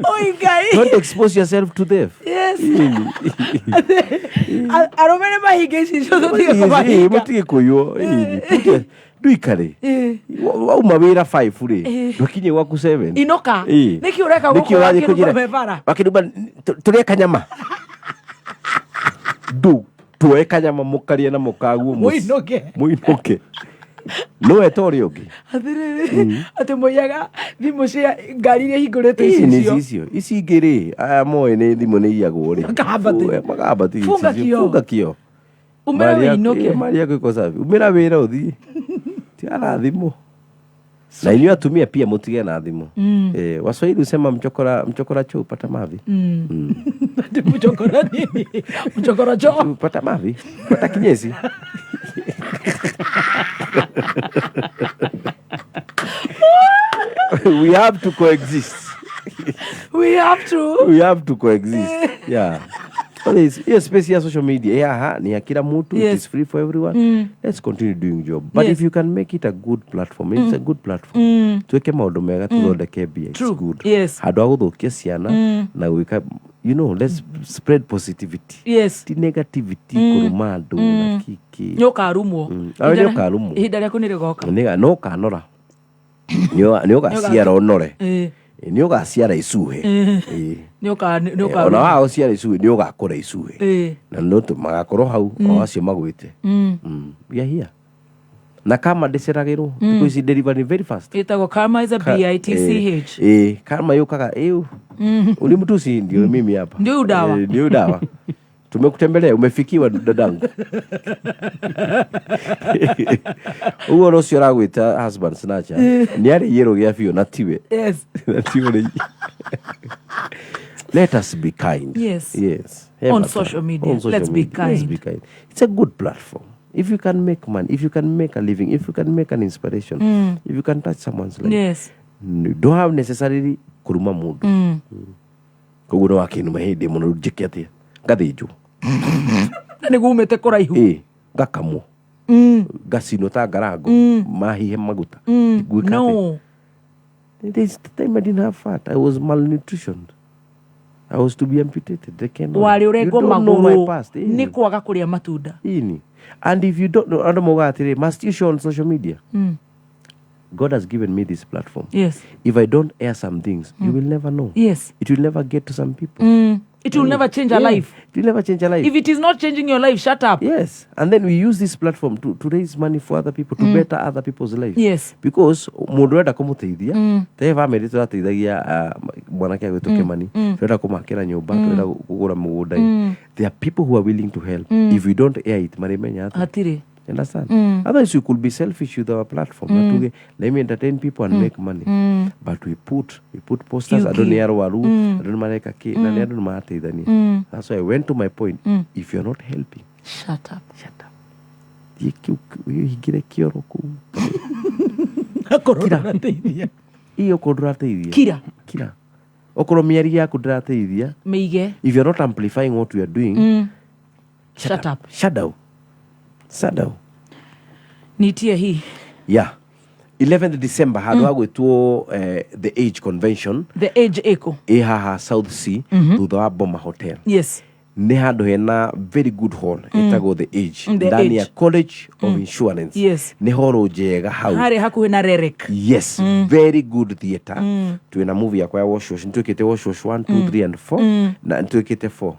Speaker 2: Oi Ngai.
Speaker 5: Don't expose yourself to theft.
Speaker 2: Yes.
Speaker 5: Ĩni.
Speaker 2: Arũme nĩ mahinge icicio, tũtige
Speaker 5: Ĩ,
Speaker 2: kũmahinga.
Speaker 5: mũtige kũiywo. Ĩ, ndũikare wauma wĩra 5 rĩ, ndũkinye gwaku 7.
Speaker 2: Inũka.
Speaker 5: Ĩ.
Speaker 2: Nĩkĩ ũreka
Speaker 5: Nĩkĩ
Speaker 2: gũkũ
Speaker 5: ũrathiĩ
Speaker 2: wakĩruma
Speaker 5: kũnjĩra-
Speaker 2: me bara?
Speaker 5: Wakĩruma tũrĩe kanyama, ndũ tuoe kanyama mũkarĩe na mũkaguo mũciĩ.
Speaker 2: Mũinũke.
Speaker 5: Mũinũke. No weta ũrĩa ũngĩ.
Speaker 2: Atĩrĩrĩ, atĩ mũiyaga thimũ cia ngari iria ihingũrĩtwo
Speaker 5: Ĩĩ, nĩ
Speaker 2: icicio.
Speaker 5: icio ici ingĩ rĩ, aya moĩ nĩ thimũ nĩ iyagwo rĩ.
Speaker 2: Makahambatĩria.
Speaker 5: Makahambatĩria
Speaker 2: Funga
Speaker 5: icicio.
Speaker 2: kioo.
Speaker 5: Funga kioo.
Speaker 2: Umĩra
Speaker 5: Mali yaku-
Speaker 2: wĩinũke.
Speaker 5: ĩĩ, mali yaku iko safi. Umĩra wĩra ũthiĩ. Tigana na thimũ. Na inyuĩ atumia pia mũtige na thimũ. Eh, Waswahili husema mchokora mchokora choo upata mavi.
Speaker 2: Ati mchokora nini? Mchokora choo.
Speaker 5: Upata mavi. Upata kinyesi. We have to coexist.
Speaker 2: We have to.
Speaker 5: We have to coexist. Yeah. Hiyo space ya social media yeah, ni ya kila mtu. It is free for everyone. Let's continue doing job. But if you can make it a good platform, it's a good platform. Twĩke maũndũ mega, tũthondeke mbia. It's good. Handũ ha gũthũkia ciana na gwĩka, let's spread positivity. Ti negativity, kũruma andũ na kiki.
Speaker 2: Nĩ ũkarumwo.
Speaker 5: Awe nĩ ũkarumwo.
Speaker 2: Ihinda rĩaku nĩ rĩgoka.
Speaker 5: No ũkanora. Nĩ ũgaciara ũnore. Nĩ ũgaciara icuhe.
Speaker 2: Nĩ ũka nĩ
Speaker 5: Ona
Speaker 2: ũkarumwo.
Speaker 5: wa ũciara icuhe nĩ ũgakũra icuhe. Na no magakorwo hau o acio magwĩte. We are here. Na kama ndĩceragĩrwo thikũ ici delivery very fast.
Speaker 2: Ĩtagwo karma is a bitch.
Speaker 5: Karma yũkaga ĩu. Ulimtusi ndio mimi hapa.
Speaker 2: Ndio dawa.
Speaker 5: Ndio dawa. Tumekutembelea, umefikiwa dadangu. Ũguo ũcio ũragwĩta husband snatcher nĩ arĩ iyĩrũ gĩa biũ na tiwe. Na tiwe rĩ. Let us be kind. Yes. Have
Speaker 2: On
Speaker 5: a
Speaker 2: social
Speaker 5: time.
Speaker 2: media.
Speaker 5: On social
Speaker 2: Let's be
Speaker 5: media. Let's
Speaker 2: kind.
Speaker 5: be kind. It's a good platform. If you can make money, if you can make a living, if you can make an inspiration, if you can touch someone's life. You don't have necessarily kuruma mundu. Koguo no wakinuma hindi muno njike atia ngathĩnjwo.
Speaker 2: Na nĩguo umĩte kũraihu.
Speaker 5: Ĩ, ngakamwo, ngacinwo ta ngarango, mahihe maguta. Ngwĩka
Speaker 2: No.
Speaker 5: atĩa? There's the time I didn't have fat. I was malnutritioned. I was to be amputated. They cannot.
Speaker 2: Warĩ
Speaker 5: You
Speaker 2: ũrengwo
Speaker 5: don't know my
Speaker 2: magũrũ
Speaker 5: past.
Speaker 2: nĩ kwaga kũrĩa matunda.
Speaker 5: Ini. And if you don't know, andũ maugaga atĩrĩ, must you show on social media? God has given me this platform. If I don't air some things, you will never know. It will never get to some people.
Speaker 2: It will never change a life.
Speaker 5: It will never change a life.
Speaker 2: If it is not changing your life, shut up.
Speaker 5: Yes. And then we use this platform to raise money for other people, to better other people's life. Because mũndũ ũrenda kũmũteithia, ta family tũrateithagia mwanake agwĩtwo Kĩmani, tũrenda kũmakĩra nyũmba, tũrenda kũgũra mũgũnda. There are people who are willing to help. If we don't air it, marimenya atĩa?
Speaker 2: Hatirĩ.
Speaker 5: Understand? Otherwise, we could be selfish with our platform. Mm. Let me entertain people and make money. But we put posters.
Speaker 2: You
Speaker 5: I don't
Speaker 2: give.
Speaker 5: arwaru, I don't mareka ki, na nĩ andũ nĩ marateithania. That's why I went to my point. If you're not helping,
Speaker 2: Shut up.
Speaker 5: Shut up. Thiĩ wĩhingĩre kĩoro kũu.
Speaker 2: Akorwo ndũrateithia.
Speaker 5: Ĩ, okorwo ndũrateithia.
Speaker 2: Kira.
Speaker 5: Kira. Okorwo mĩario yaku ndĩrateithia.
Speaker 2: Mĩige.
Speaker 5: If you're not amplifying what we are doing,
Speaker 2: Shut up.
Speaker 5: Shut down. Shut down.
Speaker 2: Nitie hii.
Speaker 5: Yeah. 11th December handũ ha gwĩtwo the Age Convention.
Speaker 2: The Age Eco.
Speaker 5: Ĩ haha South C, thutha wa Boma Hotel. Nĩ handũ hena very good hall ĩtagwo The Age,
Speaker 2: The
Speaker 5: ndani ya
Speaker 2: Age.
Speaker 5: College of Insurance. Nĩ horo njega hau.
Speaker 2: Harĩ hakuhĩ na Rerek.
Speaker 5: Yes, very good theatre. Twĩna movie yakwa ya Wash Wash, nĩtwĩkĩte Wash Wash 1, 2, 3 and 4, na nĩtwĩkĩte 4,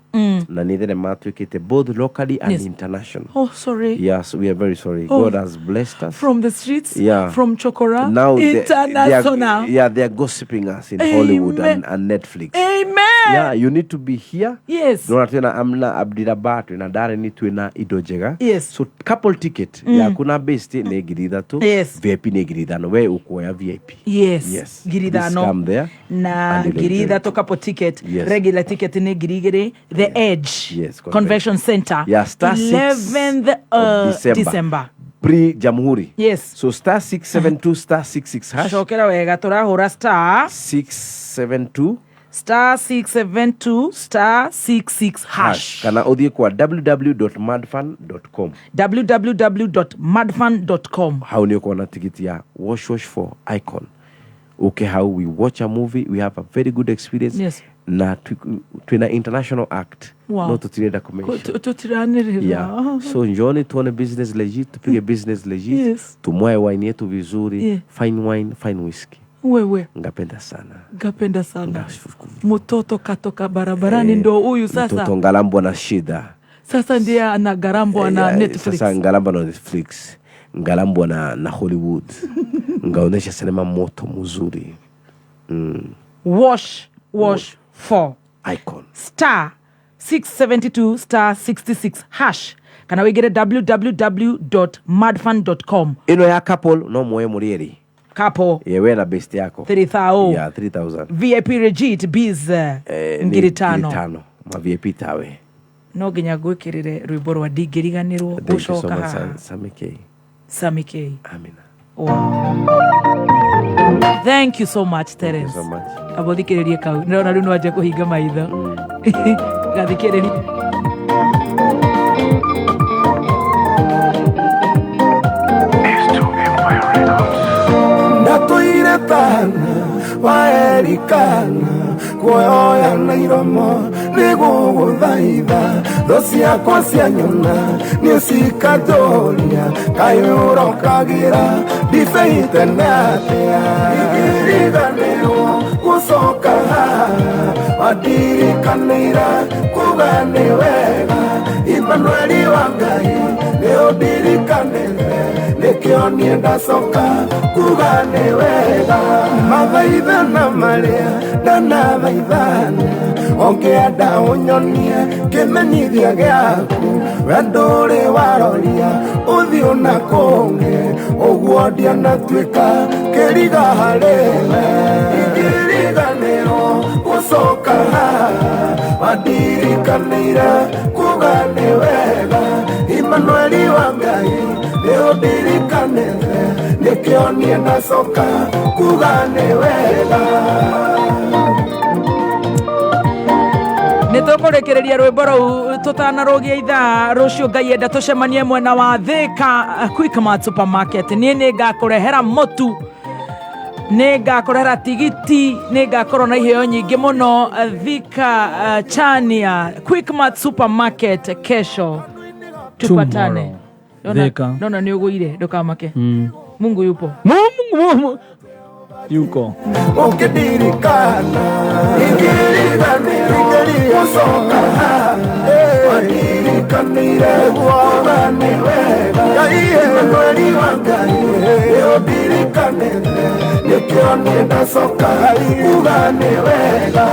Speaker 5: na nĩ thenema twĩkĩte both locally and international.
Speaker 2: Oh, sorry.
Speaker 5: Yes, we are very sorry.
Speaker 2: Oh.
Speaker 5: God has blessed us.
Speaker 2: From the streets,
Speaker 5: Yeah.
Speaker 2: from Chokora,
Speaker 5: Now
Speaker 2: international.
Speaker 5: they are gossiping us in Hollywood and Netflix.
Speaker 2: Amen.
Speaker 5: Yeah, you need to be here.
Speaker 2: Yes.
Speaker 5: Nona twina Amna Abdiraba, twina Darren, twina indo njega.
Speaker 2: Yes.
Speaker 5: So couple ticket yaku na best nĩ 3,000.
Speaker 2: Yes.
Speaker 5: VIP nĩ 5,000. We ũkuoya VIP.
Speaker 2: Yes.
Speaker 5: Yes.
Speaker 2: 5,000.
Speaker 5: Please come there.
Speaker 2: Na
Speaker 5: and you'll enjoy
Speaker 2: 3,000 couple ticket.
Speaker 5: Yes.
Speaker 2: Regular ticket nĩ 2,000. The Edge.
Speaker 5: Yes,
Speaker 2: Convention Center.
Speaker 5: Yeah, star 6
Speaker 2: 11th
Speaker 5: of December.
Speaker 2: December.
Speaker 5: Pre Jamhuri.
Speaker 2: Yes.
Speaker 5: So star 672 star 66 hash.
Speaker 2: Cokera wega tũrahũra star
Speaker 5: 672
Speaker 2: star 672 star 66 hash.
Speaker 5: Kana ũthiĩ kwa www.madfun.com.
Speaker 2: www.madfun.com.
Speaker 5: Hau nĩ ũkuona tigiti ya Wash Wash for Icon. Okay, how we watch a movie, we have a very good experience.
Speaker 2: Yes.
Speaker 5: Na twina international act.
Speaker 2: Wow.
Speaker 5: No tutirenda kumention.
Speaker 2: Tutiranĩrĩra.
Speaker 5: Yeah. So njoni tuone business legit, tupige business legit.
Speaker 2: Yes.
Speaker 5: Tumwae wine yetu vizuri.
Speaker 2: Yeah.
Speaker 5: Fine wine, fine whiskey.
Speaker 2: Wewe.
Speaker 5: Ngapenda sana.
Speaker 2: Ngapenda sana. Mtoto katoka barabarani ndo huyu sasa.
Speaker 5: Mtoto ngalambwa na shida.
Speaker 2: Sasa ndiye anagarambwa na Netflix.
Speaker 5: Sasa ngalambwa na Netflix. Ngalambwa na Hollywood. Ngaonesha sinema moto mzuri.
Speaker 2: Wash wash 4
Speaker 5: Icon.
Speaker 2: Star 672 star 66 hash kana wigire www.madfun.com.
Speaker 5: Ino ya couple no muoye murieri.
Speaker 2: Couple.
Speaker 5: Ye we na best yako.
Speaker 2: 3000.
Speaker 5: Yeah, 3000.
Speaker 2: VIP legit biz 5,000.
Speaker 5: 5,000. Ma VIP tawe.
Speaker 2: No nginya ngwikirire rwimbo rwa ndingiriganirwo gucoka haha.
Speaker 5: Sami K.
Speaker 2: Sami K.
Speaker 5: Amina.
Speaker 2: Wow. Thank you so much, Terence.
Speaker 5: Thank you so much.
Speaker 2: Abo thikiririe kau. Ndĩrona rĩu nĩwanjia kũhinga maitho. Gathikĩrĩrie.
Speaker 6: Ndatũire tana waerikana kuoya na iromo nĩgũgũthaitha thũ ciakwa cianyona nĩcikanjũria kaĩ ũrokagĩra ndibei tene atĩa ingĩriganĩrwo gũcoka haha wandirikanĩire kuga nĩ wega Imanueli wa Ngai nĩũndirikanĩte nĩkĩo niĩ ndacoka kuga nĩ wega mathaithana marĩa ndanathaithana ũngĩenda ũnyonie kĩmenyithia gĩaku we ndũrĩ waroria ũthiũ na kũngĩ ũguo ndianatuĩka kĩriga harĩ we ingĩriganĩrwo gũcoka haha wandirikanĩire kuga nĩ wega Imanueli wa Ngai nĩũndirikanĩte nĩkĩo niĩ ndacoka kuga nĩ wega.
Speaker 2: Nĩ tũkũrĩkĩrĩria rwĩmbo rũu tũtanarũgia ithaa rũciũ Ngai enda tũcemanie mwena wa Thika Quickmart Supermarket. Niĩ nĩ ngakũrehera mũtu, nĩ ngakũrehera tigiti, nĩ ngakorwo na iheo nyingĩ mũno Thika Chania Quickmart Supermarket kesho tupatane. Nona nĩ ũgũire ndũkamake. Mungu yupo.
Speaker 1: Mungu yuko.
Speaker 6: Ukidirikana ingiriganĩrwo gũcoka haha wandirikanĩire kuga nĩ wega Imanueli wa Ngai nĩũndirikanĩte nĩkĩo niĩ ndacoka kuga nĩ wega.